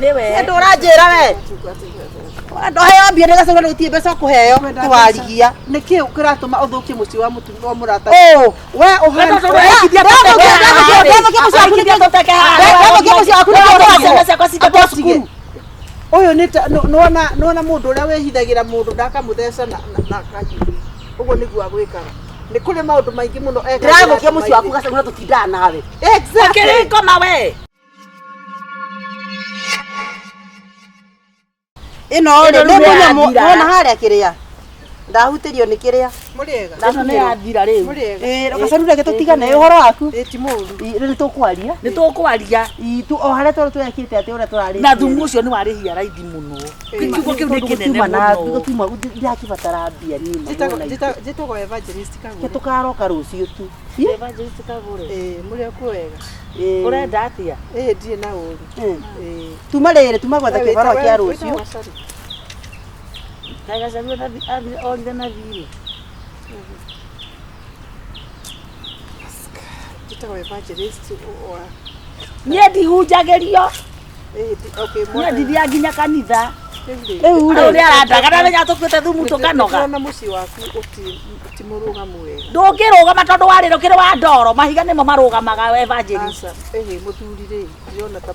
Nĩwe. Nĩ ũranjĩra we. Ndoheo mbia nĩgacoka gũtirĩ mbeca ũkũheo tiwarigia. Nĩkĩ kĩratũma ũthũkie mũciĩ wa mũtumia wa mũrata? Ũ. We ũhana Ndathũkia mũciĩ waku nĩkĩ? Ndathũkia mũciĩ waku nĩkĩ? Ciana ciakwa cithiĩ cukuru. Ũyũ nĩ ta nĩwona nĩwona mũndũ ũrĩa wĩhithagĩra mũndũ ndakamũtheca na kahiũ. Ũguo nĩguo agwĩkaga. Nĩ kũrĩ maũndũ maingĩ mũno ekagĩra Ndĩrathũkia mũciĩ waku andũ gacaũ na tũtindaga nawe. Exactly. Ũkĩrĩ ngoma we. Ĩno rĩ Ĩno nĩ rĩu mũnyamũ nĩyathira. nĩwona harĩa kĩrĩa. Ndahutĩrio nĩ kĩrĩa. Mũrĩega. Ĩno nĩ yathira rĩu. Mũrĩega. Ĩĩ gacaũ reke tũtigane ũhoro waku. Ĩ ti mũũru. Rĩu nĩ tũkwaria. Nĩ tũkwaria. Itu o harĩa tũrĩa twekĩte atĩ ũrĩa tũrarĩtie. Na thumu ũcio nĩ warĩhia raithi mũno. Kiugo kĩu nĩ kĩnene mũno. Gũtiuma ndirakĩbatara mbia niĩ ma, nĩwona ithuĩ. Njĩtagwo Evangelist Ke Kagũre. tũkaroka rũciũ tu. Evangelist Kagũre. Ĩ mũrĩ okuo wega. Ĩĩ. Ũrenda atĩa? Ĩ ndirĩ na ũru. Ĩ. Tuma rĩrĩ tuma gwetha We kĩbarũa wĩta- kĩa we rũciũ. wĩtagwo Gacaru. Kaĩ Gacaru orire na thirĩ. Njĩtagwo Evangelist wa Niĩ ndihunjagĩrio. Ĩ okay Niĩ mwana. ndithiaga nginya kanitha. Rĩu rĩ. Rĩu rĩ Ũrĩa arandaga ndamenya tũkuĩte thumu tũkanoga. Ndĩrona mũciĩ waku ti mũrũgamu wega. Ndũngĩrũgama tondũ warĩro kĩrĩ wa ndoro mahiga nĩmo marũgamaga evangelist. Aca, ĩhĩ mũthuri rĩ, ndĩrona ta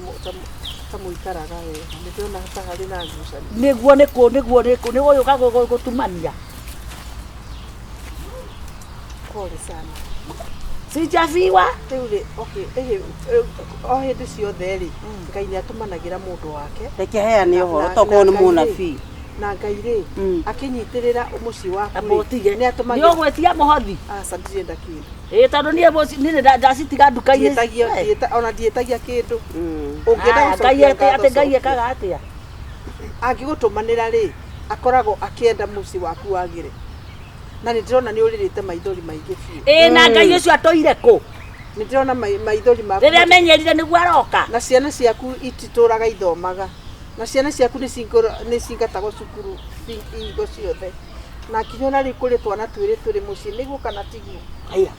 ta mũikaraga wega. Nĩ ndĩrona ta harĩ na ngucanio. Nĩguo nĩkũ nĩguo nĩkũ nĩ ũyũ gũtumania. Pole sana. Sijafiwa. Rĩu rĩ, okay, ĩhĩ, o hĩndĩ ciothe rĩ, Ngai nĩ atũmanagĩra mũndũ wake. Reke heane ũhoro Na- tokorwo na nĩ Ngai rĩ, mũnabii. Na Ngai rĩ, akĩnyitĩrĩra mũciĩ waku Amba rĩ, ũtige. nĩ Nĩ atũmagĩra. ũgwĩtia mũhothi. Aca, ndirenda kĩndũ. Ĩĩ tondũ niĩ niĩ ndacitiga nduka-inĩ. Ndiĩtagia, ona ndiĩtagia kĩndũ. Ũngĩenda Aya, Ngai gũcokia atĩ ngatho atĩ Ngai cokia. ekaga atĩa? Angĩgũtũmanĩra rĩ, akoragwo akĩenda mũciĩ waku wagĩre. Na nĩ ndĩrona nĩ ũrĩrĩte maithori maingĩ biũ. Ĩĩ na Ngai ũcio atũire kũ? Nĩ ndĩrona maithori maku. Rĩrĩa amenyerire nĩguo aroka. Na ciana ciaku ititũraga ithomaga. Na ciana ciaku nĩ cingatagwo cukuru hingo ciothe. Na nginya ona rĩu kũrĩ twana twĩrĩ tũrĩ mũciĩ nĩguo kana tiguo. Haya.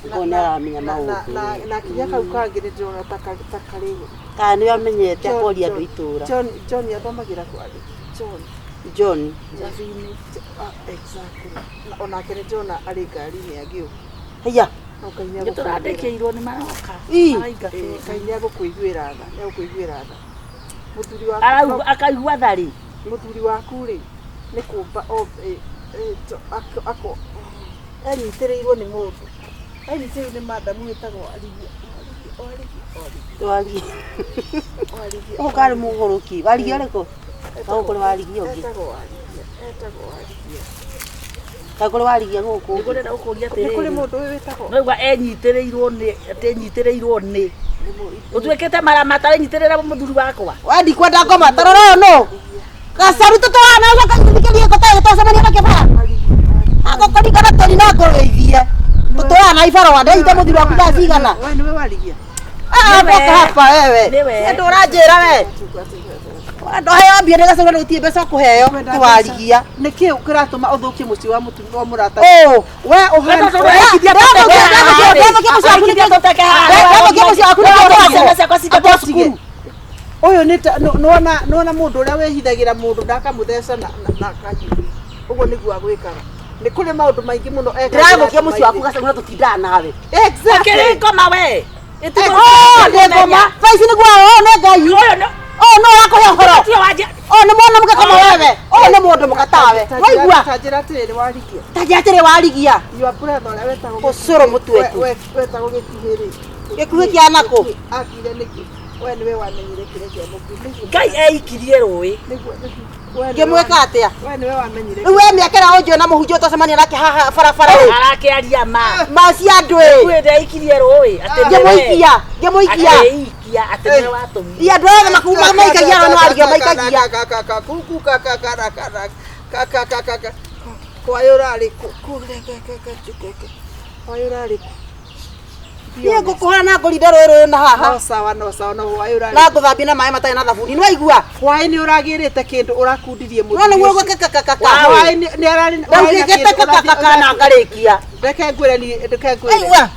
Ngorwo nĩ aramenya maũndũ. Na kinya kau kangĩ nĩ ndĩrona ta karĩ Kana nĩ amenyete akoria andũ itũra. John John athomagĩra kwa John. John. Ah, exactly. Onake nĩ ndĩrona arĩ ngari-inĩ agĩũka. Haya. No Ngai nĩ Nĩ agũkũiguĩra. tũrandĩkĩirwo nĩ maroka. Ii. Maraingatwo. Ĩĩ, Ngai nĩ agũkũiguĩra tha, nĩ agũkũiguĩra tha. Mũthuri waku Arauga akaigua tharĩ. mũthuri waku rĩ nĩ kũmba enyitĩrĩirwo nĩ mũndũ enyitĩrĩirwo nĩ madamu wĩtagwo Warigia Warigia Warigia. Warigia Ũyũ karĩ mũgũrũki. Warigia ũrĩkũ? Gũkũ kũrĩ warigia ũngĩ. Etagwo Warigia etagwo Warigia. Kaĩ kũrĩ warigia gũkũ? Nĩguo ndĩrenda gũkũria Nĩ kũrĩ atĩrĩrĩ. mũndũ ũyũ wĩtagwo Noigua enyitĩrĩirwo nĩ atĩ enyitĩrĩirwo nĩ. Ũtuĩkĩte maramata wenyitĩrĩra mũthuri wakwa. We ndikwenda ngoma ta rora ũyũ nũ? Gacaru tũtwarana ũcoka gĩthikĩrie gũtarĩ tũcemania na kĩbara. Agũkũringana tũri na ngũrĩithie. Tũtwarana ibarũa ndĩite mũthuri waku thaa cigana. We nĩwe Warigia. Ah, Nĩwe. toka hapa wewe. Nĩwe. Nĩ ũranjĩra we. Ndoheo mbia nĩgacoka gũtirĩ mbeca ũkũheo tiwarigia. Nĩkĩ kĩratũma ũthũkie mũciĩ wa mũtumia wa mũrata? Ũ. We ũhana Ndathũkia mũciĩ waku nĩkĩ? Ndathũkia mũciĩ waku nĩkĩ? Ciana ciakwa cithiĩ cukuru. Ũyũ nĩ ta nĩwona nĩwona mũndũ ũrĩa wĩhithagĩra mũndũ ndakamũtheca na kahiũ. Ũguo nĩguo agwĩkaga. Nĩ kũrĩ maũndũ maingĩ mũno ekagĩra Ndĩrathũkia andũ mũciĩ waku maingĩ. gacaũ na tũtindaga nawe. Exactly. Ũkĩrĩ ngoma we. Oh, ndĩ ngoma. Thaa ici nĩguo ũyũ nĩ Ngai. Ũyũ nĩ Ũyũ nĩ ũrakũhe ũhoro. tiwe wanjia. Ũyũ nĩ mwana mũke kama wewe. Ũyũ nĩ mũndũ mũka tawe. Waigua? Ta njĩra atĩrĩrĩ Warigia. Ta njĩra atĩrĩ warigia. Your brother ũrĩa wetagwo Ũcũrũ mũtweku. Wetagwo gĩkuhĩ rĩ. Gĩkuhĩ kĩa nakũ? Akuire nĩkĩ? We nĩwe wamenyire kĩrĩa kĩamũkuire. Ngai eikirie rũĩ. Nĩguo we nĩwe Ngĩmwĩka atĩa? We nĩwe wamenyire. Rĩu we mĩaka ĩrĩa ũnjũĩ na mũhunjia tũcemania nake haha barabara rĩ. Arakĩaria ma. Ma cia andũ ĩ. Gĩkuhĩ ndeikirie rũĩ. Atĩ nĩwe. Ngĩmũikia. Ngĩmũikia. Atĩ eikia atĩ nĩwe watũmire. Ia andũ othe makuuma maikagia arĩa nĩ warigia maikagia. Hwaĩ ũrarĩ kũ? Hwaĩ ũrarĩ kũ? Niĩ ngũkũhũra na ngũrinde rũĩ rũrũ na haha. No sawa no sawa no hwaĩ ũrarĩ. Na ngũthambie na maĩ matarĩ na thabuni. Nĩ waigua? Hwaĩ nĩ ũragĩrĩte kĩndũ ũrakundirie No nĩguo mũthuri ũcio. gũkakakaka. Hwaĩ nĩ ararĩ Ndaugĩte kakakaka na ngarĩkia. Reke ngwĩre ni reke ngwĩre. Aigua.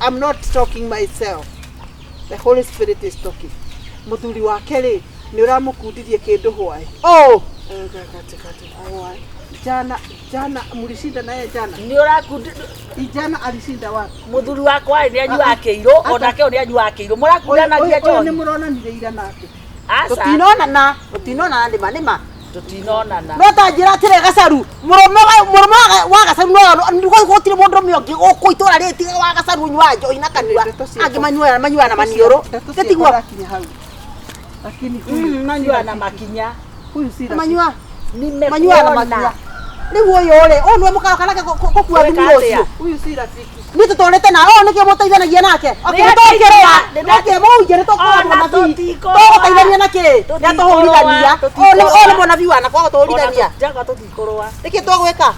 I'm not talking myself. The Holy Spirit is talking. Mũthuri wake rĩ Nĩ ũramũkundirie kĩndũ hwaĩ. Oh. Hwaĩ. Jana jana mlishinda naye jana. Nĩ ũrakundi Jana alishinda wapi? Mũthuri wakwa nĩ anyuaga kĩirũ, onake ũyũ nĩ anyuaga kĩirũ. Mũrakundanagia Ũyũ nĩ njohi? mũronanire ira nake. Aca. Tũtinonana, tũtinonana nĩma nĩma. Tũtinonana. No ta njĩra atĩrĩ Gacaru, mũrũme mũrũme wa Gacaru no gũtirĩ mũndũrũme ũngĩ gũkũ itũra rĩrĩ tiga wa Gacaru ũnyuaga njohi na kanua. Ndeto ciakwa- Angĩ manyuaga manyuaga na maniũrũ. Ndeto Tĩtiguo? ciakwa irakinya hau. Lakini huyu si Manyuaga na rafiki. makinya. Huyu si rafiki. Manyua manyuaga na makinya. Nimekuona. Rĩu ũyũ rĩ, ũyũ nĩwe mũkaroka nake gũkua Weka thumu atĩa? ũcio. Huyu si rafiki. Niĩ tũtũrĩte na ũyũ nĩkĩo mũteithanagia nake. Okay, Nĩ nĩtũkĩrũa. nĩ- Nĩkĩ mũhunjia nĩtũkorwo Ona mũnabii. tũtikũrũa. Tũgũteithania na kĩ? Nĩatũhũrithania. Ũyũ nĩ mũnabii wanakwa gũtũhũrithania. Njakwa tũtikũrũa. Nĩkĩ tũgwĩka?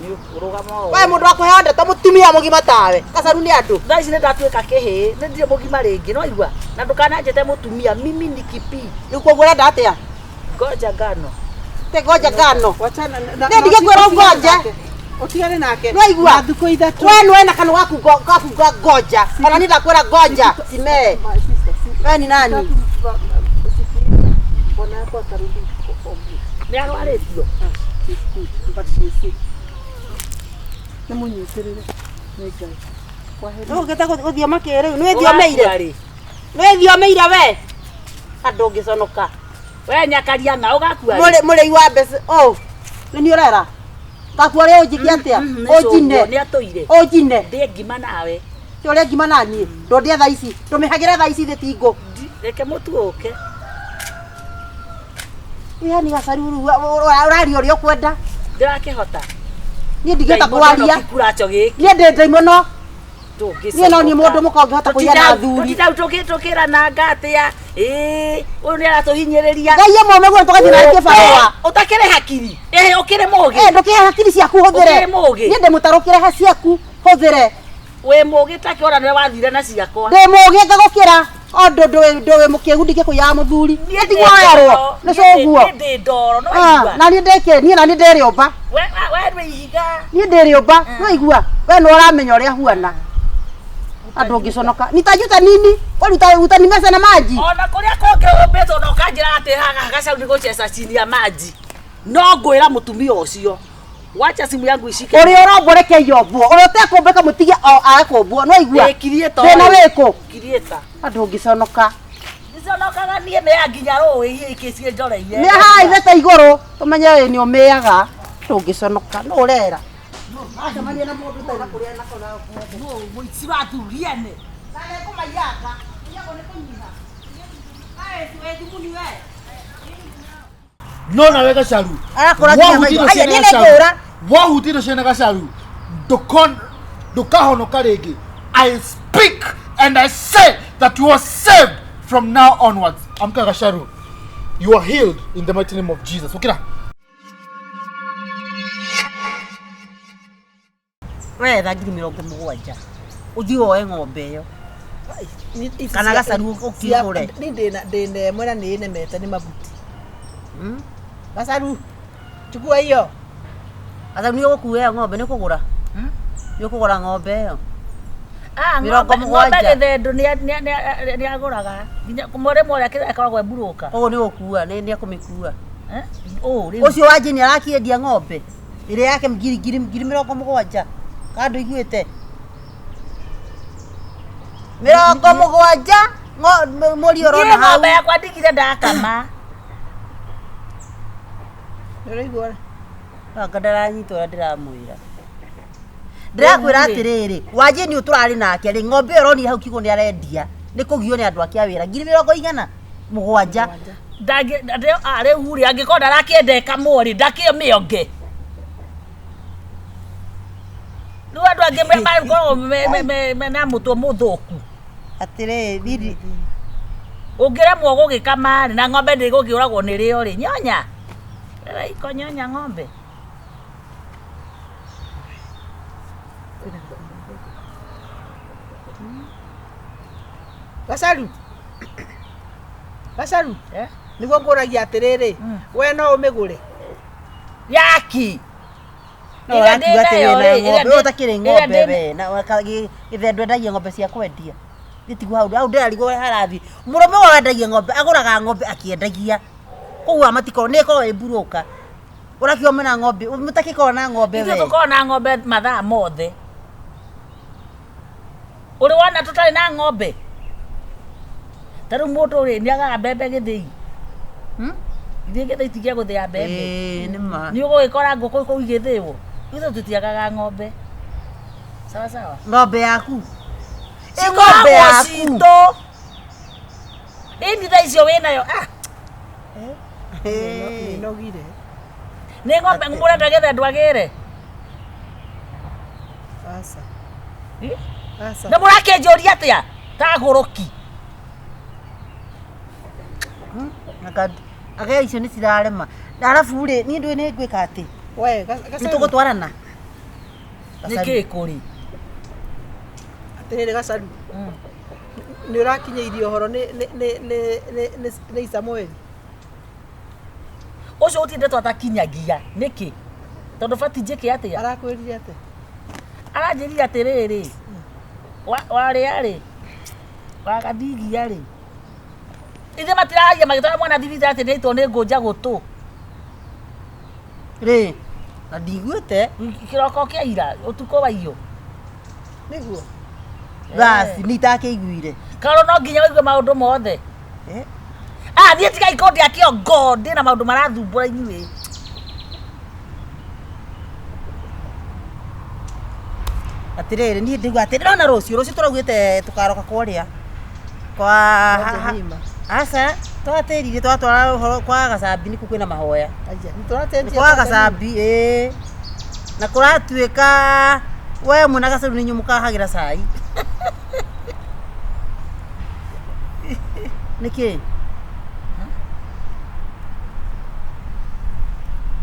Nĩ ũkũrũgama o. We mũndũ wa kũheo ndeto mũtumia mũgima tawe. Gacaru nĩ andũ. Thaa ici nĩ ndatuĩka kĩhĩĩ, nĩ ndirĩ mũgima rĩngĩ, no igua. Na ndũkananjĩte mũtumia, mimi ni kipii. Rĩu koguo ũrenda atĩa? Ngoja ngano. Te ngoja ngano. Wachana na Nĩ ndige kwĩra ũgonje. nake. Ũtigane nake. Nĩwaigua? Na thikũ ithatũ. We nĩwe na kanua gaku gaku ngoja. Ona niĩ ndakwĩra ngoja. Simee. My sister, si- We ni nani? Tatu, siku hizi, bwana yako atarudi home. Nĩ arwarĩtio. Ah, she's good, but she is sick. Nĩ mũnyitĩrĩre nĩ Ngai. Kwaheri. Nĩũgĩte gũthioma kĩ rĩu? Nĩwĩthiomeire? Ũgakua rĩ? Nĩwĩthiomeire we? Andũ ũngĩconoka. We nyakaria ng'a ũgakua rĩ? Mũrĩi wa mbeca. Oh. Nĩ niĩ ũrera? Ngakua rĩ ũnjĩke atĩa? Nĩ Ũnjine. cũguo, nĩ atũire. Ũnjine. Ndĩe ngima nawe. Ti ũrĩa ngima na niĩ. Ndũndĩe thaa ici. Ndũmĩhagĩre thaa ici thĩ ti ngũ. Reke mũtu ũke. Yani Gacaru rĩu ũraria ũrĩa ũkwenda. Ndĩrakĩhota. Niĩ ndingĩhota kwaria. Kĩkuracho gĩkĩ. Niĩ ndĩ ndaimono. Ndũngĩconoka. Niĩ no niĩ mũndũ mũka ũngĩhota kũiya na athuri. Tũtinda tũkĩrananga atĩa? Ĩĩ, ũyũ nĩ aratũhinyĩrĩria. Ngai ĩmwe ũguo tũgathiĩ na kĩbarũa. Ũtakĩrĩ hakiri. Ĩhĩ, ũkĩrĩ mũgĩ. Eh, ndũkĩhe hakiri ciaku hũthĩre. Ũkĩrĩ mũgĩ. Niĩ ndĩmũtarũkĩre he ciaku hũthĩre. Wĩ mũgĩ take ona nĩwe wathire na ciakwa. Ndĩ mũgĩ ngagũkĩra. O ndũ wĩ mũkĩgu ndingĩkũiyaga mũthuri. Niĩ ndĩ Ndigwoyarwo. ndoro. Nĩ cũguo. Niĩ ndĩ ndoro, no Ah, waigua. na niĩ ndĩkĩ, niĩ na niĩ ndĩ rĩũmba. We wĩ ihiga. Niĩ ndĩ rĩũmba, no igua. We nĩ ũramenya ũrĩa huana. Andũ ũngĩconoka. Nitajuta nini? Kwani utanimeza na maji? Ona kũrĩa kũngĩ ũmbĩtwo na ũkanjĩra atĩ haha Gacaru nĩ gũceca chini ya maji. No ngwĩra mũtumia ũcio. Wacha simu yangu ishike. Ũrĩa ũrombwo reke iombwo. Ũrĩa ũtekũmbĩka mũtige o age kũmbwo. No igua. Ĩ, kiriĩta Thĩna ũyũ. wĩkũ? Kiriĩta. Andũ ũngĩconoka. Ndiconokaga niĩ mĩaga nginya rũĩ ikĩ ciĩnjoreire. Nĩ haha ithete igũrũ tũmenye ĩ nĩ ũmĩaga. Ndũngĩconoka no ũrera. Acemania na mũndũ ũtarĩ na kũrĩa nako na Mũici wa athuri ene. Na nĩngũmaiyanga. Iyagwo nĩ kũnyiha. Wĩ thumuni we. No nawe Gacaru. Arakũra nginya maitho. Aya, niĩ nĩngũra. Wahutire ciana Gacaru. Ndũkahonoka rĩngĩ. I speak and I say that you are saved from now onwards. Amka Gacaru. You are healed in the mighty name of Jesus. Ukira. Wetha 70,000 ũthiĩ woe ng'ombe ĩyo Kana gacaru ũkĩgũre. Niĩ ndĩna ĩmwe na nĩ ĩnemete nĩ mabuti. Gacaru Chukua hiyo. Gacaru nĩ ũgũkua ĩyo ng'ombe nĩ ũkũgũra nĩ ũkũgũra ng'ombe ĩyo Ah, Mĩrongo ng'ombe mũgwanja. gĩthendũ nĩ agũraga. Nginya mũrĩmo ũrĩa akoragwo e mburũka. Koguo nĩ ũgũkua nĩ ekũmĩkua. Eh? Ũũ rĩu. Ũcio wa Jane arakĩendia ng'ombe ĩrĩa yake ngiri ngiri 70,000 kana ndũiguĩte 70 mũri Niĩ ũrona hau ng'ombe yakwa ndigire ndakama. Nĩ ũraigua? Anga ndaranyita ũrĩa ndĩramwĩra. Ndĩrakwĩra atĩrĩrĩ, Wanjĩni ũyũ tũrarĩ nake rĩ, ng'ombe ĩyo ũronire hau kiugũ nĩ arendia, nĩ kũgio nĩ andũ ake a wĩra, 70,000. Rĩu rĩ angĩkorwo ndarakĩenda ĩkamwo rĩ ndakĩmĩonge. Rĩu andũ angĩ makoragwo mena mũtwe mũthũku. Atĩrĩrĩ, thiri Ũngĩremwo gũgĩkama rĩ na ng'ombe ndĩgũkĩũragwo nĩ rĩo rĩ nyonya. Iko nyonya ng'ombe. Gacaru. Gacaru. Eh? Nĩguo ngũragia atĩrĩrĩ, we no ũmĩgũre? Yaki. No Ĩrĩa ũrakiuga atĩ ndĩnayo wĩna rĩ, ng'ombe, ĩrĩa we ũtakĩrĩ ĩrĩa ng'ombe we, na gĩthendũ endagia ng'ombe cia kwendia. Nĩ tiguo hau hau ndĩrarigwo ũrĩa harathiĩ. Mũrũme ũyũ wendagia ng'ombe agũraga ng'ombe akĩendagia. Koguo matikorwo nĩ ĩkoragwo ĩ mburũka. Ũrakiuga mwĩna ng'ombe mũtakĩkorwo na ng'ombe Ithuĩ we. tũkoragwo na ng'ombe mathaa mothe. Ũrĩ wona tũtarĩ na ng'ombe? Ta rĩu mũndũ rĩ nĩ agaga mbembe gĩthĩi. Hmm? Ithuĩ gĩthĩi ti gĩa gũthĩa mbembe. Ĩĩ nĩ ma. Nĩ ũgũgĩkora ngũkũ kũu igĩthĩo. Ithuĩ tũtiagaga ng'ombe. Sawa sawa. Ng'ombe yaku. Ĩ Cikoragwo ng'ombe yaku. citũ. Ĩni thaa icio wĩnayo. Ah, Ĩĩ. Nĩnogire. nĩ ng'ombe mũrenda getha andũ agĩre. Aca. Ĩ? Aca. Na mũrakĩnjũria atĩa? Ta gũrũki. Anga icio nĩ cirarema. Na arabu rĩ niĩ ndũĩ nĩ ngwĩka atĩ. We, Nĩ Gacaru. tũgũtwarana. Nĩ kĩ kũrĩ? Atĩrĩrĩ Gacaru. Nĩ ũrakinyĩirio ũhoro nĩ nĩ nĩ nĩ nĩ nĩ nĩ Samueli. Ũcio gũtirĩ ndeto atakinyagia. Nĩkĩ? Tondũ bati njĩke atĩa? Arakwĩrire atĩa? Aranjĩrire atĩrĩrĩ, warĩa rĩ, wagathigia rĩ, ithe matiraria magĩtwara mwana thibitarĩ atĩ nĩaitwo nĩ ngũnja gũtũ. Rĩ. Na ndiguĩte. Kĩroko kĩa ira, ũtukũ wa iyo. Nĩguo. Basi nĩ itakĩiguire. Karwo no nginya ũigue maũndũ mothe. Eh? Ah, niĩ tigai kũndĩa kĩongo, ndĩna maũndũ marathumbũra inyuĩ. Atĩrĩrĩ niĩ ndĩgua atĩ ndĩrona rũciũ rũciũ tũraugĩte tũkaroka kũrĩa kwa Kwa Jemima. aca twatĩrire twatwara ũhoro kwa Gacambi nĩkuo kwĩna mahoya. Aya, nĩtũracenjia Nĩ kwa Gacambi ĩĩ. Na kũratuĩka we mwĩna Gacaru nĩ inyuĩ mũkahagĩra cai. Nĩkĩ?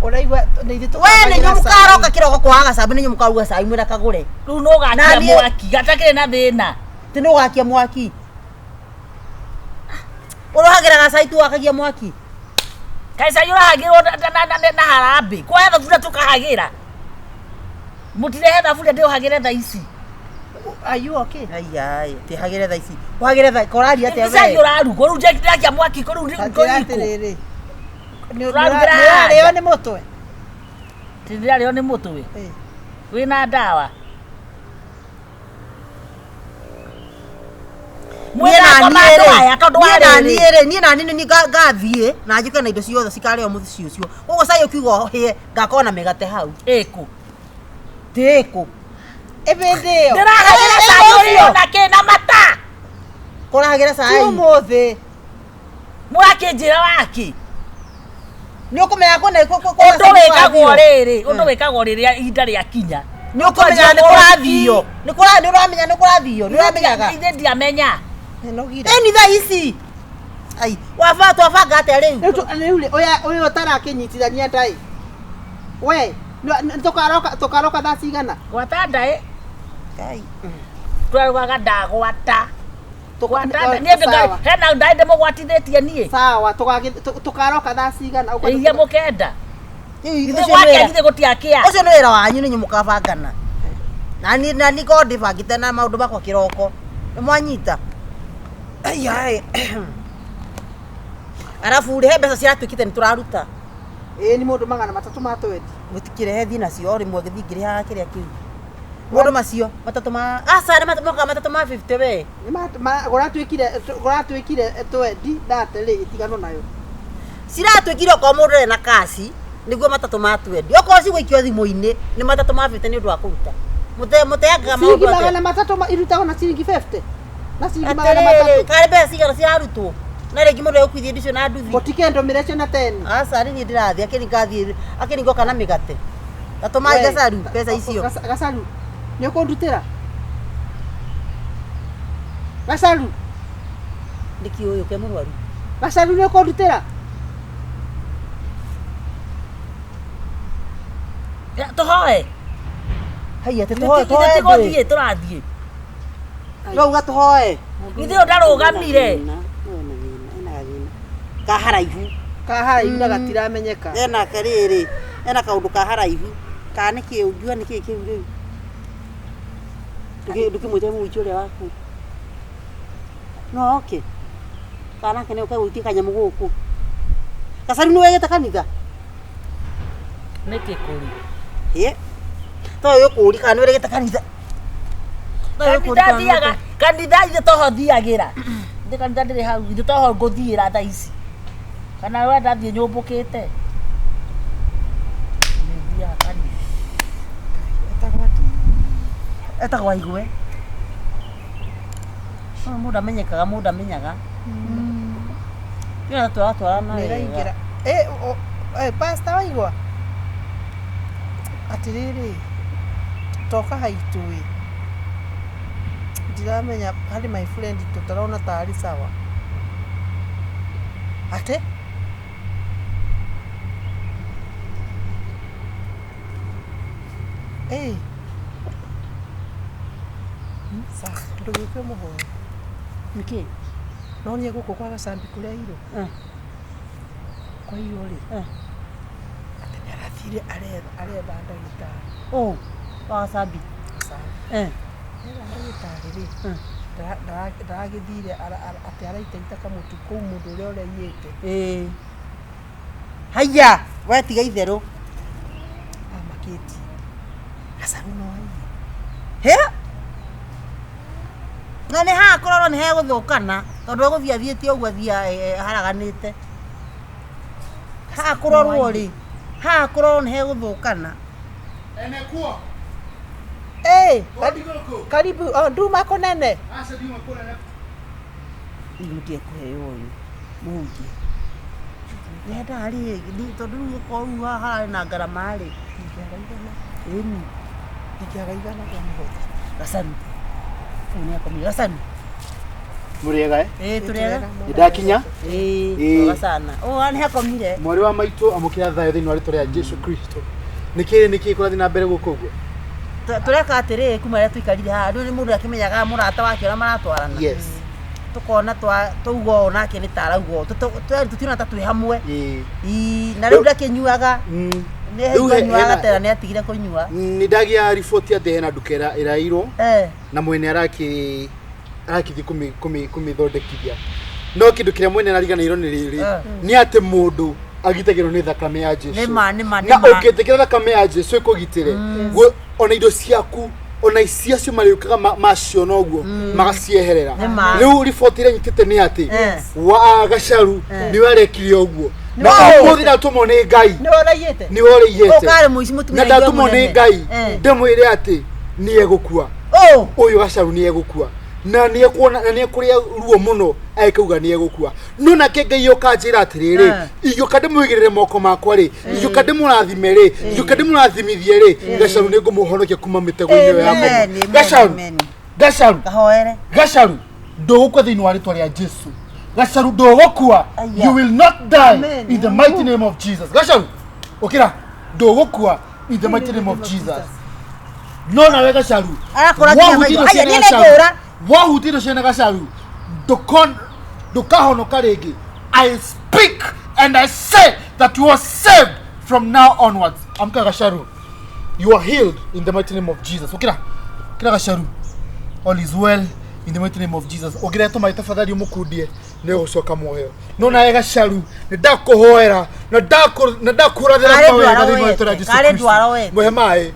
Ũraigua nĩ ithuĩ We nĩ inyuĩ tũkahagĩra mũkaroka cai. kĩroko kwa Gacambi nĩ inyuĩ mũkaruga cai mwĩna kagũre. Rĩu nũ ũgakia Na niĩ- mwaki, gatakĩrĩ na thĩna. Ti nĩ ũgakia mwaki. Ũrohagĩra gacai tu wakagia mwaki. Kaĩ cai ũrahagĩrwo na harambĩ. Kuoya thaburia tũkahagĩra. Mũtirehe thaburia ndĩũhagĩre thaa ici. Are you okay? Ai ai, tihagĩre thaa ici. Ũhagĩre thaa koraria atĩa Cai we? ũrarugwo rĩu ndĩrakia mwaki kũ rĩu Atĩra kũ atĩrĩrĩ. Nĩ Ũrarugĩra ũrarĩo nĩ mũtwe. Ndĩrarĩo nĩ mũtwe. Ĩ. Wĩna ndawa. Niĩ Mwĩna na ngoma niĩ andũ rĩ, aya tondũ niĩ na wa rĩrĩ. niĩ rĩ, niĩ na niĩ nĩ ngathiĩ na njũke na indo ciothe cikarĩo mũciĩ ũcio. Koguo cai ũkiuga ũhĩe ngakorwo na mĩgate hau. Ĩkũ. Tĩkũ. Ĩbĩndĩ ĩyo. Ndĩrahagĩra Ĩ, cai ũcio. ũrĩo na kĩ na mata. Kũrahagĩra Ti cai. ũmũthĩ. Mũrakĩnjĩra wakĩ? Nĩ ũkũmenya kũna Ũndũ wĩkagwo rĩrĩ, ũndũ wĩkagwo rĩrĩa ihinda rĩakinya. Nĩ ũkũmenya nĩ kũrathio. Nĩ kũra nĩ ũramenya nĩ kũrathio. Nĩ ũramenyaga. Ithe ndiamenya. Nĩnogire. Ĩni thaa ici. Ai, waba twabanga atĩa rĩu? Rĩu rĩu rĩ, ũyũ ũyũ ũtarakĩnyitithania ndaĩ. We, tũkaroka tũkaroka thaa cigana? Gwata ndaĩ, Ngai. twarugaga ndagwata. Gwata ndaĩ. Niĩ Sawa. hena ndaĩ ndĩmũgwatithĩtie niĩ. Sawa, tũkaroka thaa cigana? Ũkwenda Iria mũkenda. Rĩu Ithe ũcio nĩ gwakia wĩra- githĩ gũtiakĩa. ũcio nĩ wĩra wanyu nĩ inyuĩ mũkabangana. Na niĩ na niĩ ngorwo ndĩbangĩte na maũndũ makwa kĩroko. Nĩ mwanyita? Ai ai. Arabu rĩ he mbeca ciratuĩkĩte nĩ tũraruta. Ĩĩ nĩ mũndũ 300 ma twendi. Gũtikĩrehe thiĩ nacio o rĩmwe ngĩthiĩ ngĩrĩhaga kĩrĩa kĩu. Mũndũ macio matatũ ma aca nĩ mokaga matatũ ma 50 we. Nĩ kũratuĩkire kũratuĩkire twendi thate rĩ itiganwo nayo. Ciratuĩkire okorwo mũndũ ndarĩ na kaci nĩguo matatũ ma twendi. Okorwo cigũikio thimũ-inĩ nĩ matatũ ma 50 nĩ ũndũ wa kũruta. Mũteangaga Ciringi maũndũ atĩa? 300 irutagwo na ciringi 50. Na ciringi magana Atĩrĩrĩ, matatũ. karĩ mbeca cigana cirarutwo? Na rĩngĩ mũndũ egũkuithia indo icio na nduthi. Mũtikendũmĩre icio na teni. Aca nĩ niĩ ndĩrathiĩ akĩni ngathiĩ akĩni ngoka na mĩgate. Gatũma We, Gacaru mbeca icio. Gacaru, nĩ ũkũndutĩra? Gacaru, Nĩkĩ ũyũ ke mũrwaru? Gacaru nĩ ũkũndutĩra? Tũhoe. Haiya atĩ tũhoe tũhoe Ithe ndũĩ. tigũthiĩ tũrathiĩ. Ũrauga tũhoe. Ithe ũyũ ndarũgamire. Ka haraihu. Ka haraihu na gatiramenyeka. Ena karĩrĩ, ena kaũndũ ka haraihu. Ka nĩkĩ ũngiuga nĩkĩ kĩu rĩu? Ndũkĩmwĩte mũici ũrĩa waku. No oke kana ke nĩ ũke gwĩtia kanyamũ gũkũ. Gacaru nĩ wegete kanitha. Nĩkĩ kũri? Ĩ. To ũyũ kũri kana nĩ wegete kanitha. To ũyũ kũri Kanitha kana nĩ thiaga, wegete- kanitha ithe toho thiagĩra. Ndĩ kanitha ndĩrĩ hau, ithe toho ngũthiĩra thaa ici. Kana we ndathiĩ nyũmbũkĩte. Nĩ thiaga kanitha. Etagwo atĩa? Etagwo Waigwe. No mũndũ amenyekaga, mũndũ amenyaga. Nĩ tũratwarana Nĩ wega. ĩraingĩra. Eh, pastor waigua atĩrĩrĩ, toka haitũ ĩ, ndiramenya harĩ my friend tũtarona tarĩ sawa atĩ ĩ sawa, ndũgĩũke ũmũhoe. Nĩkĩ? No nĩ gũkũ kwa gacambi kũrĩa irũ kwa irũ rĩ, atĩ nĩ arathire aretha ndagĩtarĩ. Ũ, wa Gacambi. Gacambi. Aretha ndagĩtarĩ rĩ, ndaragĩthire atĩ araitaita kamũtu kũu mũndũ ũrĩa ũraiyĩte. Ĩĩ. Haiya, we tiga itherũ. Amakĩtie gacaru no aiye. Hĩ? Na nĩ haha kũrorwo nĩ hegũthũkana tondũ egũthiĩ athiĩte ũguo athiĩ haraganĩte. Haha kũrorwo rĩ, haha kũrorwo nĩ hegũthũkana. Enekuo. Ĩ, Odigoko. karibu oh, nduma kũnene. Aca ndiuma kũnene. Rĩu nĩkĩĩ kũheo ũyũ mũhunjia? Nendaga rĩ, tondũ rĩu okorwo rĩu haha hararĩ na ngarama rĩ. Ndingĩaga igana. Ĩni. Ndingĩaga igana rĩa mũhothi. Gacaru. Ũyũ nĩ akomire. Gacaru. Mũrĩega eh? Ĩĩ tũrĩega. Nĩ ndakinya. Ĩĩ, Ĩĩ. wega sana. Ũũ nĩ akomire. Mwarĩ wa maitũ amũkĩra thayũ thĩinĩ wa rĩtwa rĩa Jesu Kristo. Nĩkĩ nĩkĩ kũrathiĩ na mbere gũkũ ũguo? Tũreka atĩrĩrĩ kuma rĩrĩa tũikarire haha, rĩu nĩ mũndũ akĩmenyaga mũrata wake ũrĩa maratwarana. Yes. Tũkona twauga ũũ nake nĩ ta arauga ũũ. Tũtiona ta twĩ hamwe. Ĩĩ. Ii, na rĩu ndakĩnyuaga. Mm. Nĩ Rĩu anyuaga gatera nĩ atigire kũnyua. Nĩ ndagĩa riboti atĩ hena nduka ĩrairwo Eh. na mwene arakĩthiĩ kũmĩthondekithia. No kĩndũ kĩrĩa mwene arariganĩirwo nĩ rĩrĩ, nĩ atĩ mũndũ agitagĩrwo nĩ thakame ya Jesu. Nĩ ma, nĩ ma, nĩ Na ma. ũngĩtĩkĩra thakame ya Jesu ĩkũgitĩre, ona indo ciaku ona ici acio marĩũkaga maciona ũguo magacieherera. Nĩ ma. Rĩu riboti ĩrĩa nyitĩte nĩ atĩ Yes. wa Gacaru nĩwe arekire ũguo, na Nĩwe. ũmũthĩ ndatũmwo nĩ Ngai. Nĩ ũraiyĩte. Nĩwe ũrĩiyĩte. Ũkarĩ mũici mũtumia Na ndatũmwo nĩ mũnene. Ngai ndĩmwĩre atĩ nĩ egũkua. Ũ. Ũyũ Gacaru nĩ egũkua na nĩ ekuona na nĩ ekũrĩa ruo mũno agĩkauga nĩ egũkua, no nake Ngai ũkanjĩra atĩrĩrĩ, ingĩũka ndĩmũigĩrĩre moko makwa rĩ, ingĩũka ndĩmũrathime rĩ, ingĩũka ndĩmũrathimithie rĩ, Gacaru nĩ ngũmũhonokia kuma mĩtego-inĩ ĩyo ya Amen, ngoma. amen, Gacaru, amen. Gacaru, Kahoere. Gacaru, ndũgũkua thĩinĩ wa rĩtwa rĩa Jesu. Gacaru, ndũgũkua. Aya. You will not die. Amen. In the mighty name of Jesus. Gacaru, ũkĩra, ndũgũkua in the mighty name of Jesus. No nawe Gacaru, Arakũra nginya wahutia maitho. indo Aya, ciene niĩ Gacaru, nĩngũra. wahutia indo ciene Gacaru, ndũkahonoka rĩngĩ. I speak and I say that you are saved from now onwards. Amka Gacaru, you are healed in the mighty name of Jesus. Ũkĩra, ũkĩra Gacaru, all is well in the mighty name of Jesus. Ũngĩrehe tũmaĩ tafadhali ũmũkundie nĩ ũgũcoka muoyo. No nawe Gacaru, nĩ ndakũhoera na ndakũrathĩra Karĩ mawega ndwara thĩinĩ wa rĩtwa rĩa wete, Jesu karĩ Kristo. ndwara wete. Mũhe maĩ.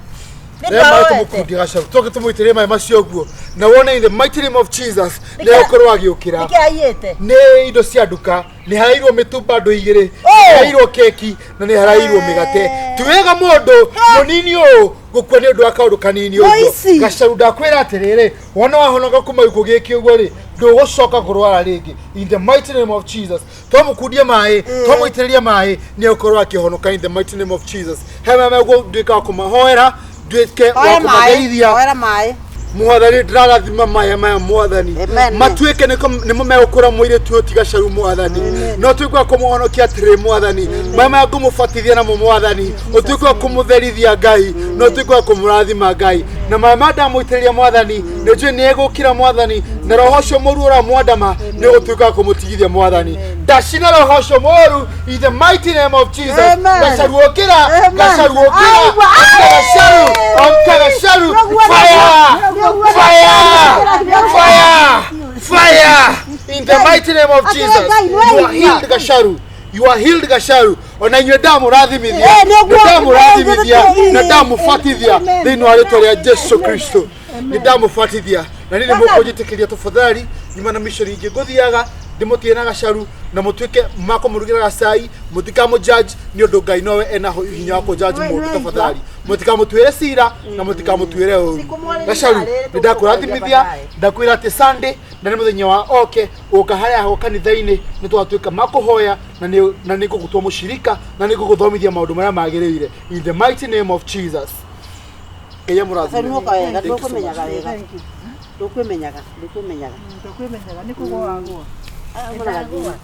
Nĩ Rĩa maĩ ndwara wete. tũmũkundie Gacaru, tũke tũmũitĩrĩrie maĩ macio ũguo na wone in the mighty name of Jesus nĩ Nĩkĩ- egũkorwo agĩũkĩra. Nĩkĩ aiyĩte? Nĩ indo cia nduka, nĩ harairwo mĩtumba andũ igĩrĩ, nĩ Oh! harairwo keki na nĩ harairwo mĩgate. Ti wega mũndũ mũnini ũũ gũkua nĩ ũndũ wa kaũndũ kanini ũguo. Mũici! Gacaru, ndakwĩra atĩrĩrĩ, wona wahonoka kuma gĩkuũ gĩkĩ ũguo rĩ, ndũgũcoka kũrwara rĩngĩ in the mighty name of Jesus. Twamũkundia maĩ, twamũitĩrĩria maĩ, nĩ egũkorwo akĩhonoka in the mighty name of Jesus. He maya meguo nduĩka wa kũmahoera, nduĩke wa Hoera maĩ. kũmageithia. Hoera maĩ. Mwathani, ndĩrarathima maya maya mwathani. Amen. Matuĩke nĩmo megũkũra mũirĩtu ũyũ ti Gacaru mwathani, no tuĩke wa kũmũhonokia atĩrĩ mwathani, maya maya ngũmũbatithia namo mwathani, ũtuĩke wa kũmũtherithia Ngai, no ũtuĩke wa kũmũrathima Ngai, na maya maya ndamũitĩrĩria mwathani, nĩ njũĩ nĩ egũkĩra mwathani, na roho ũcio mũru ũramwandama nĩ ũgũtuĩka wa kũmũtigithia mwathani. Ndacina roho ũcio mũru in the mighty name of Jesus. Amen. Gacaru ũkĩra. Amen. Gacaru ũkĩra. Aigua. Amka Gacaru, amka Gacaru. Nĩguo, Fire! nĩguo, Fire! nĩguo. Fire! Fire! In the mighty name of Atĩrĩ Jesus, Ngai, nĩ you are waigua. healed Gacharu. You are healed Gacharu. Ona inyuĩ ndamũrathimithia. Eh, nĩ ũguo. Ndamũrathimithia na Amen. ndamũbatithia thĩinĩ wa rĩtwa rĩa Jesu Kristo. Nĩ ndamũbatithia na nĩ mũkũnjĩtĩkĩria tafadhali nyuma na mission ingĩ ngũthiaga ndĩmũtige na Gacharu na mũtuĩke makũmũrugĩra gacai mũtikamũ judge nĩ ũndũ Ngai nowe ena hinya wa kũ judge Nĩ mũndũ waigua. tafadhali mũtikamũtuĩre cira na mũtikamũtuĩre ũru. Tikũmwarĩria Gacharu rĩrĩ, nĩ ndakũrathimithia tũkũmwarĩria ndakwĩra atĩ Sunday na nĩ mũthenya wa oke ũka harĩa ho kanitha-inĩ nĩ twatuĩka makũhoya na nĩ ngũgũtua mũcirika na nĩ ngũgũthomithia maũndũ marĩa magĩrĩire in the mighty name of Jesus. Ngai amũrathime. Gacaru nĩwoka wega Thank you so much. ndũkwĩmenyaga wega Thank you. ndũkwĩmenyaga ndũkwĩmenyaga Ndũkwĩmenyaga nĩ kũgwagwo. Ndagũa.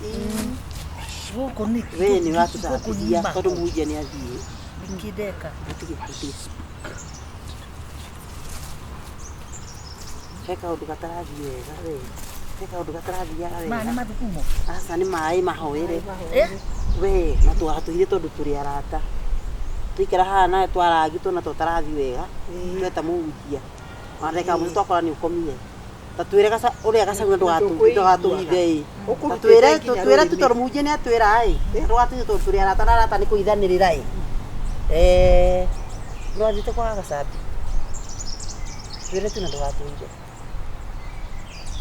Gũkũ nĩkĩ? We nĩ Gũkũ ũratũtambithia nyuma tondũ kũ? mũhunjia nĩ athiĩ. Nĩkĩ ndeka? Gũtirĩ gũtirĩ. He kaũndũ gatarathiĩ wega we. He kaũndũ gatarathiaga Maya nĩ wega. mathugumo. Aca nĩ maĩ mahoere. Eh? We na twatũire tondũ tũrĩ arata. Twaikara haha nawe twarangi tuona tũtarathiĩ wega. Tweta mũhunjia. Ona ndagĩka mũico twakora nĩ ũkomire. Ta twĩre gaca ũrĩa Gacaru na ndũgatũhithe ĩ. Ta twĩre tũtwĩre tu tondũ mũhunjia nĩ atwĩra ĩ. Ndũgatũhithe tondũ tũrĩ arata na arata nĩ kũhithanĩrĩra ĩ. Eh, ndũrathiĩte kwa Gacambi. Twĩre tu na ndũgatũhithe.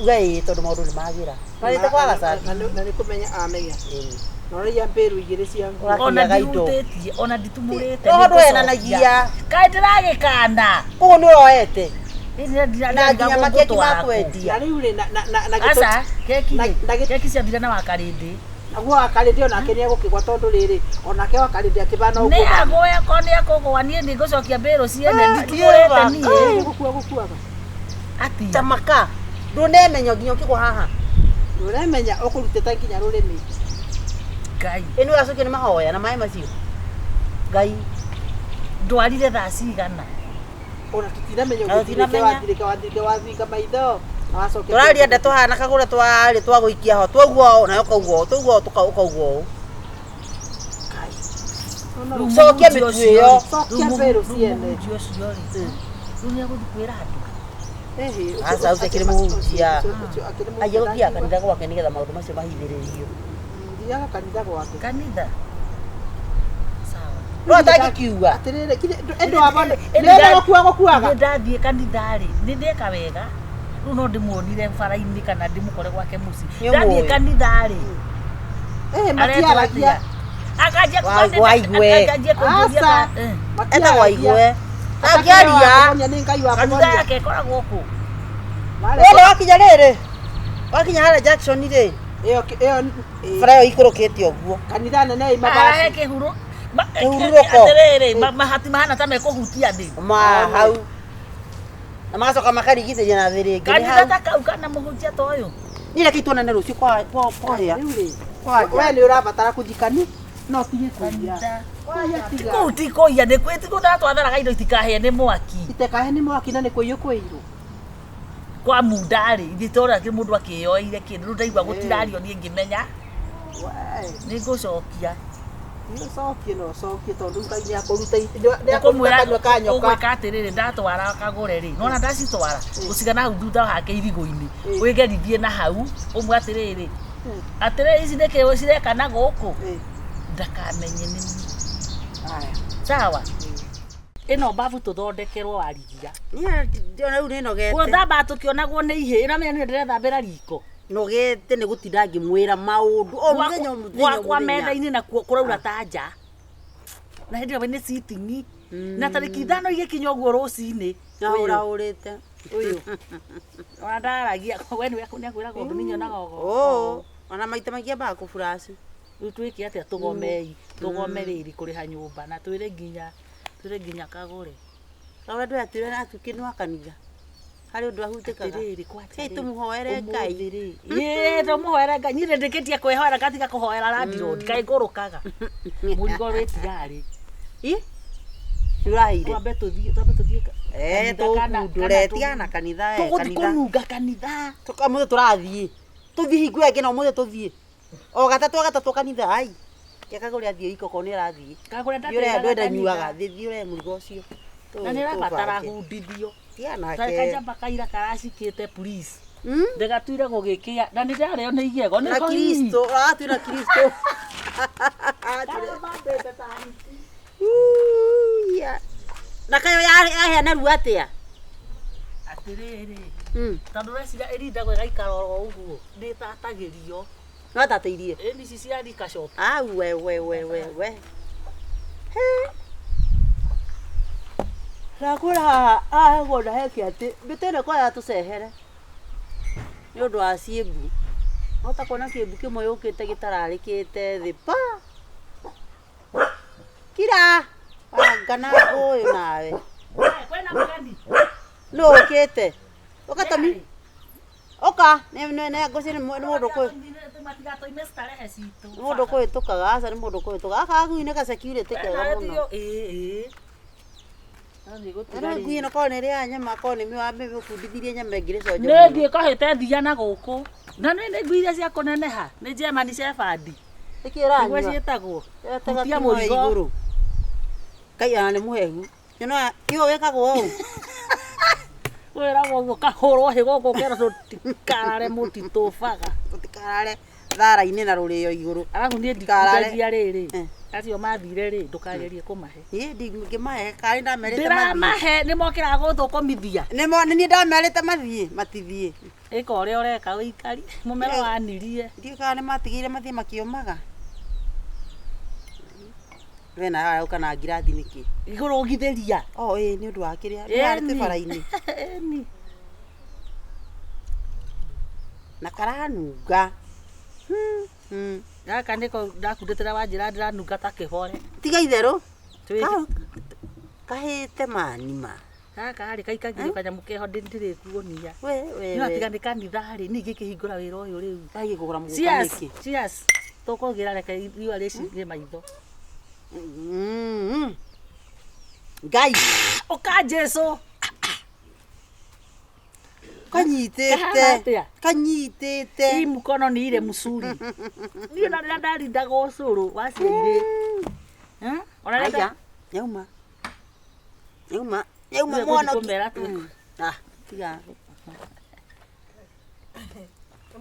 Uga ĩ tondũ maũndũ nĩ magĩra. Ndũrathiĩte kwa Gacambi. Na nĩ kũmenya amenya. Ĩni. Na ũraiya mbĩrũ igĩrĩ cia nguo. Ona Ũrakinyaga indo. ndihutĩtie, ona nditumũrĩte. Roho nĩ ndwenanagia. ngũcokia. Kaĩ ndĩragĩkana. Koguo nĩ ũroete. Na Na nginya makeki ma kwendia. Na rĩu rĩ na gĩtũ- Aca, keki Na- rĩ, na gĩ- keki ciathira na wakarĩndĩ. naguo wakarĩndĩ onake nĩ egũkĩgwa tondũ rĩrĩ onake wakarĩndĩ akĩbana Nĩ ũguo agũe ko nĩ akũgũa niĩ nĩ ngũcokia mbĩrũ ciene Ah, nditumũrĩte niĩ niĩ. gũkua gũkuaga Atia. Tamaka. Ndũnemenya nginya ũkĩgwa haha. ndũremenya ũkũrutĩte nginya rũrĩmĩ Ngai. Ĩ nĩ ũracokio nĩ mahoya na maĩ macio. Ngai. Ndwarire thaa cigana. ona tũtinamenya Na ũgĩthirĩke tũtinamenya. wathirĩke wathirĩke wathinga maitho na wacokia Tũraria ndeto haha na kagũre twarĩ twagũikia ho twaugua ũũ nawe ũkaugua ũũ twaugua ũũ ũkaugua ũũ. Rĩu Cokia mũhunjia mĩtu ũcio ĩyo. rĩ, Cokia rĩu mbĩrũ rĩu ciene. mũhunjia ũcio rĩ, rĩu nĩ egũthiĩ kwĩra andũ. Aca, ũcio akĩrĩ mũhunjia. Aia gũthiaga kanitha gwake nĩgetha maũndũ macio mahithĩrĩrio. Thiaga kanitha gwake Kanitha. Sawa. No atangĩkiuga. atĩrĩrĩ ĩndĩ wabona Ĩndĩ nĩona gũkua gũkuaga Nĩ ndathiĩ kanitha rĩ, nĩ ndeka wega. Rĩu no ndĩmuonire bara-inĩ kana ndĩmũkore gwake mũciĩ. Nĩ Ndathiĩ ũmũĩ. kanitha rĩ, ĩhĩ aretwo matiaragia atĩa? Akanjia Waigue. akanjia kũnjũria Aca. ka- Etagwo Aigue. Angĩaria Angĩaria. nĩ Ngai wa Kanitha kũmonia yake ĩkoragwo kũ? Wona wakinya rĩrĩ. Wakinya harĩa junction rĩ. ĩyo ĩyo Bara ĩyo ikũrũkĩte ũguo. kanitha nene ĩ Arahe mabati kĩhuro. Kĩhurũko. Atĩrĩrĩ, mahati mahana ta mekũhutia thĩ. Ma hau. Na magacoka makarigithĩria na thĩ rĩngĩ. Nĩ Kanitha hau. ta kau kana mũhunjia ta ũyũ. Niĩ reke tuonane rũciũ kwa kwa kwa rĩu rĩ Kwa we nĩ ũrabatara kũthikani no tige kũiya Kanitha. Kũiya tiga Kũu ti kũiya nĩ kwĩ ti gũthara twatharaga indo itikahĩe nĩ mwaki. itekahe nĩ mwaki na nĩ kũiyũ kũirũ Kwa munda rĩ, ithuĩ tũrona kĩ mũndũ akĩyoeire kĩndũ rĩu ndaigua gũtirario niĩ ngĩmenya nĩ ngũcokia. ũcokie na ũcokie tondũ Ngai nĩ akũruta nĩ akũruta Ũkũmwĩra kanua ka nyoka ũgwĩka atĩrĩrĩ ndatwara kagũre rĩ nona ndacitwara ũcigana hau thutha hake irigũ-inĩ wĩgerithie na hau ũmwe atĩrĩrĩ atĩrĩrĩ ici nĩkĩ cireka na gũkũ ndakamenye nĩ niĩ. Aya. Sawa ĩno mbabu tũthondekerwo warigia Niĩ ona rĩu nĩ nogete. gũthamba tũkĩonagwo nĩ ihĩ ĩramenya nĩ ndĩrethambĩra riko Nogete nĩ gũtinda ngĩmwĩra maũndũ o mũthenya o mũthenya o gwakwa mũthenya. metha-inĩ nakuo kũraura ta nja na hĩndĩ ĩyo nĩ sitting na tarĩki ithano igĩkinya ũguo rũcinĩ Ahũrahũrĩte. Ũyũ. Ona ndaragia we nĩ akwĩraga ũndũ niĩ nyonaga Oo. ũgo Ona maita maingĩ ambaga kũburaci. Rĩu twĩke atĩa tũgomei tũgome rĩrĩ kũrĩha nyũmba na twĩre nginya kagũre Kaũrĩa ndũ atwĩra atuĩke nĩ wa kanitha. Harĩ ũndũ ahutĩkaga. Atĩrĩrĩ kwacha Hei rĩ, tũmũhoere Ngai. ũmũthĩ rĩ ĩĩ tũmũhoere Ngai niĩ nĩndĩkĩtie kwĩhoera ngatiga kũhoera landlord kaĩ ngũrũkaga mũrigo wĩtigarĩ Ĩ? Nĩ ũraheire. twambe tũthiĩ Eh, kanitha kana- tũkundũre kana tigana na kanitha eh, tũgũthiĩ kanitha. kũnunga kanitha Ũmũthĩ tũrathiĩ. Tũthiĩ hingo ĩyo ĩngĩ na ũmũthĩ tũthiĩ. O gatatũ o gatatũ kanitha ai. Reke kagũre athiĩ iko korwo nĩ arathiĩ. Kagũre Thiĩ ũrehe ndatĩraga andũ enda nyuaga. kanitha. Thiĩ ũrehe mũrigo ũcio. Na nĩ ũrabatara hundithio Tigana nake. kanjamba kaira karacikĩte please. Ndĩgatuire gũgĩkĩa na nĩ ndarĩo nĩ igego Na Kristo, aratwĩra Kristo. Uya. Na kayo yaheana ruo atĩa? Atĩrĩrĩ, Mm. tondũ ũreciria ĩrindagwo ĩgaikara oro ũguo, nĩ ĩtatagĩrio. No atatĩirie. Ĩni ici cia liquor shop. Ah, we we we we we. He. Ndakwĩra haha haha hegũnda heke atĩ mĩtĩ ĩno kwaya tũcehere nĩ ũndũ wa ciĩmbu. Hota kuona kĩmbu kĩmwe yũkĩte gĩtararĩkĩte thĩ pa. Kira! Wanga na ũyũ nawe. Kwĩna mũgeni. Nũ ũkĩte? Ũka Tomi. Ũka, nĩ nĩ nĩ ngũci nĩ mũndũ kũ Matigatoime starehe citũ. nĩ mũndũ kũhĩtũkaga aca nĩ mũndũ kũhĩtũka. Gaka gakui nĩ ka security kega mũno. Ĩno ngui ĩno korwo nĩ ĩrĩaga nyama korwo nĩ wamĩbundithirie nyama ĩngĩrĩ conjo Nĩ mũno. thiĩ kahĩte thia na gũkũ. Na nĩ nĩ ngui iria cia kũneneha. Nĩ German Shepherd. Nĩkĩ Nĩguo ĩranyua? ciĩtagwo. Ĩretaga Hutia kĩmoe mũrigo. igũrũ. Ngai ona nĩ mũhehu. Nyonaga igo wĩkagwo ũũ. Wĩragwo ũguo kahũrwo hĩ gũkũ ũkerwo tũtikarare mũtitũbaga. Tũtikarare thara-inĩ na rũrĩo igũrũ. Arabu niĩ Ndikarare. ndikugagia rĩrĩ. Eh. Acio mathire rĩ, ndũkagerie kũmahe. Ĩ ndingĩmahe karĩ ndamerĩte mathiĩ. Ndĩramahe nĩ mokĩraga gũthũkũmithia. Nĩmo nĩ niĩ ndamerĩte mathiĩ matithiĩ. Ĩka ũrĩa ũreka ũikari. Mũmero wanirie. Ndiũĩ kana nĩ matigire mathiĩ makĩũmaga. We nawe arauka na ngirathi nĩkĩ? Igũrũgithĩria. Oh ĩ nĩ ũndũ wa kĩrĩa nĩ twĩ bara-inĩ. Ĩni. Na karanunga. Hmm, hmm. Gaka nĩko ndakundĩtĩra wanjĩra ndĩranunga ta kĩhore. Tiga itherũ. Twĩ- Kahĩte mani ma. Gaka rĩ kaikagio kanyamũ keho ndĩrĩkuonia. We we No we. atiga nĩ kanitha rĩ, niĩ ngĩkĩhingũra wĩra ũyũ rĩu. Kahiĩ kũgũra mũgũka Cheers, nĩkĩ? cheers. Tũkũgĩra reke riũa rĩcithie maitho. Mm. Ngai Ũka Jesũ. kanyitĩte Kahana atĩa? kanyitĩte Hii mkono ni ile msuri. Niĩ ona rĩrĩa ndarindaga ũcũrũ wa ciairĩ. Eh? Ona rĩrĩa Aya, yauma yauma yauma Nĩ mwana gũthiĩ kũmera twĩ- Ah, tiga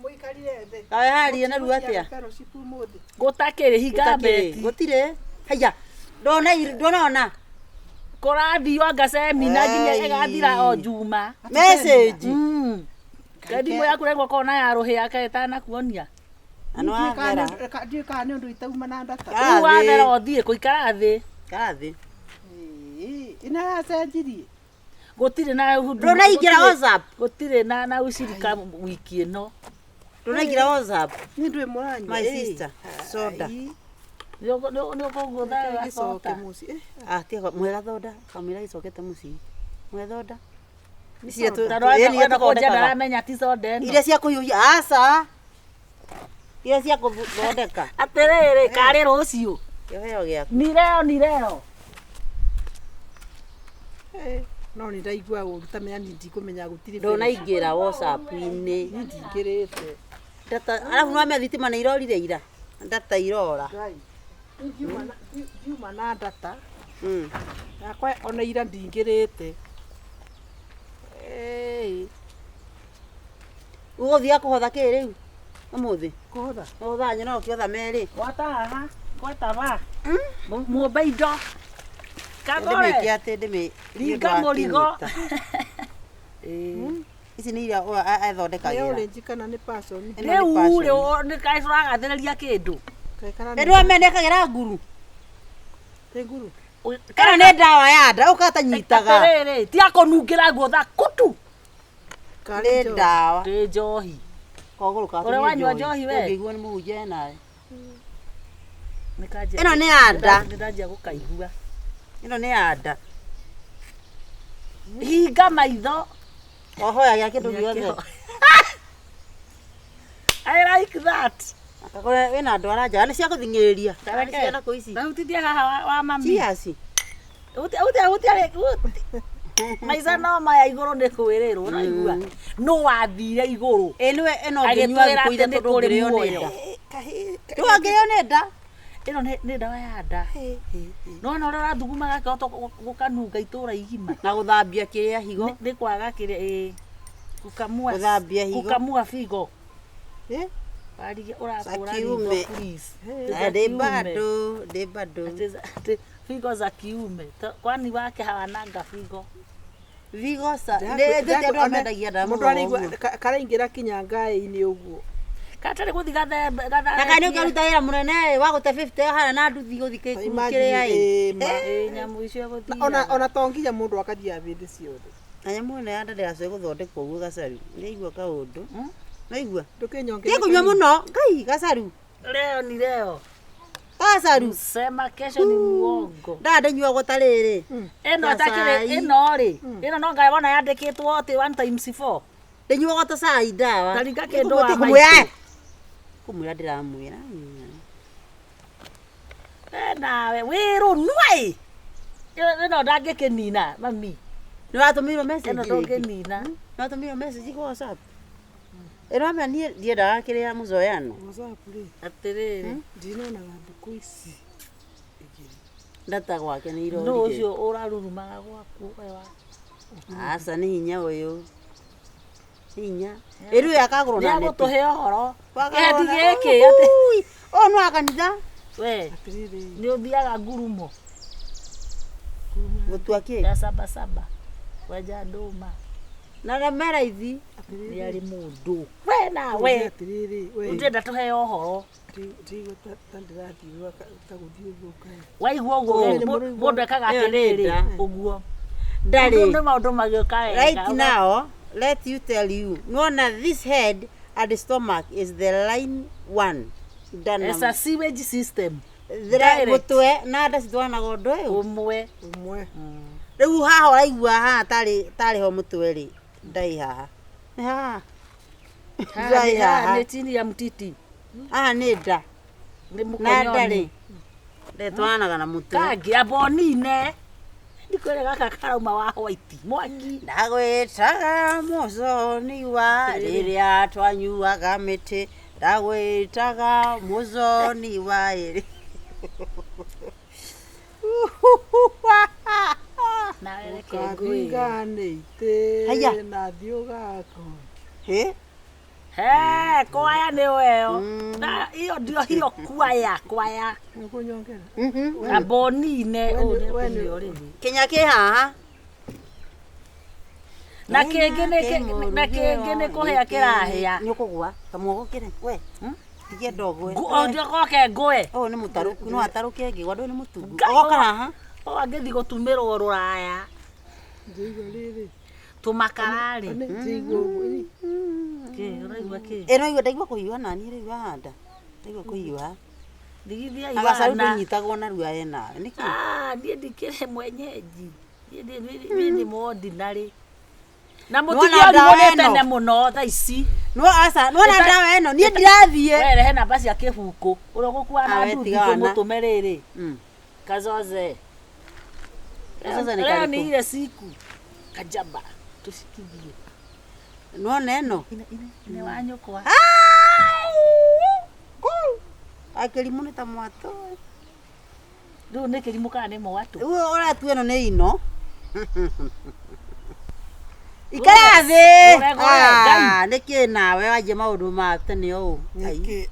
Mũikarire thĩ. kawe harie na ruo atĩa Fellowship ũmũthĩ. gũtakĩrĩ hinga Gũtakĩrĩ, mbeti. gũtirĩ haya ndona ndonona Kũrathiio anga semina nginya Ei. ĩgathira o Juma. message Kaĩ thimũ yaku rĩngĩ ũkorwo na ya rũhĩa kaĩ ĩtanakuonia. na nĩ wathera Ndiũĩ kana nĩ ũndũ itauma na ndata. Karathĩ. Rĩu wathera ũthiĩ kũikara thĩ. karathĩ Ĩĩ, ĩno yacenjirie. Gũtirĩ na ndũnaingĩra WhatsApp gũtirĩ na ucirika wiki ĩno. ndũnaingĩra WhatsApp Nĩ ndwĩ mũranyua. my sister soda Nĩ ũkũgũtha Gĩcoke soda. mũciĩ. Eh, ah tiga mwega thoda kamwĩra gĩcokete mũciĩ mwega thoda ici Tondũ wenda kũnjia ndaramenya ti soda ĩno. iria cia kũhiũhia aca iria cia kũthondeka Atĩrĩrĩ, karĩ rũciũ. kĩheo gĩaku Ni leo, ni leo. eh, no nĩ ndaigua ũru ta menya niĩ ndikũmenya gũtirĩ ndũnaingĩra WhatsApp-inĩ Niĩ ndingĩrĩte. Data arabu nĩwamenya thitima nĩ irorire ira data irora Ngai. Niĩ ngiuma na ndata Mm. yakwa ona ira ndingĩrĩte. Ĩĩ, ũgũthiaga kũhotha kĩ rĩu ũmũthĩ kũhotha. ũhotha nyona ũkĩhotha merĩ Gwata haha, gwata ba. Mũmbe indo. Kagore. ndĩmĩke atĩ ndĩmĩ Ringa mũrigo. Ĩĩ. ici nĩ iria Nĩ ethondekagĩra orange kana nĩ passion? Ĩno nĩ Rĩu passion. rĩ nĩ kaĩ tũragathĩrĩria kĩndũ. Kaĩ kana Ĩ nĩwamenya nĩekagĩra nguru nĩ nguru? ĩno nĩ ndawa ya nda ũka tanyitaga Atĩrĩrĩ, ti akũnungĩra guotha kutu. Karĩ nĩ njohi? ndawa Ndĩ njohi. kogũrũ ka Ũrĩa wanyua njohi we? ũngĩigua nĩ mũhunjia nawe Nĩ kanjia- Ĩno nĩ ya nda. Nĩ ndanjia gũkaigua. ĩno nĩ ya nda Hinga maitho. ohoyagia kĩndũ gĩothe I like that. Akakora wĩna ndwara njega nĩ cia gũthing'ĩrĩria Tareke. Nĩ ciana kũ ici Nahutithia haha wa mami. Cheers. Hutia hutia hutia rĩ- hutia. Maica no maya igũrũ nĩ kwĩrĩrwo ũraigua. Nũ wathire igũrũ. Ĩ nĩwe ĩno ũngĩnyua Agĩtwĩra thikũ atĩ nĩ ithatũ kũrĩ ndũngĩrĩo nĩ muoyo. nda ndũngĩrĩo nĩ nda Ĩno nĩ ndawa ya nda. Nĩwona ũrĩa ũrathuguma gakĩhota gũkanunga itũra igima. na gũthambia kĩrĩa higo Nĩ kwaga kĩrĩa ĩĩ. Kukamua Gũthambia higo. Kukamua figo. Eh? Warigie ũrakũra Za ritho kiume. please. Na Za ndĩ kiume. bado ndĩ bado Ati figo za kiume. Kwani wake hawananga figo? Vigo sa nĩ ndĩ andũ amendagia ndawa Mũndũ mũno araigua ũguo. karaingĩra kinya ngaĩ-inĩ ũguo. Katarĩ gũthi gathembe Na kana nĩ ũngĩruta wĩra mũnene wa gũte 50 hana na nduthi gũthi Imagine, kĩrĩa ĩ. ĩ, ma. Ĩ nyamũ icio Na ona gũthiaga. ona to nginya mũndũ akathiaga hĩndĩ ciothe. Na nyamũ ĩno ya nda ndĩracoe gũthondekwo ũguo gacaru. Nĩaigua kaũndũ. Naigua. Ndũkĩnyongere. Tiga kũnyua mũno. Ngai gacaru. Leo ni leo. Gacaru. Sema kesho ni muongo. Ndaa ndĩnyuagwo ta rĩrĩ. Ĩno Ta atakĩrĩ cai. ĩno rĩ. Ĩno no ngai wona yandĩkĩtwo atĩ 1 times 4. Ndĩnyuagwo ta cai ndawa. Ta ringa kĩndũ wa Kũmwĩra. maitũ. Kũmwĩra ndĩramwĩra. We nawe wĩrũnua ĩ. Ĩno ndangĩkĩnina mami. Nĩ watũmĩirwo message Ĩno rĩngĩ? ndũngĩnina. Nĩ watũmĩirwo message kwa WhatsApp? Ĩno amenya niĩ ndiendaga kĩrĩa mũzoeano. WhatsApp rĩ, Atĩrĩrĩ. ndinonaga thikũ ici igĩrĩ. Ndata gwake nĩ Nũ irorire. ũcio ũrarurumaga gwaku we wa. Aca nĩ hinya ũyũ. Nĩ hinya. Ĩru yakagũrwo na neti. Nĩagũtũhe ũhoro. Wakagũrwo Kĩheti na- gĩkĩ atĩ Ui, Ũyũ nĩ wa kanitha. we Atĩrĩrĩ, nĩ ũthiaga ngurumo Gũtua kĩ? ya sabasaba wenja ndũma Na na meraithi. nĩ arĩ mũndũ we nawe atĩrĩrĩ, we ndĩrenda tũheo ũhoro ndigua ta ndĩrathiĩ ta gũthiĩ ũguo kaĩ. waigua ũguo Ũ. mũndũ ekaga Ĩyo nĩ atĩrĩrĩ nda. ũguo Ndarĩ. nĩ maũndũ magĩũka wega Right now, let you tell you. Nona this head and the stomach is the line one. Ndana. It's a sewage system The direct. mũtwe na nda citwaranaga ũndũ ũyũ. ũmwe Ũmwe. Rĩu haha ũraigua haha tarĩ tarĩ ho mũtwe rĩ ndai haha. Nĩ haha. Ndai haha. nĩ chini ya mtiti Haha nĩ nda. nĩ Na nda mũkonyoni rĩ. Ndetwaranaga na mũtwe. kangĩ ambonine ndikwĩre gaka karauma wa white mwaki Ndagwĩtaga mũconi wa rĩrĩa twanyuaga mĩtĩ ndagwĩtaga mũconi wa ĩrĩ nawe reke ngwĩre Ũkathinga nĩ itĩ Haiya. na thiĩ ũgakũ. Hĩ? He, kwaya nĩ weyo Na hiyo ndio hiyo kwaya kwaya Nĩ ũkũnyongera? Mhm. ambonine We ũũ nĩ- nĩ we nĩ- kũnyua rĩrĩ Kĩnya kĩ haha na kĩngĩ nĩ na kĩngĩ nĩ kũhĩa kĩrahĩa Nĩ ũkũgwa kamwogo kĩre we tigia ndogwe goke ngũe ũyũ nĩ mũtarũku no atarũke ngĩgwa ndũyũ nĩ mũtungu Ngai, ogoka haha o angĩthiĩ gũtumĩrwo rũraya Ndĩraigua rĩrĩ. tũmakararĩ Nĩ ndĩraigua ũguo. Ĩ, kĩ ũraigua kĩ ĩno igua ndaigua kũhiũha naniĩ rĩu haha nda ndaigua kũhiũha thigithia na gacaru iwana ndũnyitagwo narua enawe nĩkĩ Ah, niĩ ndikĩrĩ mwenyeji niĩ niĩ nĩ mũordinary na Nĩwona mũtige ndawa ũrigwo nĩ ĩno? tene mũno thaa ici no aca nĩwona ndawa ĩno niĩ ndirathiĩ we rehe namba cia kĩbuku ũrĩa ũgũkua na Ah, we nduthi tiga wana. tũmũtũme rĩrĩ Mm. kazoze Kazoze nĩ leo karĩkũ? ni ile siku kajaba tushikithie Nĩwona ĩno nĩ wa nyũkwa akĩrimũ nĩ ta mwatũ rĩu nĩ kĩrimũ kana nĩ mwatũ rĩu ũratua ĩno nĩ ino ikara thĩ Gũre, gũre, Ngai. Ah, nĩkĩ nawe wanjia maũndũ ma tene ũũ Ai. Nĩkĩ?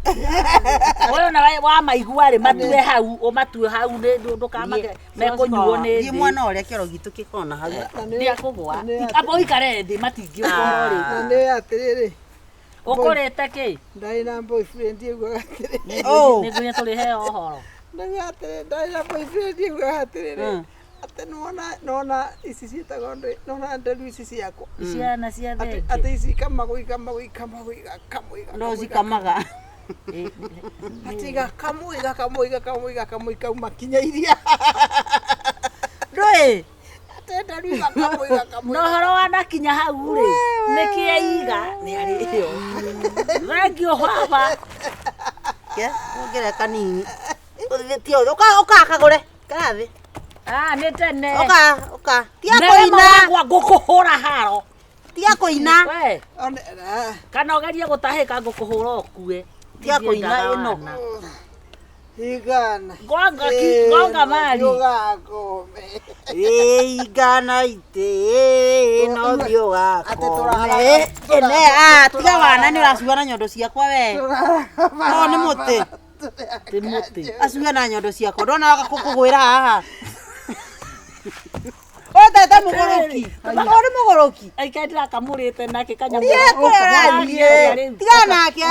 ũyũ na wa maigua rĩ matue hau ũmatue hau nĩ ndũkamake mekũnyuo nĩ Thiĩ mwena ũrĩa kĩoro gitũ gĩkona hau Na nĩ- nĩ akũgwa na nĩ- amba ũikare thĩ matingĩũkũrwo rĩ na nĩ atĩrĩrĩ ũkũrĩte kĩ ndarĩ na boyfriend augaga atĩrĩrĩ Oh. nĩngũnya tũrĩheo ũhoro ndauga atĩrĩrĩ ndarĩ na boyfriend augaga atĩrĩrĩ Mm. atĩ nĩwona nĩwona ici ciĩtagwo ndĩ nĩwona nderu ici ciakwa ciana cia atĩ thenge atĩ ici ikamagwo ikamagwo ikamagwo igakamwo no igakamwo cikamaga atĩ igakamwo igakamwo igakamwo igakamwo ikauma kinya iria ndũĩ atĩ nderu igakamwo igakamwo na ũhoro wanakinya hau rĩ nĩkĩ aiga nĩ arĩo thengio baba ke wongerere kanini Ũthĩ- ũka ũka kagũre ikara thĩ Ah, nĩ tene ũka ũka tiga Nerema kũina wakwa ngũkũhũra haro tiga kũina we One- ah, kana ũgerie gũtahĩka ngũkũhũra ũkue Tiga kũina Ndiendaga ĩno. wana. Igana. Gonga ki gonga mari. Ũgakome. Ĩigana itĩ no thiĩ Atĩ ũgakome. tũrahara- Ene ah tiga wana nĩ ũracuga na nyondo ciakwa we. No nĩ mũtĩ. Ti mũtĩ. Acuge na nyondo ciakwa ndona waka kũgwĩra haha. Ũtete mũgũrũki. Ũyũ nĩ mũgũrũki. Aika ndĩrakamũrĩte nake kanyamũ. Thiĩ kũrĩa ũrathiĩ. Tiga nake.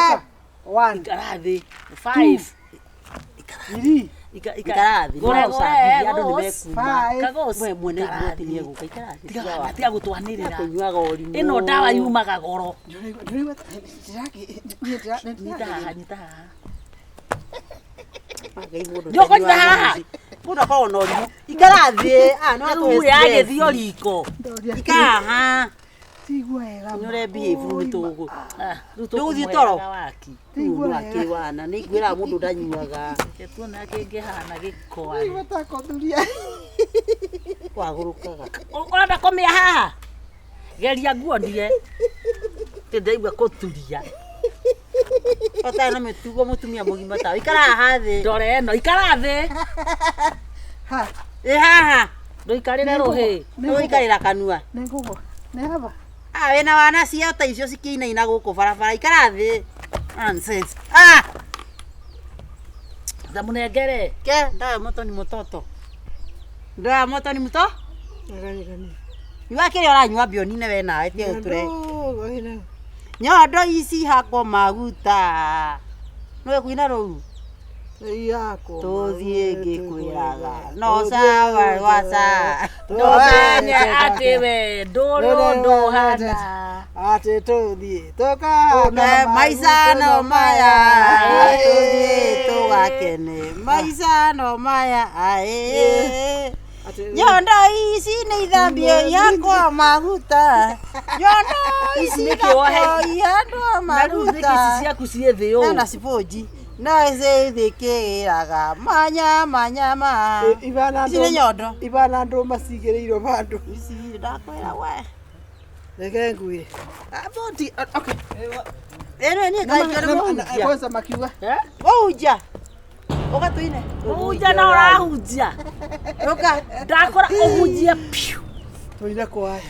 One, Ikara thĩ. 5. three, Ika Ikara thĩ. Gũre No ũcambithie, andũ nĩ gũre. mekuma. five. Kagos. We mwene igua atĩ nĩ egũka. Ikara thĩ. Tiga tiga wa- tiga gũtwanĩrĩra. Kũnyuaga ũrimũ. Ĩno ndawa yumaga goro. Ndũraigua ta- Nyita haha, nyita haha. Ngai mũndũ Ndio kũnyita ndanyuaga haha. ũrimũ. Mũndũ akoragwo na ũrimũ. Ikara thĩ. Ah, no Rĩu atũhe yagĩthio stress. riko. Ikara haha. Tigua wega. Nĩ ũre behave rĩu nĩtũgũ. Ah, rĩu Ndũgũthiĩ tũkũmũheaga toro? waki. Rĩu nĩ akĩrĩ wana. Nĩ ngwĩraga mũndũ ndanyuaga. Reke tuone kĩngĩhana gĩko arĩ. Ndĩraigua ta kũthuria. Wagũrũkaga. Ũrenda kũmĩa haha? Geria nguonie. Tĩ ndaigua kũturia. Ũtarĩ na mĩtugo mũtumia mũgima tawe. Ikara haha thĩ. Ndore ĩno, ikara thĩ. Ha, Ĩ haha. Ndũikarĩre rũhĩ. Nĩgũikarĩra kanua. nĩ ngũgwa. Nĩ haba. Ah, wĩna wana cia ta icio cikĩinaina gũkũ barabara. Ikara thĩ. Nonsense. Ah! Ndamũnengere. Ke, ndawa ya moto ni mũtoto. Ndawa ya moto ni mũto? Nĩganigani. Nyua kĩrĩa ũranyua mbionine we nawe tiga gũtũre. Ndogo ĩno. Nyondo ici hakwo maguta. Nĩwe kuina rũu? Yakwo. Tũthiĩ ngĩkwĩraga. No sawa waca. Ndũmenye atĩ we ndũrĩ ũndũ ũhana. Atĩ tũthiĩ tũkahaka Maica no maya tũthiĩ tũgakene. tũgakene. Maica no maya aĩ. Atĩ Nyondo ici nĩ ithambio ihakwo maguta. Nyondo ici Nĩkĩ wohe- ihakwo ihakwo Na rĩu nĩkĩ ici maguta. ciaku ciĩ thĩ ũũ? Na cipunji no icithikĩraga manya manyama. Ibana Ici nĩ nyondo. Ibana ndũma cigĩrĩirwo bandũ. Ici ndakwĩra we. Reke ngwĩre. Ah, boti, okay. Ĩno niĩ ngaikio nĩ mũhunjia. Kwanza makiuga. Eh? Mũhunjia. Ũgatũine. Mũhunjia no ũrahunjia. Ũka. Ndakora ũhunjie piu. Tũire kwaya.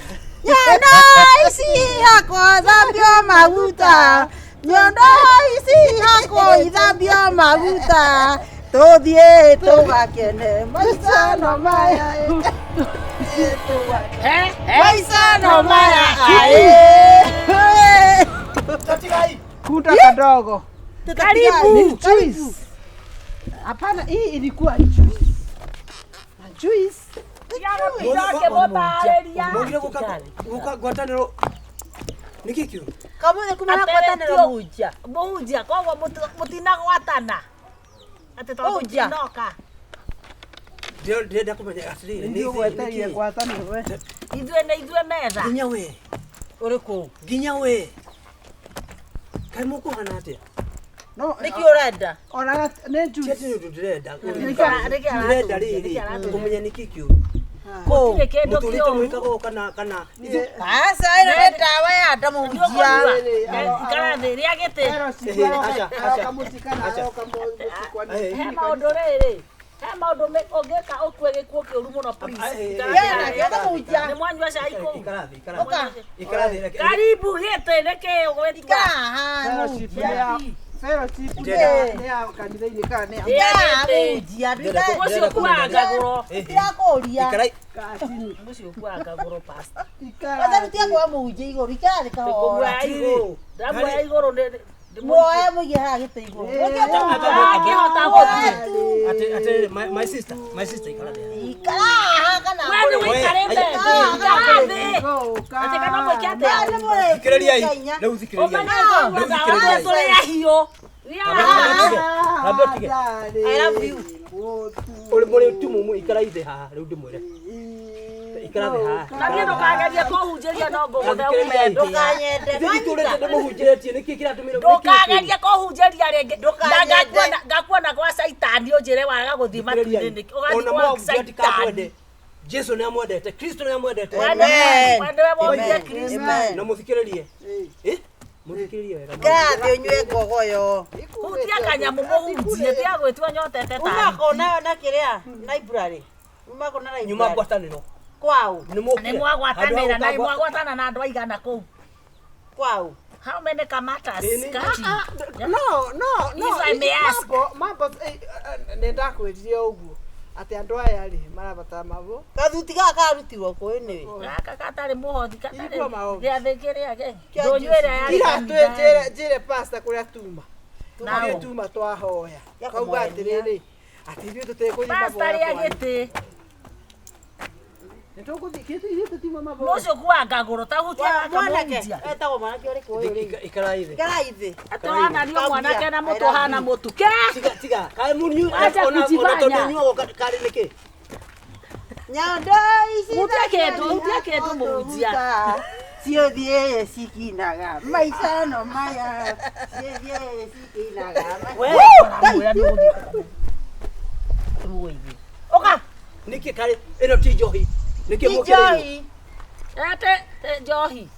Nyondo ici ihakwo thambio maguta. Nyondo ici ihakwo ithambio maguta. Tũthiĩ tũgakene maica no maya. Eh? Eh? Maica no maya. Aĩ. Kunda kadogo. Karibu. Ni juice. Hapana, hii ilikuwa juice. Na juice. Ndakĩmũtarĩria. Mũgire gũka ngwatanĩro nĩkĩ kĩu Kamũthĩ kuma na Atĩ ngwatanĩro tio- mũhunjia. Mũhunjia koguo mũtinagwatana. Atĩ tondũ Mũhunjia. tũtinoka. Ndĩrenda kũmenya atĩrĩrĩ Nĩ ũgwetereire ngwatanĩro we. Ithuĩ nĩ ithuĩ metha. nginya we Ũrĩkũ? nginya we kaĩ mũkũhana atĩa No, Nĩkĩ ũrenda? ona nĩ ti juice. atĩ nĩ ũndũ ndĩrenda Nĩkĩ ndĩrenda aratũria? rĩrĩ Nĩkĩ aratũria? kũmenya nĩkĩ kĩu Gũtirĩ kĩndũ mũtũrĩte kĩũru. mwĩkaga ũũ kana kana Aca ĩno nĩ ndawa ya nda mũhunjia. Nĩũkũnyua. Ikara thĩ, rĩa gĩtĩ. Acha, acha. Acha. Eh, He maũndũ rĩrĩ. He maũndũ ũngĩka ũkue gĩkuũ kĩũru mũno please. Ah, eh, Ikara eh, thĩ. eh, eh, mũhunjia. Nĩ mwanyua cai kũu? ikara thĩ ikara thĩ ikara thĩ reke- Karibu gĩtĩ nĩkĩ ũgwĩtua? Ikara haha Fellowship mũhunjia. nĩ ya fellowship Ndĩrenda- nĩ ya kanitha-inĩ kana nĩ ya Rĩa Ikara gĩtĩ. mũhunjia. Ndĩrenda- Ũcio ũkuaga ngagũro. Eh, eh. Ndirakũria. Ikara katini. Ũcio ũkuaga ngagũro pastor. Ikara. Kwanza rutia kwa mũhunjia igũrũ. Ikara thĩ kahora. Kũmuoya igũrũ. Ndamuoya igũrũ nĩ Muoe mũige haha gĩtĩ igũrũ. Ũke mũhunjia. Ndangĩhota gũthiĩ. atĩ atĩ my sister my sister ikara thĩ Ikara haha kana We nĩ wĩikarĩte thĩ. Ikara thĩ. Atĩ kana mwĩke atĩa? thikĩrĩriai rĩu thikĩrĩriai Ũmenye ndawa tũrĩ ahiũ. Rambia ũtige. I love you. Ũrĩ mũrĩ tumumu ikara thĩ haha rĩu ndĩmwĩre ikara thĩ haha Na niĩ ndũkagerie kũhunjĩria no ngũgũthe ume ndũ. Ndũkanyende. Ithuĩ itũrĩte ndĩmũhunjĩrĩtie nĩkĩ kĩratũmire Ndũkagerie kũhunjĩria rĩngĩ. Na Ndũkanyende. ngakuona gwa Caitani ũnjĩre waga gũthiĩ matu-inĩ nĩkĩ. Ũgathiĩ ona gwa mwabu Caitani. atikamwende Jesu nĩ amwendete Kristo nĩ amwendete We Amen. nĩwe wonire Amen. Kristo. Amen. na mũthikĩrĩrie Eh? Mũthikĩrĩrie wega. Ikara thĩ ũnyue ngogoyo. Hutia kanyamũ mũhunjie tiga gwĩtua nyotete ta Umako na kĩrĩa library. Umako na Nyuma library. ngwatanĩro. Kwao. Nĩ mũkire. nĩ mwagwatanĩra na Handũ ha gũka- mwagwatana na andũ aigana kũu. Kwao. How many kamatas? Nĩ- Kati. No, no, no. If I may ask. Mambo, mambo, nĩ ndakwĩrire ũguo atĩ andũ aya rĩ marabatara mavo. Gathuti gaka karutirwo kũ anyway. Gaka gatarĩ mũhothi gatarĩ Igua maũndũ. gĩathĩ kĩrĩa gĩ. Kĩa Ndũnyũ ĩrĩa yarĩ Ira kanitha. twĩ njĩre pastor kũrĩa tuma. Nao. Ithuĩ tuma twahoya. Ya Kauga kũmũhenia. atĩrĩrĩ atĩ ithuĩ tũtekũthiĩ Pastor maboya rĩa kwanyu. gĩtĩ. Nĩ tũgũthiĩ ithuĩ tũtiuma maboya. Mũcio kuanga ngũrũ ta hutia Wa gaka mwanake. mũhunjia. Etagwo mwanake ũrĩkũ ũyũ rĩu? Ikarai thĩ. Ikarai thĩ. Atĩ ũrananio mwanake na mũtũ ũhana mũtu. Ke! Tiga tiga. Kaĩ mũnyue Acha ona kujifanya. tondũ nyuago karĩ nĩkĩ? Nyondo ici Hutia kĩndũ, hutia kĩndũ mũhunjia. Ciothiĩ cikinaga maica no maya ciothiĩ cikinaga We. Ũramwĩra nĩ ũgũthiĩ. Tũmũgeithie. Ũka Nĩkĩ karĩ ĩno ti njohi. Nĩkĩ ti mũkĩrĩirwo? njohi. Ate njohi.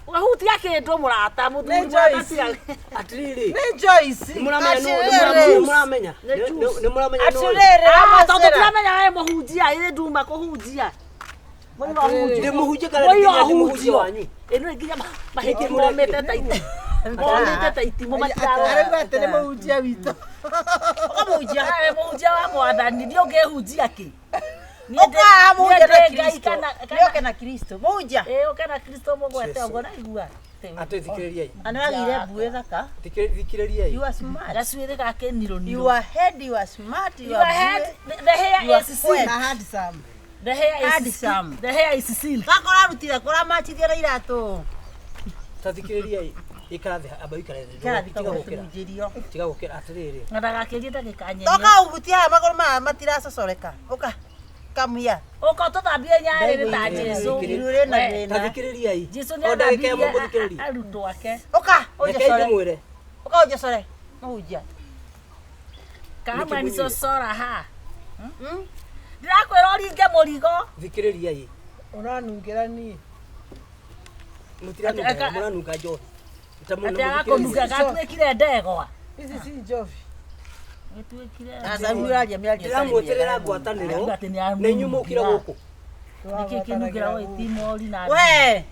Ũgahutia kĩndũ mũrata mũthuri Nĩ Joyce. mwana Atĩrĩrĩ. Nĩ Joyce. Nĩ mũramenya nũ- Atĩrĩrĩ. nĩ mũramenya. Nĩ mũramenya nũ ũyũ? Atĩrĩrĩ Ah, tondũ Wacera. tũramenya we mũhunjia ĩrĩ nduma kũhunjia. Mũira ũhunjio. Ndĩ mũhunjia kana Mũira nginya ndĩ mũhunjia ũhunjio. wanyu? Ĩno nginya mahĩndĩ Nĩkĩ momĩte ta itimũ. Momĩte ta itimũ matirarora. Arauga atĩ nĩ mũhunjia witũ. Ũka mũhunjia. Wewe mũhunjia wa mwathani ndiũ ngĩhunjia kĩ? Niĩ Ũka haha mũhunjia niĩ na ndĩ Ngai Kristo. kana Nĩ ũke na Kristo. Mũhunjia. Ĩĩ ũke na Kristo mũgwete ũguo naigua. Atĩ thikĩrĩriai. Na nĩ wagĩire mbuĩ thaka. Thikĩrĩriai. You are smart. Gacuĩrĩ gake niro niro. You are head, you are smart, you Your are head, mbuĩ. the hair You are is silk. Na handsome. The hair is Handsome. The hair is silk. Gaka ũrarutire kũ ũramachithia na iratũ? Ta thikĩrĩriai. Ikara thĩ amba ũikare thĩ. Ikara thĩ Tiga kagũre gũkĩra. tũhunjĩrio. Tiga gũkĩra atĩrĩrĩ. Na ndagakĩrie ndagĩka nyenye. Toka ũhutie haha magũrũ maya matiracocoreka. Ũka. Come here. Ũka ũtũthambie nyarĩrĩ ta Jesũ. Iru rĩna We, thĩna. Ta thikĩrĩriai. Jesũ nĩ O ndagĩka ĩmwe athambirie mũthikĩrĩrie. arutwo ake. Ũka Rekei ũnjocore. ndĩmwĩre. Ũka ũnjocore. Mũhunjia. Kama Nĩkĩ ni mũnyuire? cocora ha. Ndĩrakwĩra ũringe mũrigo. Thikĩrĩriai. Ũranungĩra niĩ. Mũtiranunga Ate- mũranunga njohi. Ta mũno Atĩ agakũnunga mũthikĩrĩrie. gatuĩkire ndegwa. Ici ci njobi. Gĩtuĩkire. Aca rĩu ũraria mĩario ĩtarĩ Ndĩramwĩtĩrĩra mĩega. ngwatanĩro Arauga atĩ nĩ na inyuĩ mũkire aranungĩra. gũkũ. Nĩkĩ kĩnungĩra wo itimori na We,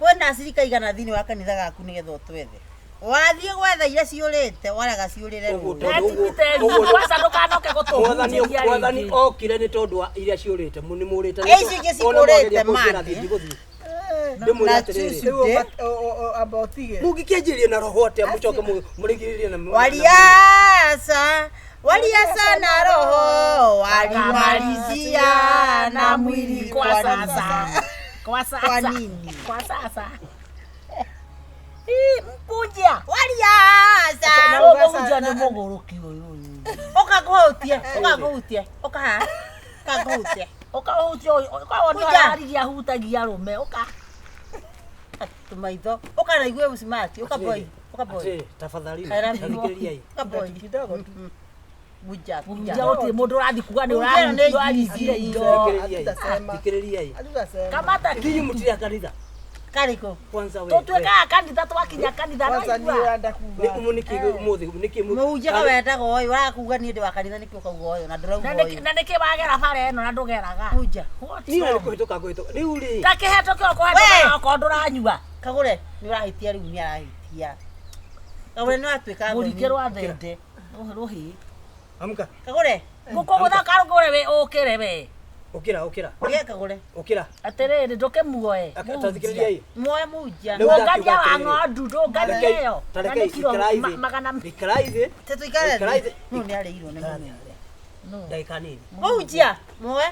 kwĩna acirika igana thĩinĩ wa kanitha gaku nĩgetha ũtwethe. Wathiĩ gwetha iria ciũrĩte, waraga ciũrĩre Ũguo rũĩ. tondũ ũguo- Etibiteri ũguo- kwanza ndũkanoke Mwathani gũtũhunjĩria mwathani rĩngĩ. okire nĩ tondũ wa iria ciũrĩte nĩ mũrĩte. Ĩ, icio ingĩ cikũrĩte, man. Ndĩmwĩre Na atĩrĩrĩ. chuchu. Rĩu amba ũtige. Mũngĩkĩanjĩrĩria na roho atĩa mũcoke mũrigĩrĩrie na Waliasa, waliasa na roho, walimalizia na mwili kwa kwa sasa. Kwa sasa. Kwa nini? Kwa sasa. Ii, mpunja. Waliasa. Ũyũ mũhunjia nĩ mũgũrũki ũyũ ũyũ. Ũka ngũhutie, ũka ngũhutie, ũka haha, ũka ngũhutie. Ũka ũhutie ũyũ, ũka wone Hunja. ararigia ahutagia arũme, ũka. Tũmaitho, ũka na igue smart, ũka boy, ũka boy. Atĩrĩrĩ, tafadhali I love you. thikĩrĩriai. Ũka boy. Kidogo tu. Bunja, Mũhunjia bunja. gũtirĩ mũndũ ũrathiĩ kuga nĩ Mũhunjia nĩ ũrahunjia ũraringire ngiri. indo. Thikĩrĩriai. Hatutasema. Thikĩrĩriai. Hatutasema. Kamata Inyuĩ mũtirĩ a kanitha. Karĩkũ? Kwanza we. Tũtuĩkaga kanitha twakinya kanitha Kwanza niĩ naigua. ũrenda kuga. Nĩ nĩkĩ ũmũthĩ nĩkĩ Mũhunjia ka wendaga ũyũ, ũrakuga niĩ ndĩ wa kanitha nĩkĩ ũkauga ũyũ na ndũrauga Na nĩkĩ ũyũ. na nĩkĩ wagera bara ĩno na ndũgeraga? Mũhunjia. What's Niĩ na wrong? nĩ kũhĩtũka ngũhĩtũka. Rĩu rĩ. Ta kĩhetũke ũkũhetũka okorwo ndũranyua. Kagũre, nĩ ũrahĩtia rĩu nĩ arahĩtia. Kagũre nĩ watuĩka Mũringe thoni. rwa thende. Rũhĩ. Amka. Kagũre, Ngũkũgũtha karũgũre we ũkĩre we. Ũkĩra ũkĩra. ũgĩe kagũre. Ũkĩra. Atĩrĩrĩ ndũkĩmuoe. Ta thikĩrĩriai. Muoe mũhunjia. Rĩu Mũngania ndakiuga wa atĩrĩrĩ. ng'ondu ndũngania ĩyo. Ta Na rekei nĩ kiro ikarai thĩ. magana Ikarai thĩ. Te tũikare Ikarai thĩ. thĩ. Nũ nĩ arĩirwo nĩ mũmere. Ndagĩka nini. Mũhunjia, muoe.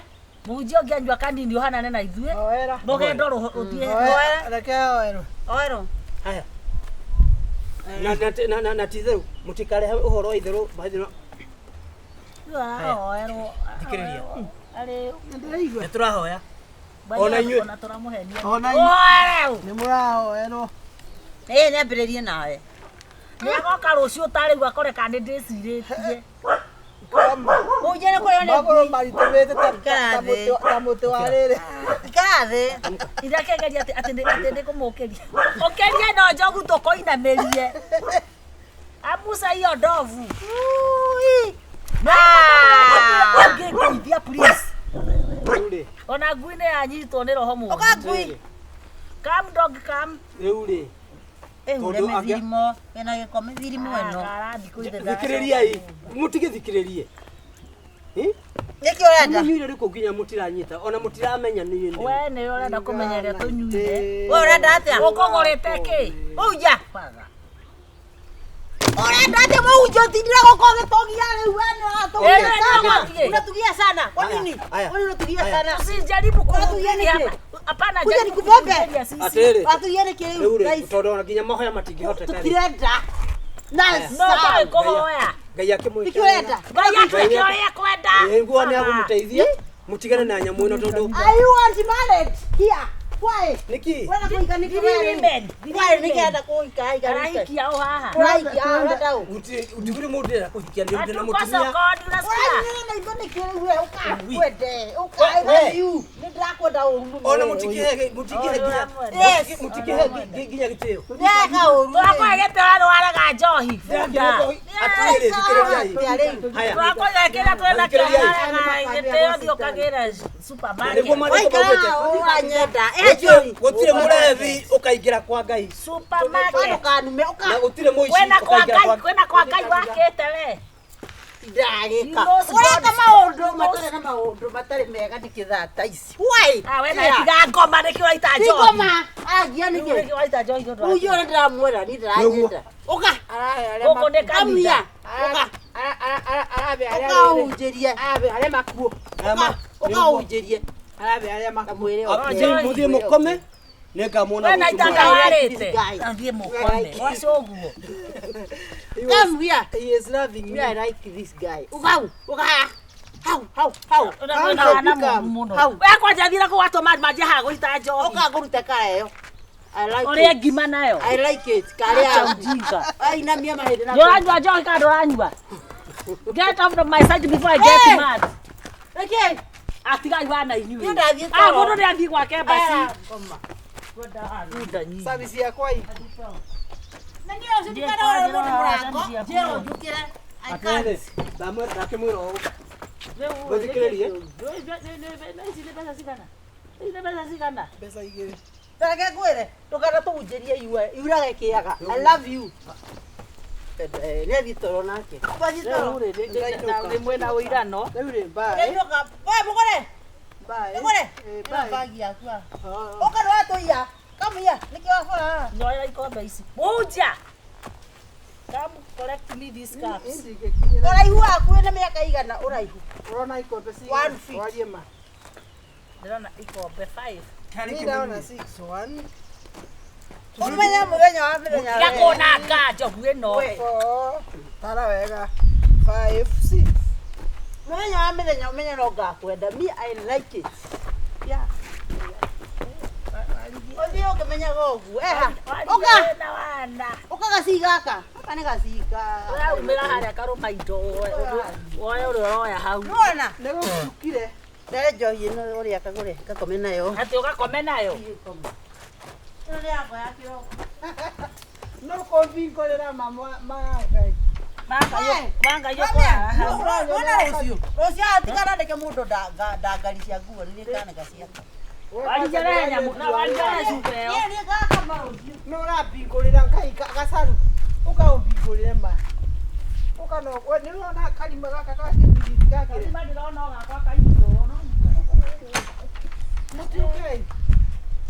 Mũhunjia ũngĩanyua kanini ũhanane na ithuĩ. Oera. Rũgendo rũthiĩ. Oera. Reke oerwo. Oerwo. Haya. Na na na na ti itherũ mũtikarehe ũhoro wa itherũ bathi Aroerwo. Thikĩrĩria. Arĩ Nĩndĩraigua. nĩ tũrahoya. Ona inyuĩ. Ona tũramũhenia. Ona inyuĩ. Ũhoere. Nĩ mũrahoerwo. Ĩĩ nĩ ambĩrĩrie nawe. Nĩ agoka rũciũ tarĩu akore kana nĩ ndĩcirĩtie. Mũhunjia Mũhunjia nĩ kũrĩo nĩ Magũrũ maritũhĩte Ikara ta thĩ. ta mũtĩ wa rĩrĩ. Ikara thĩ. Irakegeria atĩ nĩ kũmũkĩria. Ũkĩrie no njogu tũkũinamĩrie. Amusa hiyo ndovu. Ui. Ah. Ũngĩngũithia please. Rĩu rĩ, Ona ngui nĩ yanyitwo nĩ roho mũũru. Ũka ngui. Come dog come. Rĩu rĩ, Ĩhure Tondũ angĩa- mĩthirimo. Ĩna gĩko mĩthirimo ĩno. thikĩrĩriai, mũtigĩthikĩrĩrie. Nĩkĩ ũrenda? Mũnyuire rĩkũ nginya mũtiranyita, ona mũtiramenya nĩ nĩ. We nĩ ũrenda kũmenya ũrĩa tũnyuire. We ũrenda atĩa? Ũkũgũrĩte kĩ? Mũhunjia. Ũrenda atĩa mũhunjia ũtindire gũkũ ũgĩtũgia rĩu we nĩ ũratũgia Eh, we sana. nĩ ũgũthiĩ. Unatugia sana. Kwa nini? Aya. Kwa nini unatugia Aya. sana? Usijaribu Unatugia kuhubiri nĩkĩ? hapa. Hapana, Kuja jaribu nikubebe. kuhubiria sisi. Atĩrĩrĩ, Watugia nĩkĩ rĩu rĩu? rĩ, Guys, tondũ ona nginya mahoya matingĩhoteka rĩ. tũtirenda. Na No sawa. tũĩ kũhoya. Ngai akĩmwĩke Nĩkĩ ũrenda? Ngai atuĩke ũrĩa ekwenda. Nguo nĩ agũmũteithia mũtigane na nyamũ ĩno tondũ Are you want married? Here. Why? nĩkĩ Wena kũhika nĩkĩ Three we rĩu? women. Three Why women. nĩkĩenda kũhika hika rĩu? Arahikia ũ haha. Ũrahikia ũrenda ũ? gũtirĩ mũndũ ũrenda kũhikia nĩ ũndũ na Hatuko mũtumia sokoni unasikia? Ũranyinyĩra maitho nĩkĩ rĩu we? Ũka ngwende. Ũka I love you. Nĩ ndĩrakwenda ũru mũno. ona mũtikĩhe mũtikĩhe nginya Yes. mũtikĩhe nginya gĩtĩo Ndeka ũru. Tũrakũhe gĩtĩ ũrarwaraga njohi. Bunda. Atĩrĩrĩ, thikĩrĩriai. Atĩa rĩu? Haya. Tũrakũhe kĩrĩa twĩnakĩo Thikĩrĩriai. gĩtĩo thiĩ ũkagĩre Nĩguo supermarket. marĩkũ Waikara maugĩte. ũranyenda. Eh, Jori. Gũtirĩ mũrebi ũkaingĩra kwa Ngai Supermarket. Ndũkanume ũka. na gũtirĩ mũici Kwĩna kwa ũkaingĩra Ngai, kwa kwĩna kwa Ngai wakĩte we. Ndagĩka. You knows Ũreka God. maũndũ matarĩ na maũndũ matarĩ mega nĩkĩ thaa ta ici. Why? Ah, we na tiga ngoma nĩkĩ ũraita Ti njohi. ngoma. Agia nĩkĩ? Nĩkĩ ũraita njohi nĩ ũndũ wa Ũyũ ũrĩa ndĩramwĩra niĩ ndĩranyenda. Ũka. Arahe arĩa Gũkũ nĩ Come kanitha. here. Ũka. Arabe arĩa Ũka ũhunjĩrie. Arabe arĩa makuo. Ũka ũhunjĩrie. Arabe arĩa makuo. Kamwĩre Atĩ mũthiĩ mũkome nĩngamuona We na rũciũ. itanda warĩte. Guy. Thiĩ mũkome. Waca ũguo. Come here. He is loving Me, me. I like this guy. Uka hau. Uka haha. Hau, hau, hau. Ũrĩa hana mũru mũno. Hau. We kwanja thira kũu watũma manjie haha gũita njohi. Ũka ngũrute kara ĩyo. I like Ũrĩe it. ngima nayo. I like it. Kari Acha yaku. ujinga. Ainamia mahĩndĩ na Nĩ ũranyua njohi kana ndũranyua? Get out of my sight before I get Hey! mad. Nĩkĩ? Atigai wana inyuĩ. Niĩ ndathiĩ Ah, toro. mũndũ nĩ athiĩ gwake basi. Aya, ngoma. Bunda nyingi. Service yakwa iko. Na niĩ ũcio ndikanaũrwo mũndũ mũrango. Njĩrwo njũkĩre. I Atĩrĩrĩ, can't. ndakĩmwĩra ũũ Mũthikĩrĩrie. Ici nĩ mbeca cigana? Ici nĩ mbeca cigana? Mbeca igĩrĩ. Reke ngwĩre, ndũkanatũhunjĩrie iwe, yurage kĩaga. I love you. Nĩ athiĩ toro nake. Twathiĩ toro. Rĩu rĩ, nĩ mwĩna ũirano. Rĩu rĩ, bye. Ũrainũka. We mũgũre. Bye. Mũgũre. Eh, Ĩno bye. bagi yaku haha. Oh. Ũka ndũratũiya. Come here. Nĩkĩo wabora haha. Nyoera ikombe ici. Mũhunjia! Come collect me these cups. Ndingĩkinyĩra. Ũraihu waku wĩna mĩaka igana ũraihu. Ũrona ikombe One cigana? feet. Warie ma. Ndĩrona ikombe 5. Niĩ ndĩrona 6 1 Ũmenye mũthenya wa mĩthenya. Tiga kũnanga njogu ĩno. We. 4 tara wega 5 6. Mũthenya wa mĩthenya ũmenye no ngakwenda. Me, I like it. Yeah. Ũthiĩ ũkĩmenyaga ũguo. Eha. Ũka. Wĩna wana. Ũka gacii gaka. Gaka nĩ gacii ka. Ũraumĩra harĩa karũma indo woe ũrĩa ũroya hau. Nĩwona? Nĩ gũcukire. Ndere njohi ĩno ũrĩa kagũre gakome nayo. Atĩ ũgakome nayo. Ĩno nĩ yakwa ya kĩroko. No kũmbingũrĩra mama ma Ngai. Mangai ũkũrara hau. Wona rũciũ. Rũciũ atikanandĩke mũndũ ndangari cia nguo nĩ nĩnganĩka ciakwa. Warinjere nyamũ na warinjere cuba ĩyo. Niĩ nĩ ngakoma rũciũ. No ũrambingũrĩra Ngai gacaru. Ũkaũmbingũrĩre ma. Ũka no we nĩ ũrona karima gaka ga kĩbiriti gakĩrĩ. Karima ndĩrona o gakwa kaitũ no. Mũtiũkei.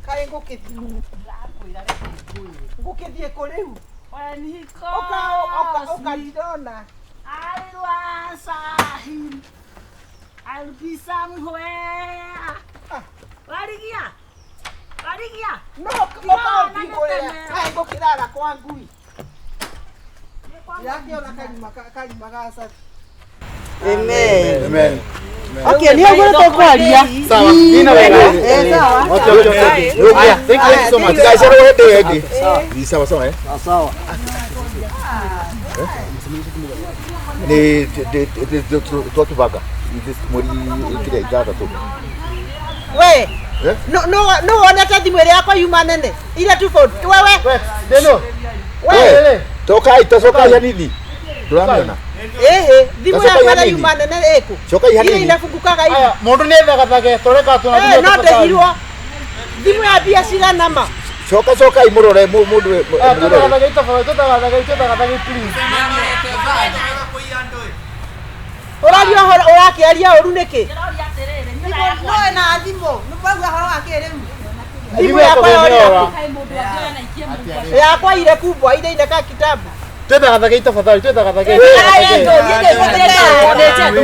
Kaĩ ngũkĩthiĩ. Ngũkĩthiĩ kũ rĩu? When he Ũka ũka calls ũka me, ndirona. I will answer him. I'll be somewhere. Ah. Warigia. Warigia. No ũkaũmbingũrĩra. Kaĩ ngũkĩrara kwa ngui. Ndĩrakĩona karima karima ga caru. Amen. Amen. Okay, nĩ ũguo tũkwaria. Sawa. Nina wewe. Eh, sawa. Okay, okay, okay. Haya, thank you so much. Guys, hadi hadi. Ni sawa sawa eh. Sawa. Ni twakibaka. Mweri kĩrĩa ithathatũ. We. No no no wonete thimũ ĩrĩa yakwa yuma nene. Ira tu phone. Wewe. We, Deno. We, tokai tocokai hanini. Ndũramĩona. Ehe, thimũ Tacokai yakwa ĩrĩa hanini. yuma nene ĩkũ. Cokai Ira hanini. inafungukaga hivi. Aya, mũndũ nĩ ethagathage tũreka tũna Eh, no ndehirwo. Thimũ ya mbia cigana ma. Coka cokai mũrore mũndũ mũrore. Tũthagathage tafadhali, tũthagathage, tũthagathage please. Ũraria ũhoro ũrakĩaria ũru nĩkĩ? Ndĩroria atĩrĩrĩ, niĩ No ena thimũ. Nĩ kwauga ũhoro wa kĩrĩu. Thimũ yakwa yorĩa kũ? Kaĩ mũndũ angĩoya na aikie mũhuko. Yakwa ile kubwa ile inakaa kitabu. Tũthagathage tafadhali, tũthagathage. Thimũ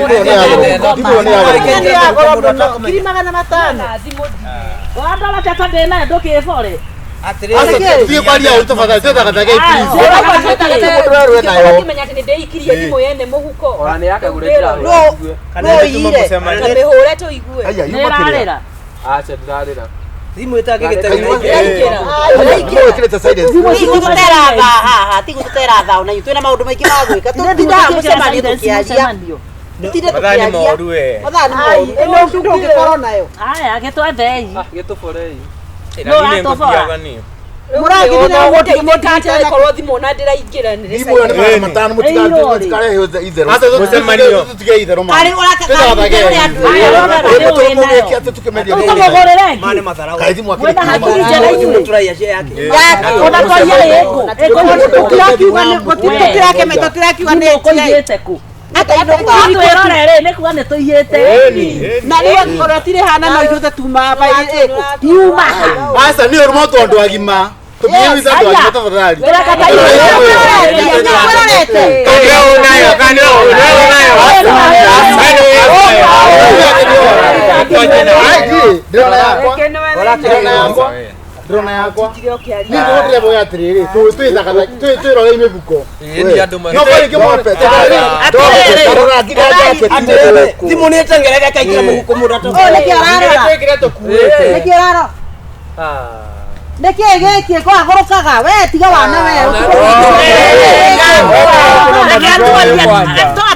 ĩyo nĩ ya goro. Nĩ ya goro mũno. Ngiri magana matano. Na thimũ ndirĩ. Wandora tata ndĩ nayo ndũkĩbore. Aca, thiĩ kwaria ũru tafadhali, tũthagathage please. Mũndũ werũ enayo. Ũkĩmenya atĩ nĩndĩikirie thimũ yene mũhuko. Ona nĩ yakagũrĩte. No no ire. Ta mĩhũre tũigue. Aya, Nĩ yuma kĩrĩa. ĩrarĩra. Acha ndĩrarĩra. Thimũ ĩtangĩgĩte Thimũ ĩkĩrĩte silence. Ti gũtũtera thaa haha, ti gũtũtera thaa ona ithuĩ twĩna maũndũ maingĩ ma gwĩka. Tũtindaga mũcemanio tũkĩaria. Tũtinde Mathaa nĩ tũkĩaria. moru we. Mathaa nĩ Ai, moru. ĩno ndũngĩkorwo nayo. Aya, gĩtwethei. Gĩtũborei. No atũbora. Mũragithire Mũgũteithĩka mũtigĩte atĩ korwo thimũ ona ndĩraingĩra nĩ Thimũ ĩyo nĩ magana matano mũtikarehe itherũ. Aca, tũtige itherũ ma. Karĩ ũraka Tũthagathage. karĩ andũ. Aya, rora Ĩ, rĩu mũtũrũ wĩ nayo. mũgĩke atĩ tũkĩmendia Rĩu nĩ tũmũgũrĩre Ma ĩngĩ. nĩ matharaũ. Kaĩ thimũ Mwĩna akĩrĩ hakiri njega inyuĩ. Tũraiya cia yake. Ona twaiyire ĩkũ. Tũtirakiuga nĩ tũtirakĩme tũtirakiuga nĩ Thimũ ũkũiyĩte kũ? Twĩrore rĩ, nĩ kuga nĩ tũiyĩte. Na rĩu angĩkorwo tirĩ hana no ithuothe tuma ba ĩkũ. Yuma ha. Aca, nĩ ũru no tondũ agima. Tũbihave andũ agima tafadhali. Tũreka ta Nĩkwĩrorete. Kanĩo ũnayo, kanĩo ũnayo. Ai, ndĩrona yakwa. Ndĩrona yakwa. Ndĩrona yakwa. Niĩ nĩguo ndĩreboya atĩrĩrĩ, twĩrorei mĩhuko. No kwĩ rĩngĩ mwone- Thimũ nĩ ĩtengerega ĩkaingĩra mũhuko mũndũ atoe. Ũyũ nĩkĩ ũrarora? Nĩkĩ ũrarora? Nĩkĩ gĩkĩ kwagũrũkaga? We tiga wana we.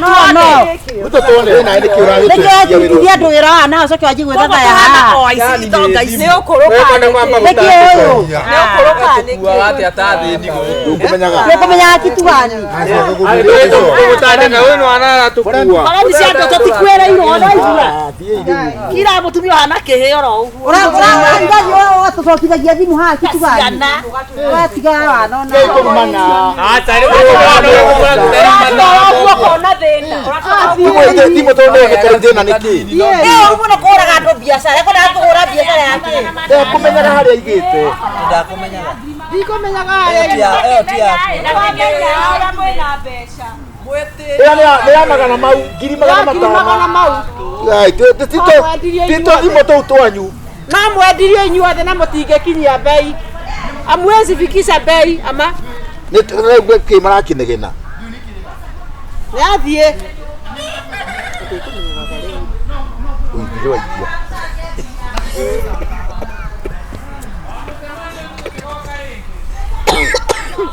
No no. Ruto tuone. Nĩkĩ ũratutithia andũ wĩra wa na ũcoke wanjie gwĩtha thaya haha? Nĩ ũkũrũka Nĩkĩ ũyũ? Nĩ ũkũrũka nĩkĩ? Atĩa ta thĩni gũkũ. Ndũkũmenyaga. Ndũkũmenyaga kitu gani? Tũgũtandĩka ũyũ nĩ araratũkua. Mageni cia andũ tũtikuĩrĩirwo ona igua. Kira mũtumia ũhana kĩhĩ oro ũguo. Ũrathiĩ ũgatũcokithagia thimũ haha kitu gani? Ciana. Ũratiga wana ona. Kũrumana. Acha rĩu Ũratwara ũguo ũkona thĩna. Thimũ tondũ nĩyo nĩ karĩ thĩna nĩkĩ? Ĩ ũru mũno kũhũraga andũ biacara. Ekwendaga kũhũra biacara yake. Ndekũmenyaga harĩa aigĩte. Ndakũmenyaga. Ndikũmenyaga harĩa Ĩyo ti yaku. Wamenya ũrĩa mwĩna mbeca. Ĩyo nĩ ya magana mau, ngiri magana Ngiri magana matano. mau. Ai, ti tũthimũ tũu twanyu. No mwendirio inyuothe na mũtingĩkinyia bei. Amwezi fikisha bei ama Nĩ tũraigua kĩ marakĩnegena. nĩ athiĩ. Ũigire waikia.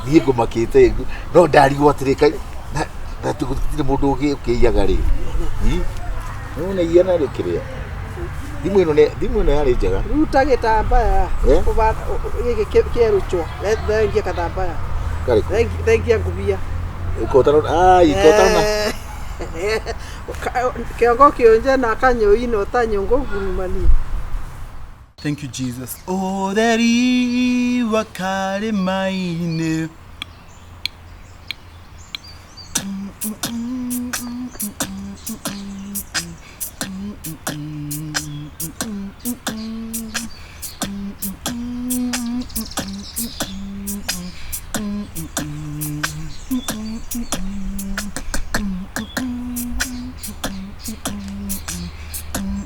Niĩ ngũmakĩte no ndarigwo atĩrĩ kaĩ na gũtirĩ mũndũ ũkĩiyaga rĩ. Nĩ iya na rĩ kĩrĩa. Thimũ ĩno nĩ thimũ ĩno yarĩ njega. Ruta gĩtambaya Eh? gĩkĩ kĩerũ chwa. Thengia gathambaya. Karĩkũ? Thengia ngubia. Kotano ai kotano. Kĩongo kĩonje na kanyũi ta nyũngũ ngurumani. Thank you, Jesus. Ũtheri wa karĩma-inĩ.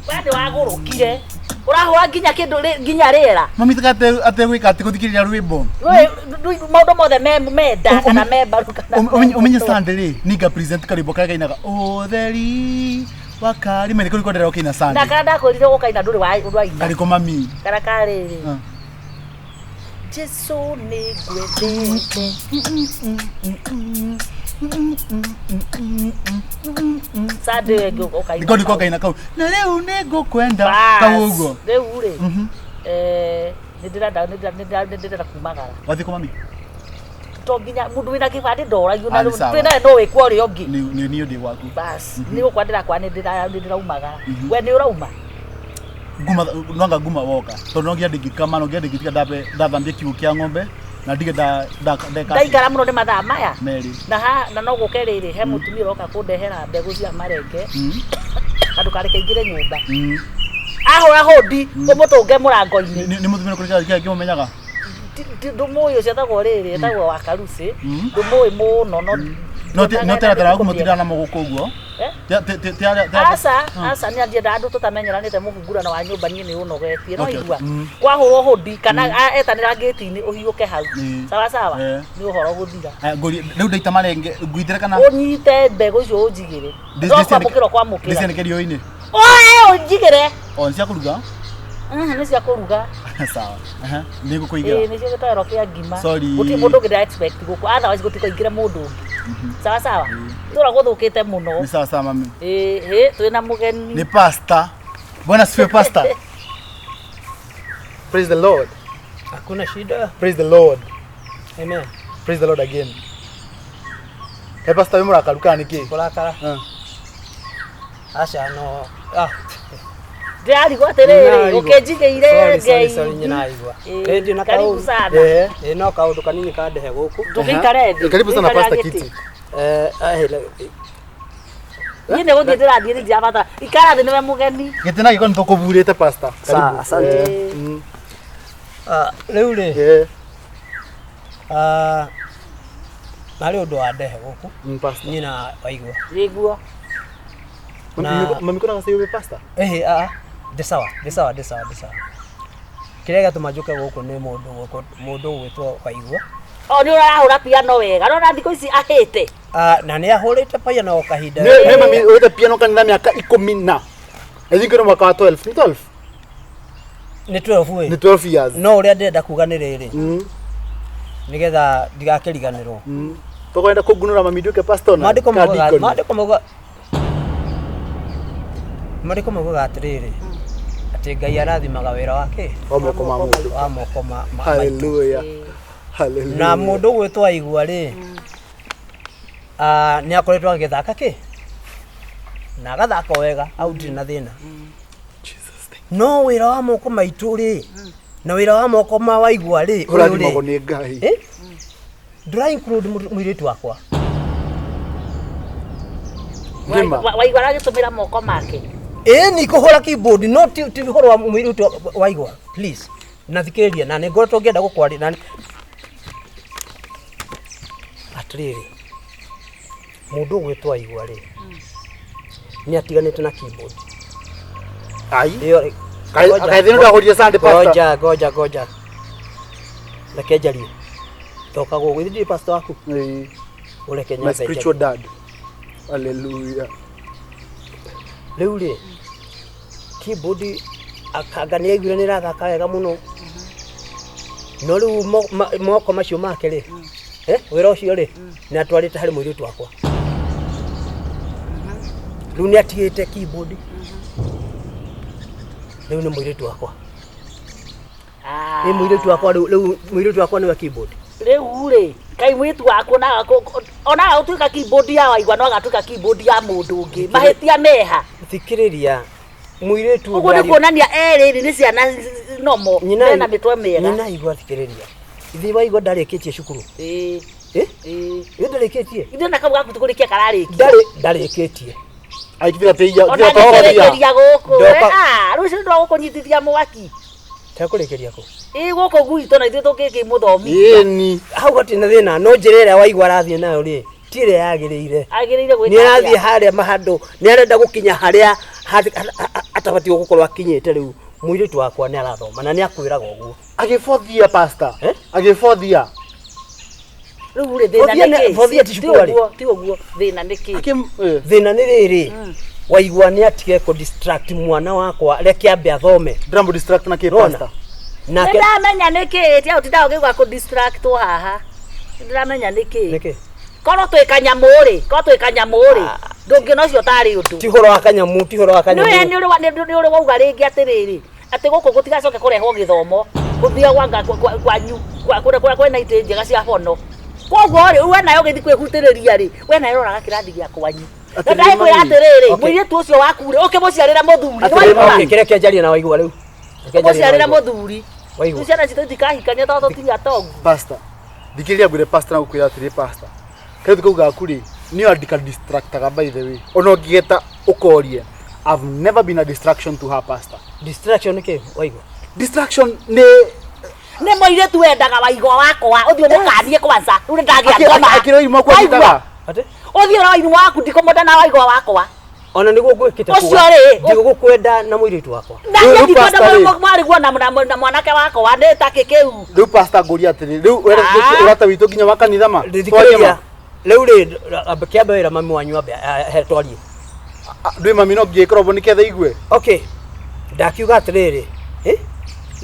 We nĩ wagũrũkire. Ũrahũra nginya kĩndũ nginya rĩera. Mami tiga ategwĩka atĩ gũthikĩrĩria rwĩmbo. Maũndũ mothe menda kana me mbaru kana. Ũmenye Sunday rĩ, ninga present karwĩmbo karĩa kainaga ũtheri wa karĩma-inĩ kau nĩko ndĩrenda gũkĩina Na Sunday. kana ndakwĩrire ũkaina ndũrĩ ndwaina. Karĩkũ mami? Kana karĩrĩ. Ah. Jesu nĩ ngwendete. Sunday ĩyo ĩngĩ ũkaina Niko niko kau. kaina kau. Na rĩu nĩ ngũkwenda Bas, kau ũguo. Rĩu rĩ, nĩ ndĩrenda nĩ ndĩrenda kumagara. Wathiĩ kũ mami? To nginya mũndũ wĩna kĩbandĩ ndoragio na Ah, nĩ rĩu sawa. twĩ nawe no wĩkwo ũrĩa ũngĩ. Nĩ niĩ ndĩ gwaku. Bas, nĩ gũkwa ndĩrakwa nĩ ndĩraumagara. We nĩ ũrauma? Nguma nwanga nguma woka. Tondũ no nginya ndingĩkama no nginya ndingĩtiga ndambe ndathambie kiugũ kĩa ng'ombe na ndige nda nda ndeka. Ndaikara mũno nĩ mathaa maya. Merĩ. Na ha na no gũke rĩrĩ he mũtumia ũroka kũndehera mbegũ cia marenge. Na ndũkareke aingĩre nyũmba. Ahũra hũndi ũmũtũnge mũrango-inĩ. Nĩ mũtumia ũrĩkũ kĩrĩa kĩmũmenyaga? Ndũmũĩ ũcio etagwo rĩrĩ etagwo wa Karuci. Ndũmũĩ mũno no No no teratera waku mũtindaga na mũgũkũ ũguo. Eh? Ti arĩa Aca, aca nĩ andiendaga andũ tũtamenyeranĩte mũhungurano wa nyũmba niĩ nĩ ũnogetie no Okay, igua okay. kwahũrwo hũndi kana etanĩra ngĩti-inĩ ũhiũke hau sawa sawa Eh. nĩ ũhoro gũthira Ngũri rĩu ndaita marenge nguithĩre kana ũnyite mbegũ icio ũnjigĩre no kwamũkĩra ũkwamũkĩra ndĩcianĩke riũa-inĩ. oe ũnjigĩre O nĩ cia kũruga? Nĩ cia kũruga. Sawa. Aha, nĩ Ĩĩ ngũkũigĩra. nĩcio gĩtoero kĩa ngima. Sorry. Gũtirĩ mũndũ ũngĩ ndĩra expect gũkũ otherwise gũtikaingĩre mũndũ ũngĩ. Sawa sawa. Tũra gũthũkĩte mũno. Nĩ sawa sawa mami. Ĩĩ hĩ twĩna mũgeni. Ni pasta. Bwana sifiwe pasta. Praise the Lord. Hakuna shida. Praise the Lord. Amen. Praise the Lord again. Hey pastor, wĩ mũrakaru kana nĩkĩ? Kũrakara. Aca no. Ah. Ndĩrarigwo atĩrĩrĩ Nĩraigua. ũkĩnjigĩire Sorry, sorry, ngei. sorry, nyinaigua. Ĩĩ, Ĩĩ ndĩ na karibu kaũndũ. sana. Ĩĩ no kaũndũ kanini kandehe gũkũ. Ndũgĩikare thĩ. Karibu sana Ũikare Pastor gĩtĩ. Kiti. Niĩ nĩ gũthiĩ ndĩrathiĩ nĩ ndirabata. Ikara thĩ nĩwe mũgeni. Gĩtĩ na gĩko nĩ tũkũburĩte pastor. Sawa, Karibu. asante. Eh, Rĩu rĩ. Eh. Harĩ ũndũ wandehe gũkũ. Pastor. Nyina waigua. Nĩguo. Na- Mami kuna gacĩ wĩ pastor? Ĩhĩ a ndĩ sawa, ndĩ sawa, ndĩ sawa, ndĩ sawa. Kĩrĩa gĩatũma njũke gũkũ nĩ mũndũ gũkũ mũndũ ũgwĩtwo Waigua. O nĩ ũrahũra piano wega. Rora thikũ ici ahĩte. Na nĩ ahũrĩte piano o kahinda. Nĩ mami ũrĩte piano kanitha mĩaka ikũmi na. I think nĩ mwaka wa 12. Nĩ 12? Nĩ 12 ĩ. Nĩ 12 years. No ũrĩa ndĩrenda kuga nĩ rĩrĩ. Nĩgetha ndigakĩriganĩrwo. Tũkwenda kũngunũra mami nduĩke pastor na Maandĩko kana maugaga deacon? maandĩko maugaga maandĩko maugaga atĩrĩrĩ atĩ Ngai arathimaga wĩra wake Wa moko ma mũndũ. wa moko ma maitũ. Hallelujah. Hallelujah. Na mũndũ ũgwĩtwo Aigua rĩ nĩ akoretwo agĩthaka kĩ na agathaka wega hau ndirĩ na thĩna no wĩra wa moko maitũ rĩ na wĩra wa moko ma Waigua rĩ ũyũ rĩ, Ũrathimagwo nĩ Ngai. Eh? Ndũra include mũirĩtu wakwa Ngĩma. Waigua aragĩtũmĩra moko make. Ĩĩ ni kũhũra keyboard no ti ti ũhoro wa mũirĩtu Waigua please na thikĩrĩria na nĩ ngoretwo ngĩenda gũkwaria na atĩrĩrĩ mũndũ ũgwĩtwo Waigua rĩ nĩ atiganĩte na keyboard Ai. Ĩyo- Kaĩ Ngoja, kaĩ thĩna ndagũrire Sunday pastor. ngoja ngoja ngoja reke njarie toka gũkũ ithuĩ ndirĩ pastor waku Ĩĩ. ũreke My nyambe spiritual njarie dad. Hallelujah. rĩu rĩ keyboard akanga nĩ aiguire nĩ ĩrathaka wega mũno no rĩu moko macio make rĩ wĩra ũcio rĩ nĩ atwarĩte harĩ mũirĩtu wakwa rĩu nĩ atigĩte keyboard rĩu nĩ mũirĩtu wakwa nĩ mũirĩtu wakwa rĩu rĩu mũirĩtu wakwa nĩwe keyboard Rĩu rĩ kai mwĩtu waku onaga gũtuĩka keyboard ya Waigua no agatuĩka keyboard ya mũndũ ũngĩ mahĩtia meha thikĩrĩria mũirĩtu ũguo nĩ kuonania erĩ rĩ nĩ ciana nomo mena mĩtwe mĩega nyina igua thikĩrĩria ithe Waigua ndarĩkĩtie cukuru ĩĩ ĩ ĩĩ ithe ndarĩkĩtie ithuĩ na kau gaku tũkũrĩkia kararĩkia ndarĩ ndarĩkĩtie Ai tiga tĩia ona tiga tũhorothia. nĩkĩrĩkĩria gũkũ Ndoka- rũciũ ndwagũkũnyitithia mwaki tekũrĩkĩria kũ ĩĩ gũkũ gwitũ na ithuĩ tũngĩkĩmũthomithia Ĩni. hau hatirĩ na thĩna no njĩra ĩrĩa Waigua arathiĩ nayo rĩ ti ĩrĩa yagĩrĩire agĩrĩire nĩ gwĩka arathiĩ atĩa harĩa mahandũ nĩ arenda gũkinya harĩa atabatiĩ gũkorwo akinyĩte rĩu mũirĩtu wakwa nĩ arathoma na nĩ akwĩraga ũguo Agĩbothia pastor. Eh? Agĩbothia. rĩu rĩ thĩna Bothia nĩ nĩ- kĩ bothia ti Ti cukuru arĩ. ũguo ti ũguo thĩna nĩ kĩ Akĩ eh. thĩna nĩ rĩrĩ Waigua nĩ atige kũ distract mwana wakwa reke ambe athome Ndĩramũ distract na kĩ Rona. pastor. nake nĩndamenya nĩ kĩ tia ũtindaga ũkĩigua kũ distractwo haha nĩndĩramenya nĩ kĩ nĩkĩ Korwo twĩ kanyamũ rĩ, korwo twĩ kanyamũ rĩ, ndũngĩona ũcio tarĩ ũndũ. Ti ũhoro wa kanyamũ, ti ũhoro wa kanyamũ. Nĩ nĩ ũrĩ wauga rĩngĩ atĩrĩrĩ, atĩ gũkũ gũtigacoke kũrehwo gĩthomo, gũthiĩ gwanga kwanyu, kũrĩa kwĩna itĩ njega cia bono. Koguo rĩ, we nawe ũgĩthiĩ kwĩhutĩrĩria rĩ, we nawe ũroraga kĩrathi gĩa kwanyu. Na ndakwĩra atĩrĩrĩ, mũirĩtu ũcio waku rĩ, ũkĩmũciarĩra mũthuri. Okay, kĩrĩa kĩanjaria na waigua rĩu. Ũkĩmũciarĩra mũthuri. Rĩu ciana citũ itikahikania tondũ tũtirĩ atongu. Pastor, thikĩrĩria ngwĩre pastor na gũkwĩra atĩrĩ pastor. Kairĩtu kau gaku rĩ, nĩyo andika distractaga by the way. Ona ũngĩgeta ũkorie, I've never been a distraction to her pastor. Distraction nĩ kĩ waigua? Distraction nĩ nĩ mũirĩtu wendaga waigua wakwa, ũthiĩ ũmũkanie kwanza. Rĩu nĩndagĩa ngoma. Akĩrĩ waigua waku anyitaga? Ũthiĩ ũrore waigua waku, ndikũmwenda na waigua wakwa. Ona nĩguo ngwĩkĩte Ũcio rĩ, ndigũgũkwenda na mũirĩtu wakwa. Na niĩ ndikwenda mwarĩguo na mwanake wakwa, nĩ ta kĩ kĩu. Rĩu pastor ngũria atĩrĩ, rĩu ũrata witũ nginya wa kanitha ma? Thikĩrĩria. Rĩu rĩ, kĩambe wĩra mami wanyu ambe he twarie. Ndwĩ mami no ngĩkorwo bo nĩketha igue. Okay. Ndakiuga atĩrĩrĩ,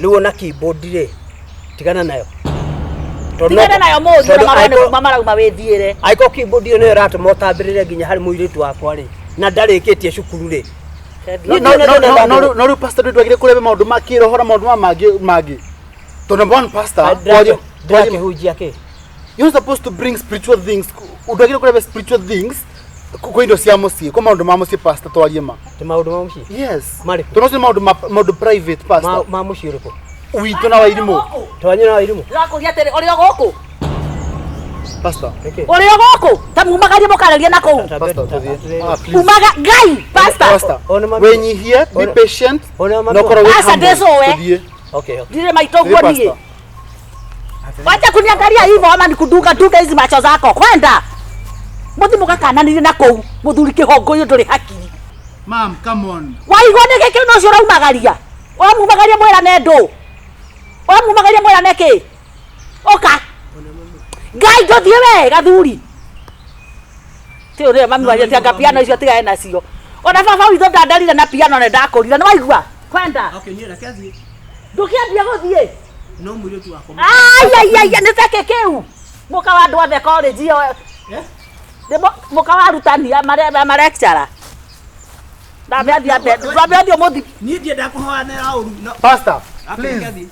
rĩu ona keyboard rĩ, tigana nayo. Tigana nayo mũriũ na marũa nĩ kuma marauma wĩthiĩre. Angĩkorwo keyboard ĩyo nĩyo ĩratũma ũtambĩrĩre nginya harĩ mũirĩtu wakwa rĩ, na ndarĩkĩtie cukuru rĩ. No rĩu pastor ndwagĩrĩire kũrebe maũndũ ma kĩroho na maũndũ ma mangĩ. Tondũ number one pastor, ndĩrakĩhunjia kĩ? You're supposed to bring spiritual things. Ndwagĩrĩire kũrebe spiritual things kwa indo cia mũciĩ, kwa maũndũ ma mũciĩ pastor twarie ma. Ti maũndũ ma mũciĩ? Yes. Tondũ ũcio nĩ maũndũ private pastor. Ma mũciĩ ũrĩkũ? Witũ na wairimũ. Twanyu na wairimũ. Ndĩrakũria atĩrĩ, ũrĩ o gũkũ? Pastor. Ũrĩ o gũkũ? Ta mumagarie mũkarerie na kũu. Pastor, tũthiĩ. Please. Umaga Ngai, pastor. Pastor, wĩnyihie, be patient, na ũkorwo wĩ Aca humble. ndĩcũe. Tũthiĩ. Okay, okay. Ndirĩ maitũ ũguo niĩ. Wacha kuniangalia hivyo ama nikudunga dunga hizi macho zako. Kwenda. Muthi mugakananirie na kũu. Mũthuri kĩhongo ũyũ ndũrĩ hakiri. Mom, come on. Waigua nĩ gĩkĩ no ũcio ũraumagaria. Ũramumagaria mwĩrane ndũ. Ũramumagaria mwĩrane kĩ? Ũka. Ngai ndũthiĩ we gathuri. Ti ũrĩa mami wanyu ati anga piano icio tigane nacio. Ona baba witũ ndandarire na piano na ndakũrire. Nĩ waigua? Kwenda. Okay, niĩ reke thiĩ. Ndũkĩambia gũthiĩ. No mũirĩtu wakwa. Ai ai ai nĩ ta kĩ kĩu. Mũka wa andũ othe college ĩyo. Nĩ mũka wa arutani ma lecturer. Ndambe athiĩ ambe ndambe athiĩ ũmũthi. Niĩ ndiendaga kũhoyanĩra ũru. Pastor, please.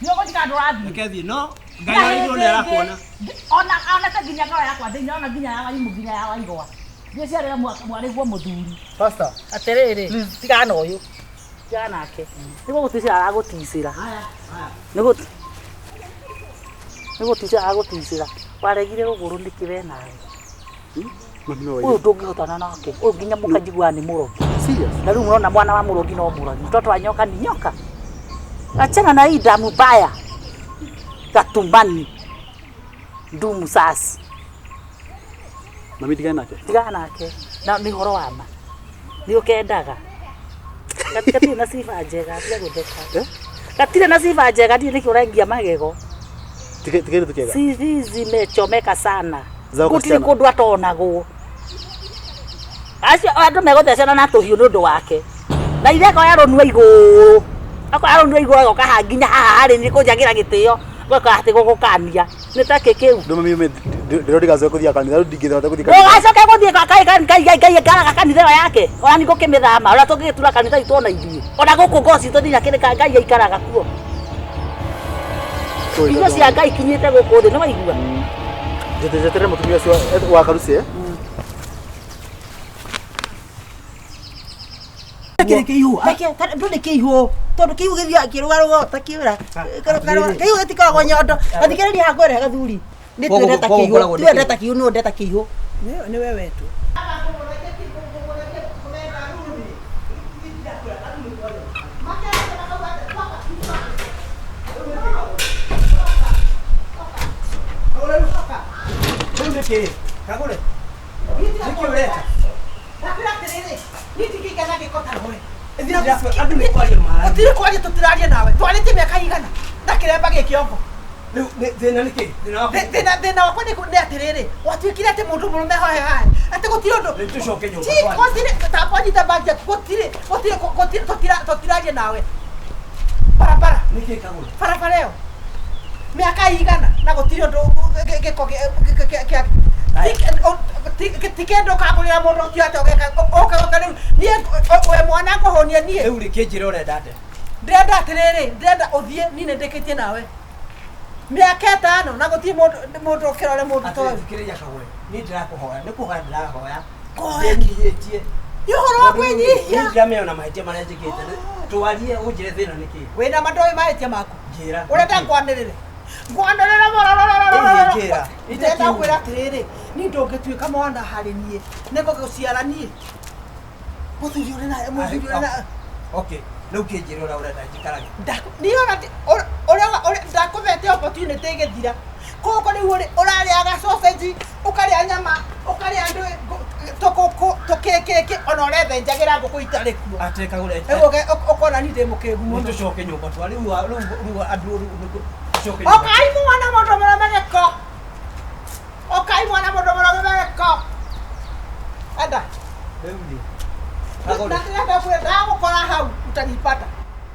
Nĩ ũgũthiĩ kana ndũrathiĩ? Reke thiĩ, no Ngai wa igũrũ nĩ arakuona. Ona ona ta nginya ngoro yakwa thĩinĩ ona nginya ya waimu nginya ya waigwa. Ndiĩciarĩra mwarĩguo mũthuri. Pastor. Atĩrĩrĩ, tigana na ũyũ. Tigana nake. Nĩ gũgũticĩra aragũticĩra. Nĩ gũticĩra aragũticĩra. Waregire rũgũrũ nĩkĩ we nawe? Ũyũ ndũngĩhotana nake. Ũyũ nginya mũkanjiguaga nĩ mũrogi. Na rĩu mũrona mwana wa mũrogi no mũrogi. Mtoto wa nyoka ni nyoka. Achana na hii damu mbaya. Gatumbani. Ndumu sasi. Mami tigana nake. Tigana nake. Na nĩ ũhoro wa ma. Nĩ ũkendaga. Gatirĩ na sifa njega, tiga gũtheka. Gatirĩ na sifa njega, ndiũĩ nĩkĩ ũrengia magego. Tigĩrĩ tũkĩega. CV zimechomeka sana. Za Gũtirĩ ũkasichana. kũndũ atonagwo. Acio andũ megũthecana na tũhiũ nĩ ũndũ wake. Na ithe akoya rũnua igũrũ. Akoya rũnua igũrũ agoka haha nginya haha harĩ nĩ kũnjagĩra gĩtĩo. Goka atĩ gũgũkania. Nĩ ta kĩ kĩu? Ndũ mami ndĩrodigacoke gũthiĩ kanitha, rĩu ndingĩhota gũthiĩ kanitha. Ndũgacoke gũthiĩ kwa Ngai Ngai Ngai aikaraga kanitha ĩyo yake. Ona nĩ ngũkĩmĩthama, ona tũngĩgĩtura kanitha itũ ona ithuĩ. Ona gũkũ ngoo citũ nginya kĩrĩka Ngai aikaraga kuo. Irio cia Ngai ikinyĩte gũkũ thĩ, nĩ waigua? Njeterere mũtumia ũcio wa karuci, eh? Ndũ nĩ kĩihũ tondũ kĩihũ gĩthiaga kĩrũgarũga ta kĩũra kĩihũ gĩtikoragwo nyondo athikĩrĩria haha ngwĩre gathuri nĩ twendeta kĩihũ twendeta kĩihũ nĩ ũndeta kĩihũ Nĩ we wetwo. Rĩu nĩ kĩĩ? Kagũre. Nĩkĩ ũreka? Ndakwĩra atĩrĩrĩ, niĩ ndingĩikara gĩko ta we. Andũ nĩ kwaria mararia. Gũtirĩ kwaria tũtiraria nawe. Twarĩtie mĩaka igana na kĩremba gĩ kĩongo. Rĩu thĩna nĩ kĩ? Thĩna wakwa. Thĩna wakwa nĩ atĩrĩrĩ, gwatuĩkire atĩ mũndũ mũrũme hohe haha, atĩ gũtirĩ ũndũ. Rĩu tũcoke nyũmba Ti, twarie. gũtirĩ, ta wanyita bagi yaku, gũtirĩ, gũtirĩ, gũtirĩ, tũtiraria nawe. Barabara. Nĩ kĩ Kagũre? Barabara ĩyo. Mĩaka igana na gũtirĩ ũndũ gĩko kĩa Ti kĩndũ ũkagũrĩra mũndũ ũcio atĩ ũgeka rĩu niĩ we mwana ngũhũnia niĩ. Rĩu rĩ kĩnjĩre ũrenda atĩa? Ndĩrenda atĩrĩrĩ, ndĩrenda ũthiĩ niĩ nĩ ndĩkĩtie nawe mĩaka ĩtano na gũtirĩ mũndũ ũkĩrore mũndũ ta ũyũ. Thikĩrĩria Kagũre, niĩ ndĩrakũhoya, nĩ kũhoya ndĩrahoya. Kũhoya? Ndĩnyihĩtie. Nĩ ũhoro wa kwĩnyihia. Niĩ ndiramenya ona mahĩtia marĩa njĩkĩte. Twarie ũnjĩre thĩna nĩ kĩĩ. Wĩna ma ndũĩ mahĩtia maku. Njĩra. Ũrenda ngwanĩrĩre? Ngwanĩrĩre mũno. Njĩra. Ndĩrenda kwĩra atĩrĩrĩ, niĩ ndũngĩtuĩka mwana harĩ niĩ, nĩ ngũgũciara niĩ. Mũthuri ũrĩ na mũthuri ũrĩ na Okay, rĩu kĩnjĩre ũrĩa ũrenda njikarage. Niĩ ona ũrĩa ndakũhete opportunity ĩgĩthira. Koguo rĩu ũrarĩaga sausage, ũkarĩa nyama, ũkarĩa tũkũkũ, tũkĩkĩkĩ, ona ũrethenjagĩra ngũkũ itarĩ kuo. Atĩ Kagũre. Rĩu ũkona niĩ ndĩ mũkĩgu mũno. Nĩ tũcoke nyũmba twa rĩu rĩu andũ rĩu tũcoke nyũmba. Ũkai mwana mũndũ mũrũme gĩko. Ũkai mwana mũndũ mũrũme gĩko. Enda. Rĩu rĩ. Kagũre. Ndagũkora hau utanipata.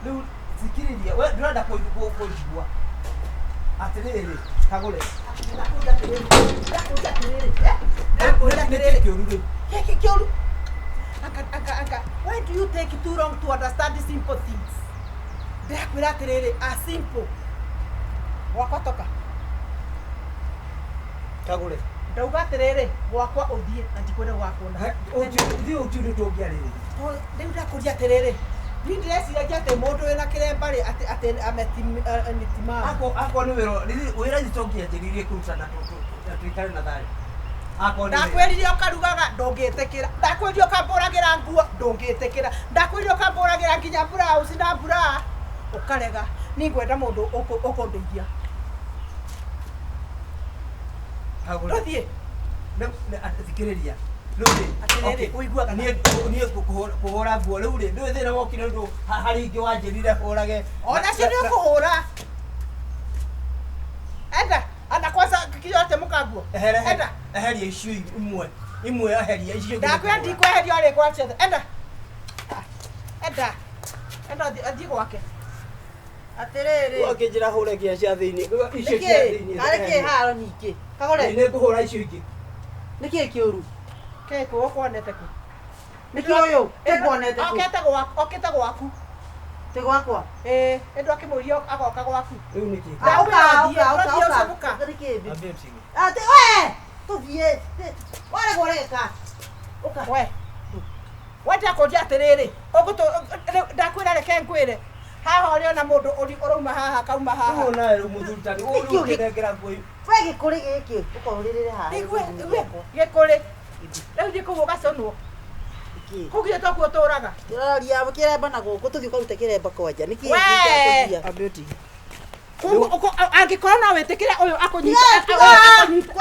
Rĩu thikĩrĩria, we ndũrenda kũnjigua. Atĩrĩrĩ, Kagũre. Ndakũria atĩrĩrĩ. Ndakũria atĩrĩrĩ. Ndakũria atĩrĩrĩ. Kĩũru rĩu. Gĩkĩ kĩũru. Anga anga anga. Why do you take too long to understand the simple things? Ndĩrakwĩra atĩrĩrĩ, a simple. Gwakwa toka. Kagũre. Ndauga atĩrĩrĩ, gwakwa ũthiĩ na ndikwenda gwakuona. Ũthiĩ ũthiĩ tũngĩarĩrĩria. Rĩu ndakũria atĩrĩrĩ, niĩ ndĩreciragia atĩ mũndũ wĩna kĩremba rĩ atĩ atĩ ametimaa. Akwa nĩ wĩra wĩra ithe tũngĩanjĩrĩirie kũruta na tũikare na thayũ. Akwa nĩ wĩra. Ndakwĩrire ũkarugaga ndũngĩtĩkĩra. Ndakwĩrire ũkambũragĩra nguo ndũngĩtĩkĩra. Ndakwĩrire ũkambũragĩra nginya blouse na bra ũkarega. Niĩ ngwenda mũndũ ũkũndeithia. Kagũre. Tũthiĩ. Thikĩrĩria. Rĩu rĩ, Atĩrĩrĩ, ũiguaga niĩ kũhũra nguo rĩu rĩ, ndũĩ thĩna wokire ũndũ harĩ ingĩ wanjĩrire hũrage. Onacio nĩ ũkũhũra. Enda, ana kwanza kiyote mũkanguo. Enda. Eheria icio imwe. Imwe eheria icio. Ndakwĩra ndikweheria ũrĩ kwa ciothe. Enda. Enda. Enda athiĩ gwake. Atĩrĩrĩ. Wakĩnjĩra hũre nginya cia thĩinĩ. Icio cia thĩinĩ. Karĩ kĩ haro ningĩ? Kagũre. Nĩ ngũhũra icio ingĩ. Nĩ kĩĩ kĩũru? Kĩ kũ ũkuonete kũ? Nĩ kĩ ũyũ? Ũkuonete kũ? Okĩte gwaku, okĩte gwaku. Ti gwakwa? Ĩĩ, ĩndũ akĩmũria agoka gwaku. Rĩu nĩ kĩ? Ũka, ũka, ũka, ũka. Nĩ kĩ? Ambia ũtige. Atĩ we! Tũthiĩ. Waregwo ũreka. Ũka. We. We ndakũria atĩrĩrĩ, ndakwĩra reke ngwĩre. Haha ũrĩ ona mũndũ ũrauma haha akauma haha. Ũũ nawe rĩu mũthuri ta rĩu ũkĩnengera nguo. We gĩkũrĩ gĩkĩ ũkorũrĩrĩre haha. Igue, gĩkũrĩ. Rĩu thiĩ kũu ũgaconwo. Kũu githĩ tokuo ũtũraga. Ndĩraria kĩremba na gũkũ tũthiĩ ũkarute kĩremba kwanja. Nĩ kĩĩ We! gĩkũria? Ambia ũtige. Angĩkorwo no wĩtĩkĩre ũyũ akũnyite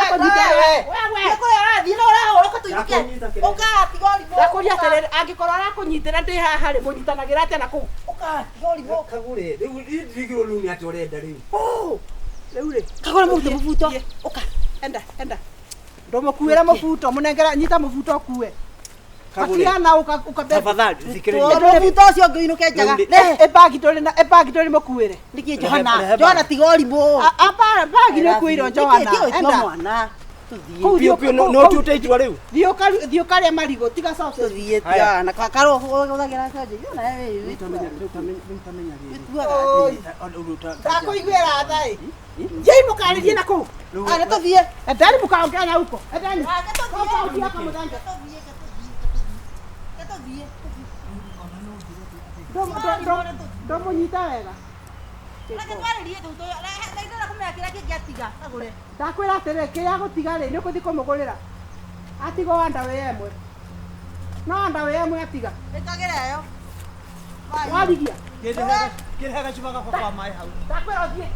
akũnyite we. Gĩkũrĩ ũrathiĩ na ũrahũra ũka tũinũke. Ũka tiga ũrimũ. Ndakũria atĩrĩrĩ, angĩkorwo arakũnyitĩra ndĩ haha rĩ, mũnyitanagĩra atĩa na kũu? Ũka tiga ũrimũ. Kagũre, rĩu ndirigirwo rĩu nĩ atĩa ũrenda rĩu. Rĩu rĩ. Kagũre mũrute mũbuto. Ũka. Enda, enda. Ndũmũkuĩre mũbuto, mũnengera nyita mũbuto ũkue. Kagũre. Pakia na ũka Tafadhali thikĩrĩria. Mũbuto ũcio ũngĩ ũinũke njaga. Ĩbagi ndũrĩ na ĩbagi ndũrĩ mũkuĩre. Nĩkĩ Johana? Johana tiga ũrimũ. Apara bagi nĩ ũkuĩirwo Johana. Enda. Mwana. Tũthiĩ. Piũ piũ no ũtute itua rĩu. Thiĩ ũkarĩe marigũ tiga sausage. Tũthiĩ tiga karwo ũhũthagĩra sausage. Yona wewe. Rĩu ũtamenya Ndakũiguĩra tha ĩ. Thiĩi mũkarĩrie na kũu. Ana tũthiĩ. Endani mũkaongea na huko. Endani. Ndũmũnyita wega. Ndakwĩra atĩrĩrĩ, kĩrĩa agũtiga rĩ, nĩ ũkũthiĩ kũmũgũrĩra. Atigwo underwear ĩmwe. No underwear ĩmwe atiga. Ĩkagĩra ĩyo. Warigia. Kĩrehe gacuba gakwa ka maĩ hau. Ndakwĩra ũthiĩ.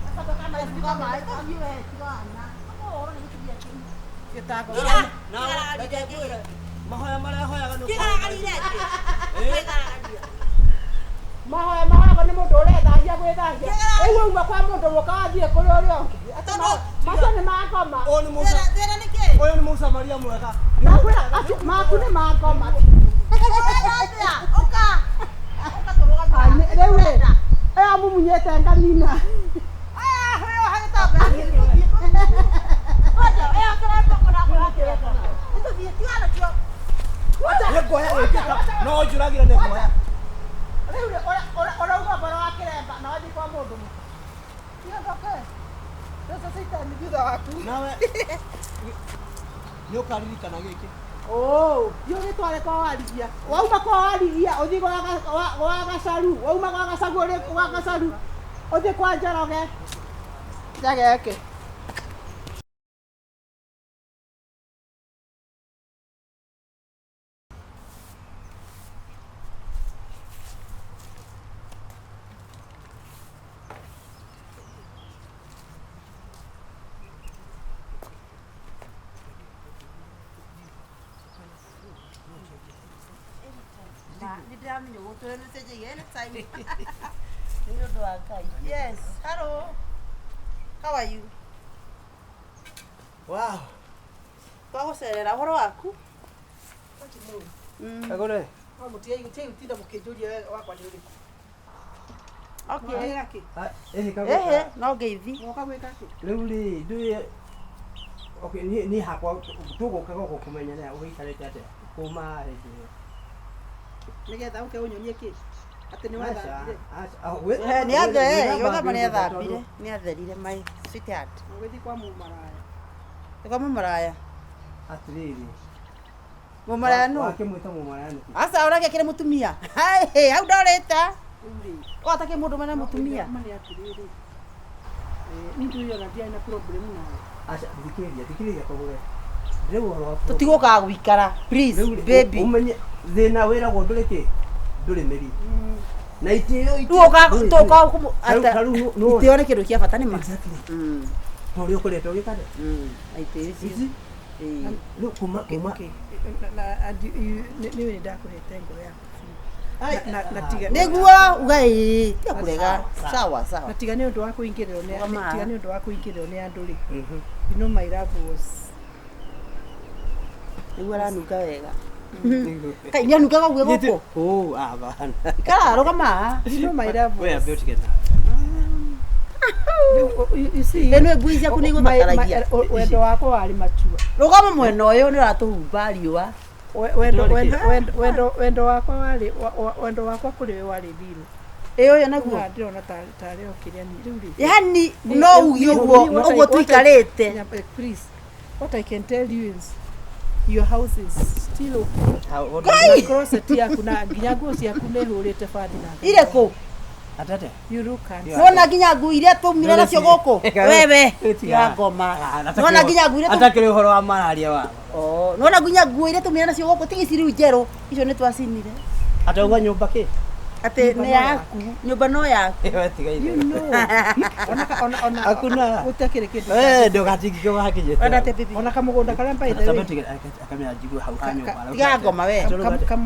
Gĩtango. Mahoya marĩa hoyaga nĩ Mahoya mahoyagwo nĩ mũndũ ũrethahia gwĩthahia. Rĩu wauma kwa mũndũ ũka wathiĩ kũrĩ ũrĩa ũngĩ. Macio nĩ ma ngoma. Ũyũ nĩ Musa. Ũyũ nĩ Mũsamaria mwega. Ndakwĩra acio maku nĩ ma ngoma. Rĩu rĩ, ĩyo mumunyĩte nganina. Nĩ nguoya gĩkĩ no njũragĩre nĩ nguoya. Rĩu ũrauga ũhoro wa kĩremba na wathiĩ kwa mũndũ mũka. Tiga ndoke. Mbeca cia itani thutha waku. Nawe nĩ ũkaririkana gĩkĩ. Oh, thiĩ ũgĩtware kwa warigia. Wauma kwa warigia ũthiĩ gwa Gacaru, wauma gwa Gacaru ũrĩ gwa Gacaru ũthiĩ kwa Njoroge. Tiga gĩkĩ. Nĩ ndĩramenya ũguo tũrĩ nĩcenjagia anytime. Nĩ ũndũ wa Ngai. Yes, hello. How are you? Wow. Twagũcerera ũhoro waku? Kagũre. No mũtige gũtinda mũkĩnjũria wakwa nĩ ũrĩkũ. Okay. Mwĩra kĩ? Ĩhĩ kagũre. Ehe, no ngeithi. Mwoka gwĩka kĩ? Rĩu rĩ ndũĩ okay niĩ hakwa tũgũka gũkũ kũmenya ũgĩikarĩte atĩa kuma hĩndĩ ĩyo. Nĩgetha ũke ũnyonie kĩ? Atĩ nĩ wathambire. Eh, nĩ athe, gwĩthamba nĩ athambire, nĩ atherire my sweetheart. Ũgĩthiĩ kwa mũmaraya. Nĩ kwa mũmaraya. Atĩrĩrĩ. Mũmaraya nũ? Wakĩmwĩta mũmaraya nĩkĩ? Aca ũrake kĩrĩ mũtumia. Hai, hau ndorĩte. Rĩu rĩ. Wata kĩ mũndũ mena mũtumia. Ma nĩ atĩrĩrĩ. Niĩ ndũĩ ona ndiarĩ na problem nawe. Aca thikĩrĩria thikĩrĩria kagũre. Rĩu ũhoro wa Tũtigũkaga gũikara. Please, Rĩu rĩ, baby. ũmenye thĩna wĩragwo ndũrĩ kĩ ndũrĩ mĩri na itĩo Rĩu ũka tũka kũmũ Tarĩu- tarĩu nũ- itĩo nĩ kĩndũ kĩa bata nĩ ma. Exactly. Ta ũrĩa ũkoretwo ũgĩka rĩ. Na itĩo icio. Ĩĩ. Rĩu kuma kuma Okay. Na and nĩ nĩ ndakũhete ngoro yaku biũ. Na tiga Nĩguo uga ĩĩ, tiga kũrega. Sawa sawa. na tiga nĩ ũndũ wa kũingĩrĩrwo nĩ Rũgama. tiga nĩ ũndũ wa kũingĩrĩrwo nĩ andũ rĩ. You know my love was Nĩguo aranunga wega. Kai nĩ anungaga ũguo gũkũ. Oh, abana. Ikara rũgama haha. you know my love We was ambe ũtige na. you see Ĩno ngui ciaku nĩ igũthakaragia. wendo wakwa warĩ matua. Rũgama mwena ũyũ nĩ ũratũhumba riũa. Wendo wendo wendo wendo wakwa warĩ wendo wakwa kũrĩ we warĩ thiru. Ĩ ũyũ naguo. Rĩu ndĩrona tarĩ o kĩrĩa ni rĩu rĩ. Yani no uge ũguo ũguo tũikarĩte. Please, what I can tell you is your house is still open. Ngai! Na closet yaku na nginya nguo ciaku nĩ hũrĩte bathi na. Irĩkũ? Atete. You look handsome. Nona nginya ngui iria twaumire nacio gũkũ. Wewe ya ngoma. Nona nginya ngui iria Atakĩrĩ ũhoro wa malaria wa. Oh, nona nginya nguo iria twaumire nacio gũkũ tiga ici rĩu njerũ. Icio nĩ twacinire. Atauga nyũmba kĩ? Atĩ nĩ yaku, nyũmba no yaku. We tiga You itherũ. know. Ona ona ona Hakuna. gũtakĩrĩ kĩndũ. We ndũgatingike wakinyĩte. Wenda atĩa baby? Ona kamũgũnda karĩa by the Tambe way. tige akamenya njigue hau ha nyũmba. Tiga ngoma we.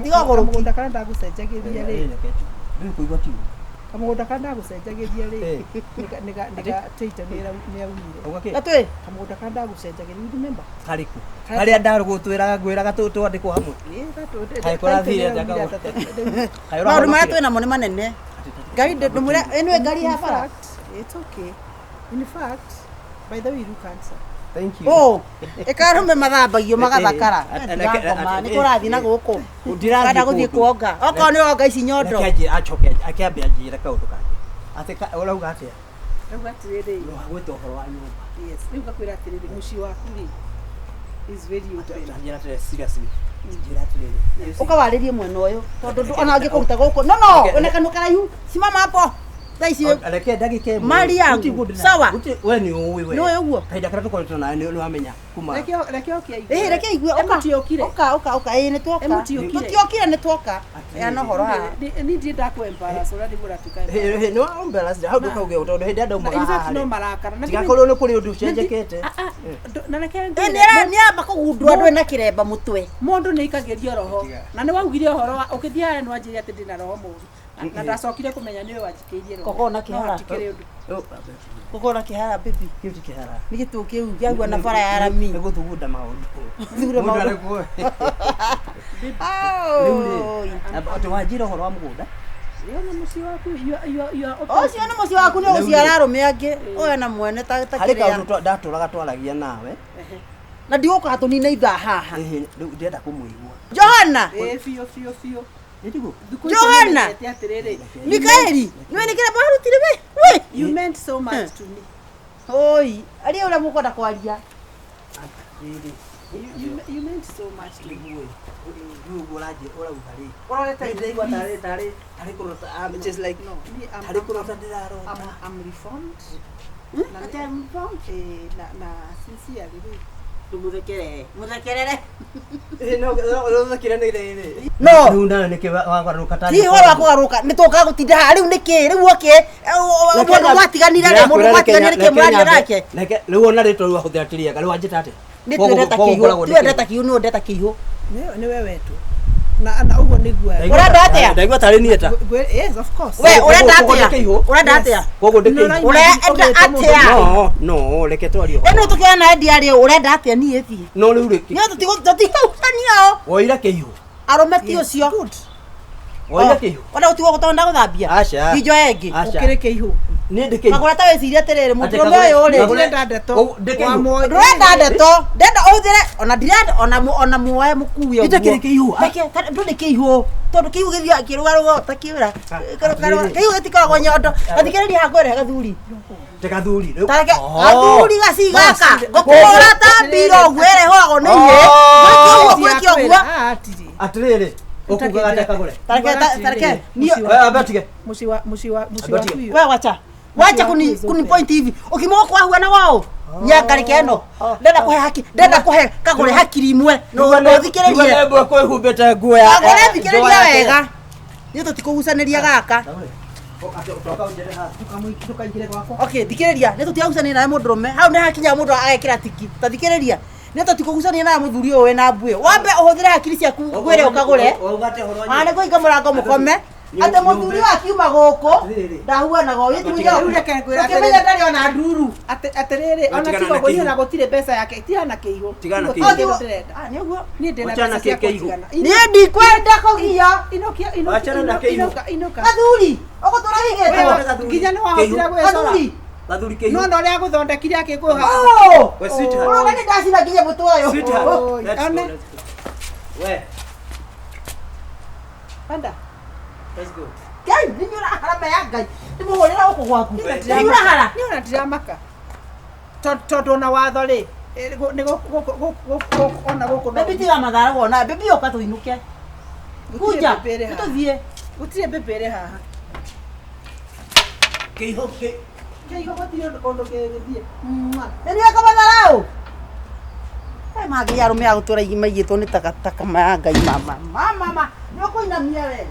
Tiga ũgũrũki. Kamũgũnda karĩa ndagũcenjagĩria rĩ. Rĩu kũigua kiugo. Kamũgũnda karĩa ndagũcenjagĩria rĩ. Eh. Nĩga Taita nĩ aumire. Auga kĩ? Gatwĩ. Kamũgũnda karĩa ndagũcenjagĩria you remember? Karĩkũ? Karĩa ndarũgũtwĩraga ngwĩraga twandĩkwo hamwe. Kaĩ kũrathire atĩa kagũrũ? Kaĩ Maũndũ marĩa ũrahonokire? twĩ namo nĩ manene. Ngari ndũmũre ĩno ngari ya bara. It's okay. In fact, by the way, you look handsome. Thank you. Oh, ĩkarũme mathambagio magathakara. Eh, Tiga ngoma, nĩ kũrathiĩ na gũkũ. Ndirathiĩ Kana gũthiĩ kũndũ. kuonga. Okorwo nĩ wonga ici nyondo. Reke anjĩre acoke akĩambe anjĩre kaũndũ kangĩ. Atĩ ũrauga atĩa? Rĩu atĩrĩrĩ, No gwĩta ũhoro wa nyũmba. yes, rĩu ngakwĩra atĩrĩrĩ, mũciĩ waku rĩ is very open. Njĩra atĩrĩrĩ seriously. Njĩra atĩrĩrĩ. Ũkawarĩrie mwena ũyũ tondũ ona angĩkũruta gũkũ. No no, wĩna kanua karaihu. Simama hapo. Thaa ici Reke ndagĩka ĩmwe. Mali yangu. Gũtirĩ ũndũ Sawa. We nĩ ũĩ we. Nĩ ũĩ ũguo? Kahinda karĩa tũkoretwo nawe nĩ wamenya kuma. Reke reke oke aigue. Ĩĩ reke igue ũka. Ĩmũtiũkire. Ũka ũka ũka ĩĩ nĩ twoka. Ĩmũtiũkire. Tũtiokire nĩ twoka. Heana ũhoro haha. Niĩ ndirĩ ndakũ-embarrass ũrĩa nĩguo ũratuĩka Nĩ wa embarrass hau ndũkauge ũũ, tondũ hĩndĩ ĩrĩa ndaumaga In fact, haha no rĩ, marakara. Na tigakorwo nĩ kũrĩ ũndũ ũcenjekete. Na reke Ĩĩ ngwĩre, nĩ amba kũgundũra ndũrĩ na kĩremba mũtwe. mũndũ nĩ aikagĩrio roho na nĩ waugire ũhoro wa ũkĩthiĩ harĩa nĩ wanjĩrire atĩ ndĩna roho mũũru na ndacokire kũmenya nĩwe wanjikĩirie roho Koko na kĩhara. No hatikĩrĩ ũndũ. Koko na kĩhara baby. Kĩu ti kĩhara. Nĩ gĩtũ kĩu kĩagua na bara ya rami. Nĩ gũthugunda maũndũ. Gũthugunda Mũndũ maũndũ. arĩ Rĩu Oi. rĩ, atĩ wanjĩra ũhoro wa mũgũnda. Ũyũ nĩ mũciĩ waku you are open. Ũcio nĩ mũciĩ waku nĩ ũgũciara arũme angĩ. Ũyũ na mwene ta ta Harĩ kĩrĩa. kaũndũ ndatũraga twaragia nawe. Na ndigũkaga tũnine ithaa haha. Ĩhĩ, rĩu ndĩrenda kũmũigua. Johana Ĩĩ biũ biũ biũ. Nĩtiguo? Thikũ ici Johana! nĩmenyete atĩrĩrĩ, Mikaeli niwe nĩ kĩrĩa mwarutire we we You meant so much to me. oi aria ũrĩa mũkwenda kwaria Atĩrĩrĩ, You meant so much to me. nĩguo ĩ, rĩu ũguo ũrauga rĩ Ũrorete ndĩraigua tarĩ tarĩ tarĩ kũrota I'm just like No, me, I'm, tarĩ I'm, kũrota ndĩrarota I'm, I'm reformed. Na Ati I'm reformed? Eh, na sincerely rĩ. Tũmũthekerere mũthekerere no ũthekire nĩ rĩrĩ No. rĩu nawe nĩkĩ wagarũrũka tarĩ ti ũhoro wa kũgarũrũka nĩ tũkaga gũtinda haha rĩu nĩkĩ rĩu oke mũndũ mwatiganire rĩ mũndũ mwatiganire nĩkĩ mũraria nake reke rĩu ona rĩtwa rĩu wahũthĩra ti rĩega rĩu wanjĩta atĩa nĩ twendeta kĩihũ twendeta kĩihũ nĩ ũndeta kĩihũ Nĩwe wetwo. Na ũguo nĩguo. Ũrenda atĩa? Ndaigua tarĩ niĩ ta Yes, of course. we ũrenda Koguo atĩa ndĩ kĩihũ? ũrenda atĩa koguo ndĩ kĩihũ Ũrenda atĩa? no no reke twarie ũhoro. ĩno tũkĩona endia rĩ ũrenda atĩa niĩ thiĩ no rĩu rĩ nĩ tũtigũcania o woire kĩihũ arũme ti ũcio woire kĩihũ ona gũtigwo gũtonda gũthambia Aca. injoe ĩngĩ Aca. Ũkĩrĩ kĩihũ. niĩ ndĩ kĩihũ kagũra ta wĩcirie atĩrĩrĩ Atĩ mũndũrũme kagũre- ũyũ rĩ kagũre- Ndĩrenda ndeto. Koguo ndĩ kĩihũ? Wa muoyo. ndũrenda ndeto ndenda ũhũthĩre ona ndirenda ona ona muoe mũkue Gĩtakĩrĩ kĩihũ, ah. Reke, ndũrĩ kĩihũ tondũ kĩihũ gĩthiaga kĩrũgarũga ta kĩũra atĩrĩrĩ. kĩihũ gĩtikoragwo nyondo gathikĩrĩria haha ngwĩre gathuri Te gathuri rĩu tareke Oh. gathuri gaci gaka ngũkũhũra ta mbiro ũguo ĩrĩa ĩhũragwo nĩ ihĩ gwĩke ũguo gwĩke ũguo Ah, atirĩ. atĩrĩrĩ ũkugaga atĩa kagũre tareke tareke niĩ We, amba tige Mũciĩ wa mũciĩ wa mũciĩ Amba waku tige. ũyũ. we wacha wacha kuni kuni point hivi ukimoka kwa na wao nyangarike eno ndenda kuhe haki ndenda kuhe kagure hakiri imwe no no thikiririe mbwe kwĩhumbĩte nguo ya kagure thikiriria wega ni tutikugucaniria gaka Ndũkaingĩre gwakwa. okay thikiriria ni tutiagucania nawe mundurume hau ni hakinya mundu agekira tiki ta thikiriria ni tutikugucania nawe muthuri uyu wina mbuĩ wambe uhuthire hakiri ciaku ngwire ukagure ana nĩ kũhinga mũrango mũkome atĩ mũthuri wakiuma gũkũ ndahuanaga ũyũ Rĩu reke ngwĩre ũkĩmenya atĩrĩrĩ. ndarĩ ona nduru Atĩrĩrĩ, ona Tigana tiga na ũguo niĩ kĩihũ. ona gũtirĩ mbeca yake. Tigana na kĩihũ. Tigana na Tiga kĩihũ. kĩndũ ndĩrenda. Ah, nĩ ũguo Niĩ ndĩna Wachana mbeca cia kĩihũ. kũnjigana. niĩ ndikwenda kũgia Inũkia, inũkia, Wachana na kĩihũ. inũka, inũka. gathuri ũgũtũra higĩtwo Nginya nĩ wahotire gwĩcora. gathuri gathuri kĩihũ No na ũrĩa agũthondekire akĩkũha. Oh! We, sweetheart. Ũrona nĩ ndacina nginya mũtwe ũyũ Sweetheart, Oi, let's go, one. let's go. We, Panda. let's go. Ngai nĩ ũrahara maya Ngai nĩ mũhũrĩra gũkũ gwaku nĩ ũrahara Niĩ ona ndiramaka. Tondũ ona watho rĩ, nĩ gũkũ ona gũkũ no. bebi tiga mathara wona bebi ũka tũinũke Gũtirĩ kunja mbembe ĩrĩ nĩ haha. tũthiĩ Gũtirĩ mbembe ĩrĩ haha. Kĩihũ kĩ Kĩihũ gũtirĩ ũndũ kũndũ kĩgĩthiĩ. Mwah. nĩ nĩweka matharau Ĩ mangĩ arũme a gũtũra maigĩtwo nĩ takataka maya Ngai mama mama ma nĩ ũkũinamia we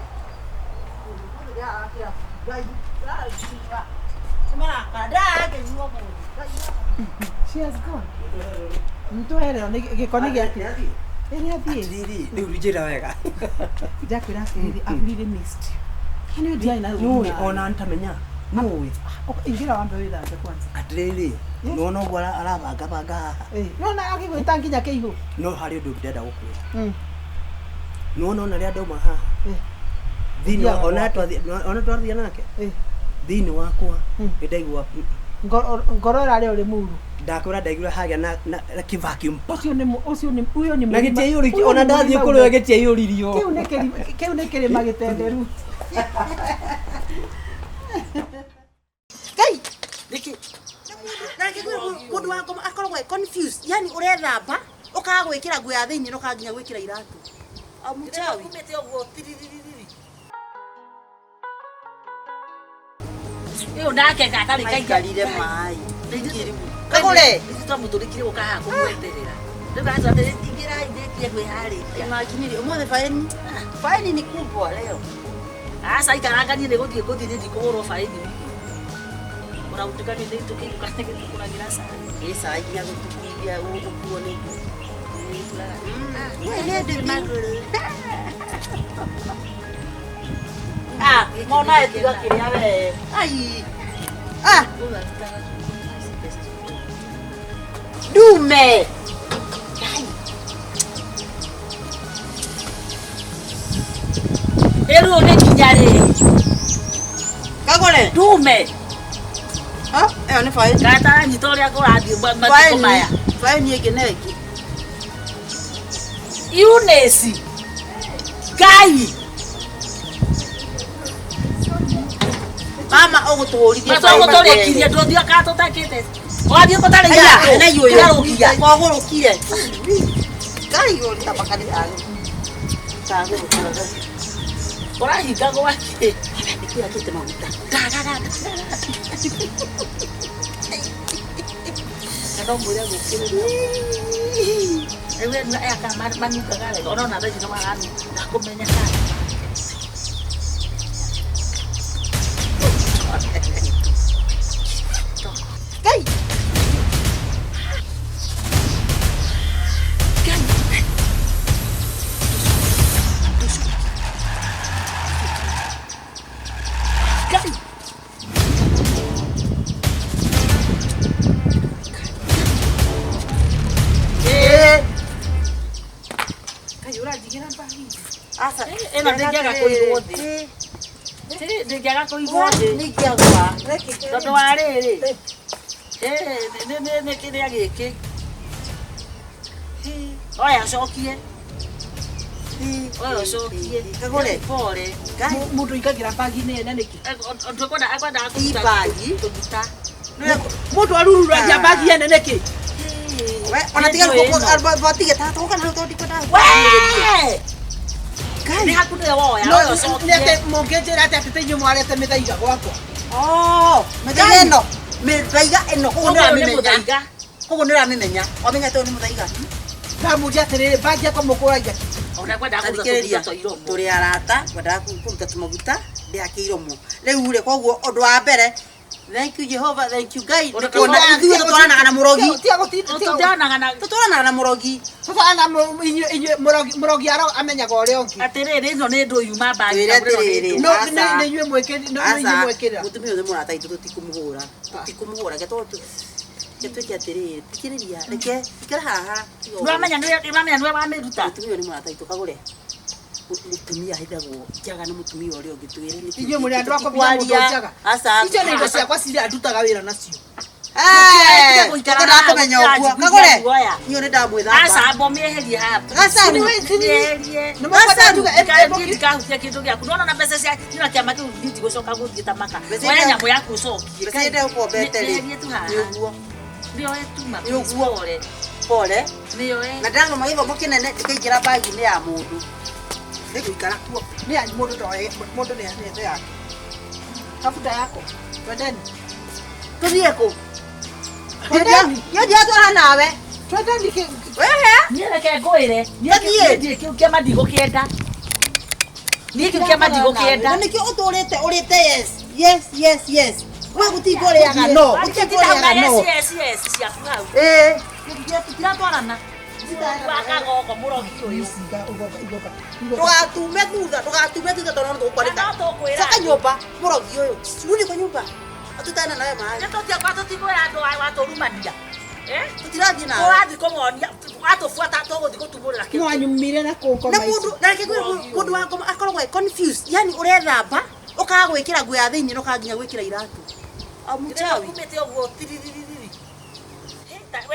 She has gone. Ntwerero nĩ gĩko nĩ gĩake. Ĩ nĩ athiĩ. Atĩrĩrĩ, rĩu njĩra wega. Ndakwĩra atĩrĩrĩ, I've really missed you. Nĩ ndiarĩ na Nĩũĩ ona ntamenya. Nĩũĩ. Ingĩra wambe wĩthambe kwanza. Atĩrĩrĩ, nĩwona ũguo arabangabanga haha. Ĩ, nĩwona agĩgwĩta nginya kĩihũ. No harĩ ũndũ ndĩrenda gũkwĩra. Nĩwona ona rĩrĩa ndauma haha. Thĩinĩ wa ona twathiĩ ona twathiĩ nake. Thĩinĩ wakwa nĩ ndaigua Ngoro ĩrarĩ ũrĩ muru. ndakwĩra ndaigua hagĩa na na kĩ-vacuum. Ũcio nĩ ũcio nĩ ũyũ nĩ Na mũrima- gĩtiaiyũrĩtio ũyũ ona nĩ ndathiĩ mũrima kũrĩ we una- gĩtiaiyũririo. Kĩu nĩ kĩrima kĩu nĩ kĩrĩma gĩtenderu. Ngai nĩkĩ na reke ngwĩre mũndũ wa ngoma akoragwo e confused yani ũrethamba ũkaga gwĩkĩra nguo ya thĩinĩ na ũkaga nginya gwĩkĩra iratũ mchawi Umĩte ũguo tiriririri. Ĩyo nake gatarĩ maikarire maĩ kagũre Twamũtũrĩkire gũka haha kũmweterera. Rĩu atĩ ingĩrai ndĩkie kwĩharĩria. Imagine ũmũthĩ faini faini ni kubwa leo Aca ikaranga niĩ nĩ gũthiĩ ngũthiĩ nĩ ndikũgũrwo baĩni. Ona gũtuĩka nĩ tũkĩinũka nĩgĩtũgũragĩra cai. ĩ cai nginya gũtukuithia gũkuo nĩ Ah, mona etiga kĩrĩa we. Ai. Ah, ndume. Ĩrĩu nĩ nginya rĩ? Kagũre. Ndume. Ah, ĩyo nĩ faini. Gataranyita ũrĩa kũrathiĩ matukũ maya. Faini ĩngĩ na ĩngĩ. Eunice. Ngai. Mama ũgũtũhũrithia. Matũgũtũrĩkirie ndũthiĩ kana tũtakĩte. Wathiĩ kũtarĩ Aya, na yũyũ. Kwagũrũkire. Ngai ũrĩ ta makanitha. Kagũrũkire. Ũrahinga gwake. Nĩkĩ akĩte maguta? Ndagaga. No mwĩre gũkĩrĩria. Rĩu aya kana manungaga wega. Ona thaa ici no maranunga. Ndakũmenya kana. Ngai. Ngai. Ngai. Ngai ũranjigĩra mbagi. Aca. Ĩno ndĩngĩaga kũigwo thĩ. Ndĩngĩaga kũigwo thĩ. Nĩingĩagũa. Tondũ wa rĩrĩ. Nĩ kĩrĩa gĩkĩ. Oya ũcokie. Oya ũcokie. Kagũre. Pole. Mũndũ aingagĩra mbagi-inĩ ene nĩkĩ? Tũkwenda akwendaga Ti mbagi. kũruta. Mũndũ arururagia mbagi ene nĩkĩ? We, ona tiga batige ta tũka na tondũ ndikwenda. Wee! Ngai. Nĩ haku nĩwe woya. No, Oya nĩ ũcokie. atĩ mũngĩnjĩra atĩ atĩ inyuĩ mwarete mĩthaiga gwakwa. Oh, mĩthaiga ĩno. Mĩthaiga ĩno koguo Ũguo nĩ nĩũramĩmenya. mũthaiga. Koguo nĩũramĩmenya. Wamenya atĩ ũyũ nĩ mũthaiga. Ndamũria atĩrĩrĩ, mbagi yakwa mũkũragia kĩ? Ona kwendaga kũruta Thikĩrĩria, tũmaguta twa iromo. tũrĩ arata ngwendaga kũruta tũmaguta ndĩhake iromo rĩu rĩ koguo ũndũ wa mbere thank you Jehovah, thank you Ngai Ũndũ kuona ithuĩ tũtwaranaga na mũrogi Tiga gũtinda Tũtwaranaga na tũtwaranaga na mũrogi tũtwaranaga inyuĩ mũrogi mũrogi aro amenyaga ũrĩa ũngĩ. atĩrĩrĩ ĩno nĩ ndũ yuma mbagi. Twĩre atĩrĩrĩ. No Aca. nĩ inyuĩ mwĩkĩri no nĩ inyuĩ Aca, mwĩkĩrĩra. mũtumia ũyũ nĩ mũrata witũ tũtikũmũhũra tũtikũmũhũra reke tondũ reke twĩke atĩrĩrĩ thikĩrĩria reke ikara haha tiga ũguo. Nĩwamenya nĩwe nĩwe wamĩruta. Mũtumia ũyũ nĩ mũrata witũ kagũre mũtumia ahithagwo njaga na mũtumia ũrĩa ũngĩ twĩre nĩkĩ Inyuĩ mũrĩ andũ a kũbitha mũndũ njaga. Aca. Icio nĩ indo ciakwa ciria ndutaga wĩra nacio. Eh, gũikara tũkwendaga haha, kũmenya ũguo gũikara kagũre guoya. niĩ nĩ ndamwĩthamba Aca amba ũmĩeherie haha. Gacaru. Mĩeherie. Nĩ mũkwenda njuge Ndikahutie ndikahutie kĩndũ gĩaku. Nĩwona na mbeca cia nĩwona kĩama kĩu niĩ ndigũcoka gũthiĩ ta maka. Mbeca Oya iria- nyamũ yaku ũcokie. mbeca iria ũkombete rĩ Mĩeherie tu haha. nĩ ũguo Nĩoe tu ma. Nĩ ũguo. Pole. pole Nĩoe. na ndĩrathoma gĩthomo kĩnene ndĩkaingĩra bagi-inĩ ya mũndũ Nĩ gũikara kuo. Nĩ yanyu mũndũ ndoe mũndũ nĩ ethe yake. Kabuta yako. Twendeni. tũthiĩ kũ Twendeni. niĩ ndiratwara nawe Twendeni kĩ wehe Niĩ reke ngwĩre. Niĩ Tũthiĩ. niĩ kĩu kĩama ndigũkĩenda. Niĩ kĩu kĩama ndigũkĩenda. na nĩkĩo ũtũrĩte ũrĩte yes yes yes yes we gũtinga ũrĩaga no gũtinga ũrĩaga no Yes, yes, yes, ciaku hau. ĩĩ tũtiratwarana Wakagogo mũrogi ũyũ. icinga ugoka igoka. ndũgatume thutha ndũgatume thutha tondũ no tũgũkwanĩka Na no tũkwĩra. coka nyũmba mũrogi ũyũ rudi kwa nyũmba atutane nawe maĩ Nĩ tũtiakwa tũtikwĩra andũ aya watũrumania. Eh? tũtirathiĩ nawe Tũrathiĩ kũmonia watũbuata tũgũthiĩ gũtumũrĩra kĩndũ. Mwanyumire na kũngoma na mũndũ na reke ngwĩre mũndũ wa ngoma akoragwo e confused yani ũrethamba ũkaga gwĩkĩra nguo ya thĩinĩ na ũkaga nginya gwĩkĩra iratũ amuchawi Umĩte ũguo tiriririri.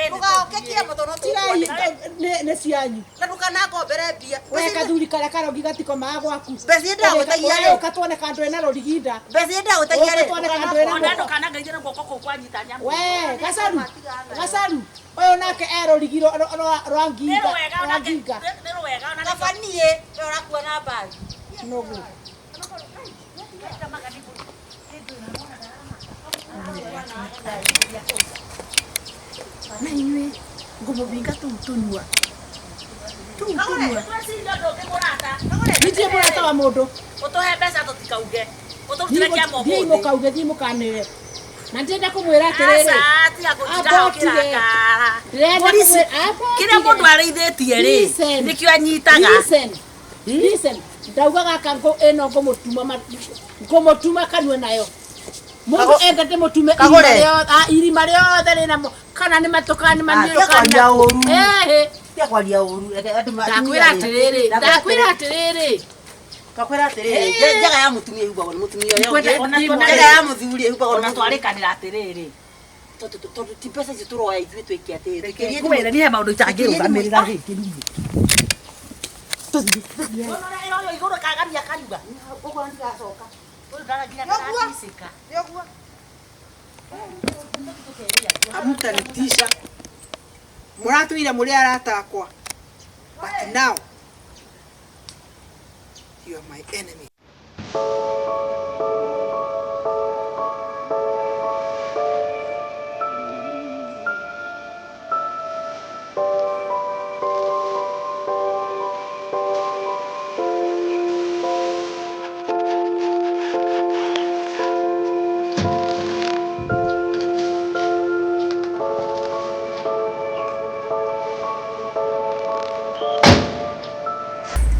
ndũgaoke kĩama tondũ no tũgũkwanĩka Nĩ cianyu. na ndũkanangombere mbia We kathuri karĩa karogi gatikomaga gwaku. Mbeca iria ndĩragũtagia rĩ. Ũka tuone kandũ ena rũriginda. mbeca iria ndĩragũtagia rĩ Ũka tuone kandũ ena Ona ndũkanangeithie na guoko kũu kwanyita nyamũ. We gacaru gacaru ũyũ nake e rũrigi rwa Nĩ nginga rwega rwa onake. nginga. Nĩ rwega onake. kaba niĩ we ũrakua na mbagi Nũgũ. Na inyuĩ ngũmũbinga tũu tũnua. Tũu tũnua. Tweciria ũndũ ũngĩ mũrata. Niĩ ndirĩ mũrata wa mũndũ. Ũtũhe mbeca tũtikauge. Ũtũrutĩre kĩama Thiĩi ũmũthĩ. mũkauge thiĩi mũkanĩre. Na ndĩrenda kũmwĩra atĩrĩrĩ. Aca, tiga gũtinda Amba ũtige. ũkĩrakara. Ndĩrenda Borithi, kũmwĩra amba kĩrĩa ũtige. mũndũ arĩithĩtie rĩ Listen. nĩkĩo anyitaga. Listen. Listen. Ndauga gaka ĩno ngũmũtuma ngũmũtuma kanua nayo. Mũndũ enda ndĩmũtume irima Kagũre. rĩothe irima rĩothe rĩna kana nĩ matũ kana nĩ maniũrũ tiga kwaria kana ũru. Ĩhĩ. tiga kwaria ũru reke andũ Ndakwĩra atĩrĩrĩ, ndakwĩra atĩrĩrĩ. Twakwĩra atĩrĩrĩ njaga ya mũtumia ĩhumbagwo nĩ mũtumia ũrĩa Ona ũngĩ tuona- njaga ya mũthuri ĩhumbagwo nĩ Ona mũthuri twarĩkanĩra atĩrĩrĩ. Tondũ ti mbeca icio tũroya ithuĩ twĩke atĩrĩrĩ Ngwĩre niĩ he maũndũ itangĩrũgamĩrĩra rĩngĩ niĩ. Tũthiĩ, tũthiĩ. Ona ũrĩa ĩroywo igũrũ kagamia kariuga. Ũguo ndigacoka. Ũyũ ndara nginya Nĩũguo. ndaraticĩka. Nĩũguo. Hamtanitisha. Mũratũire mũrĩ arata akwa. But now you are my enemy.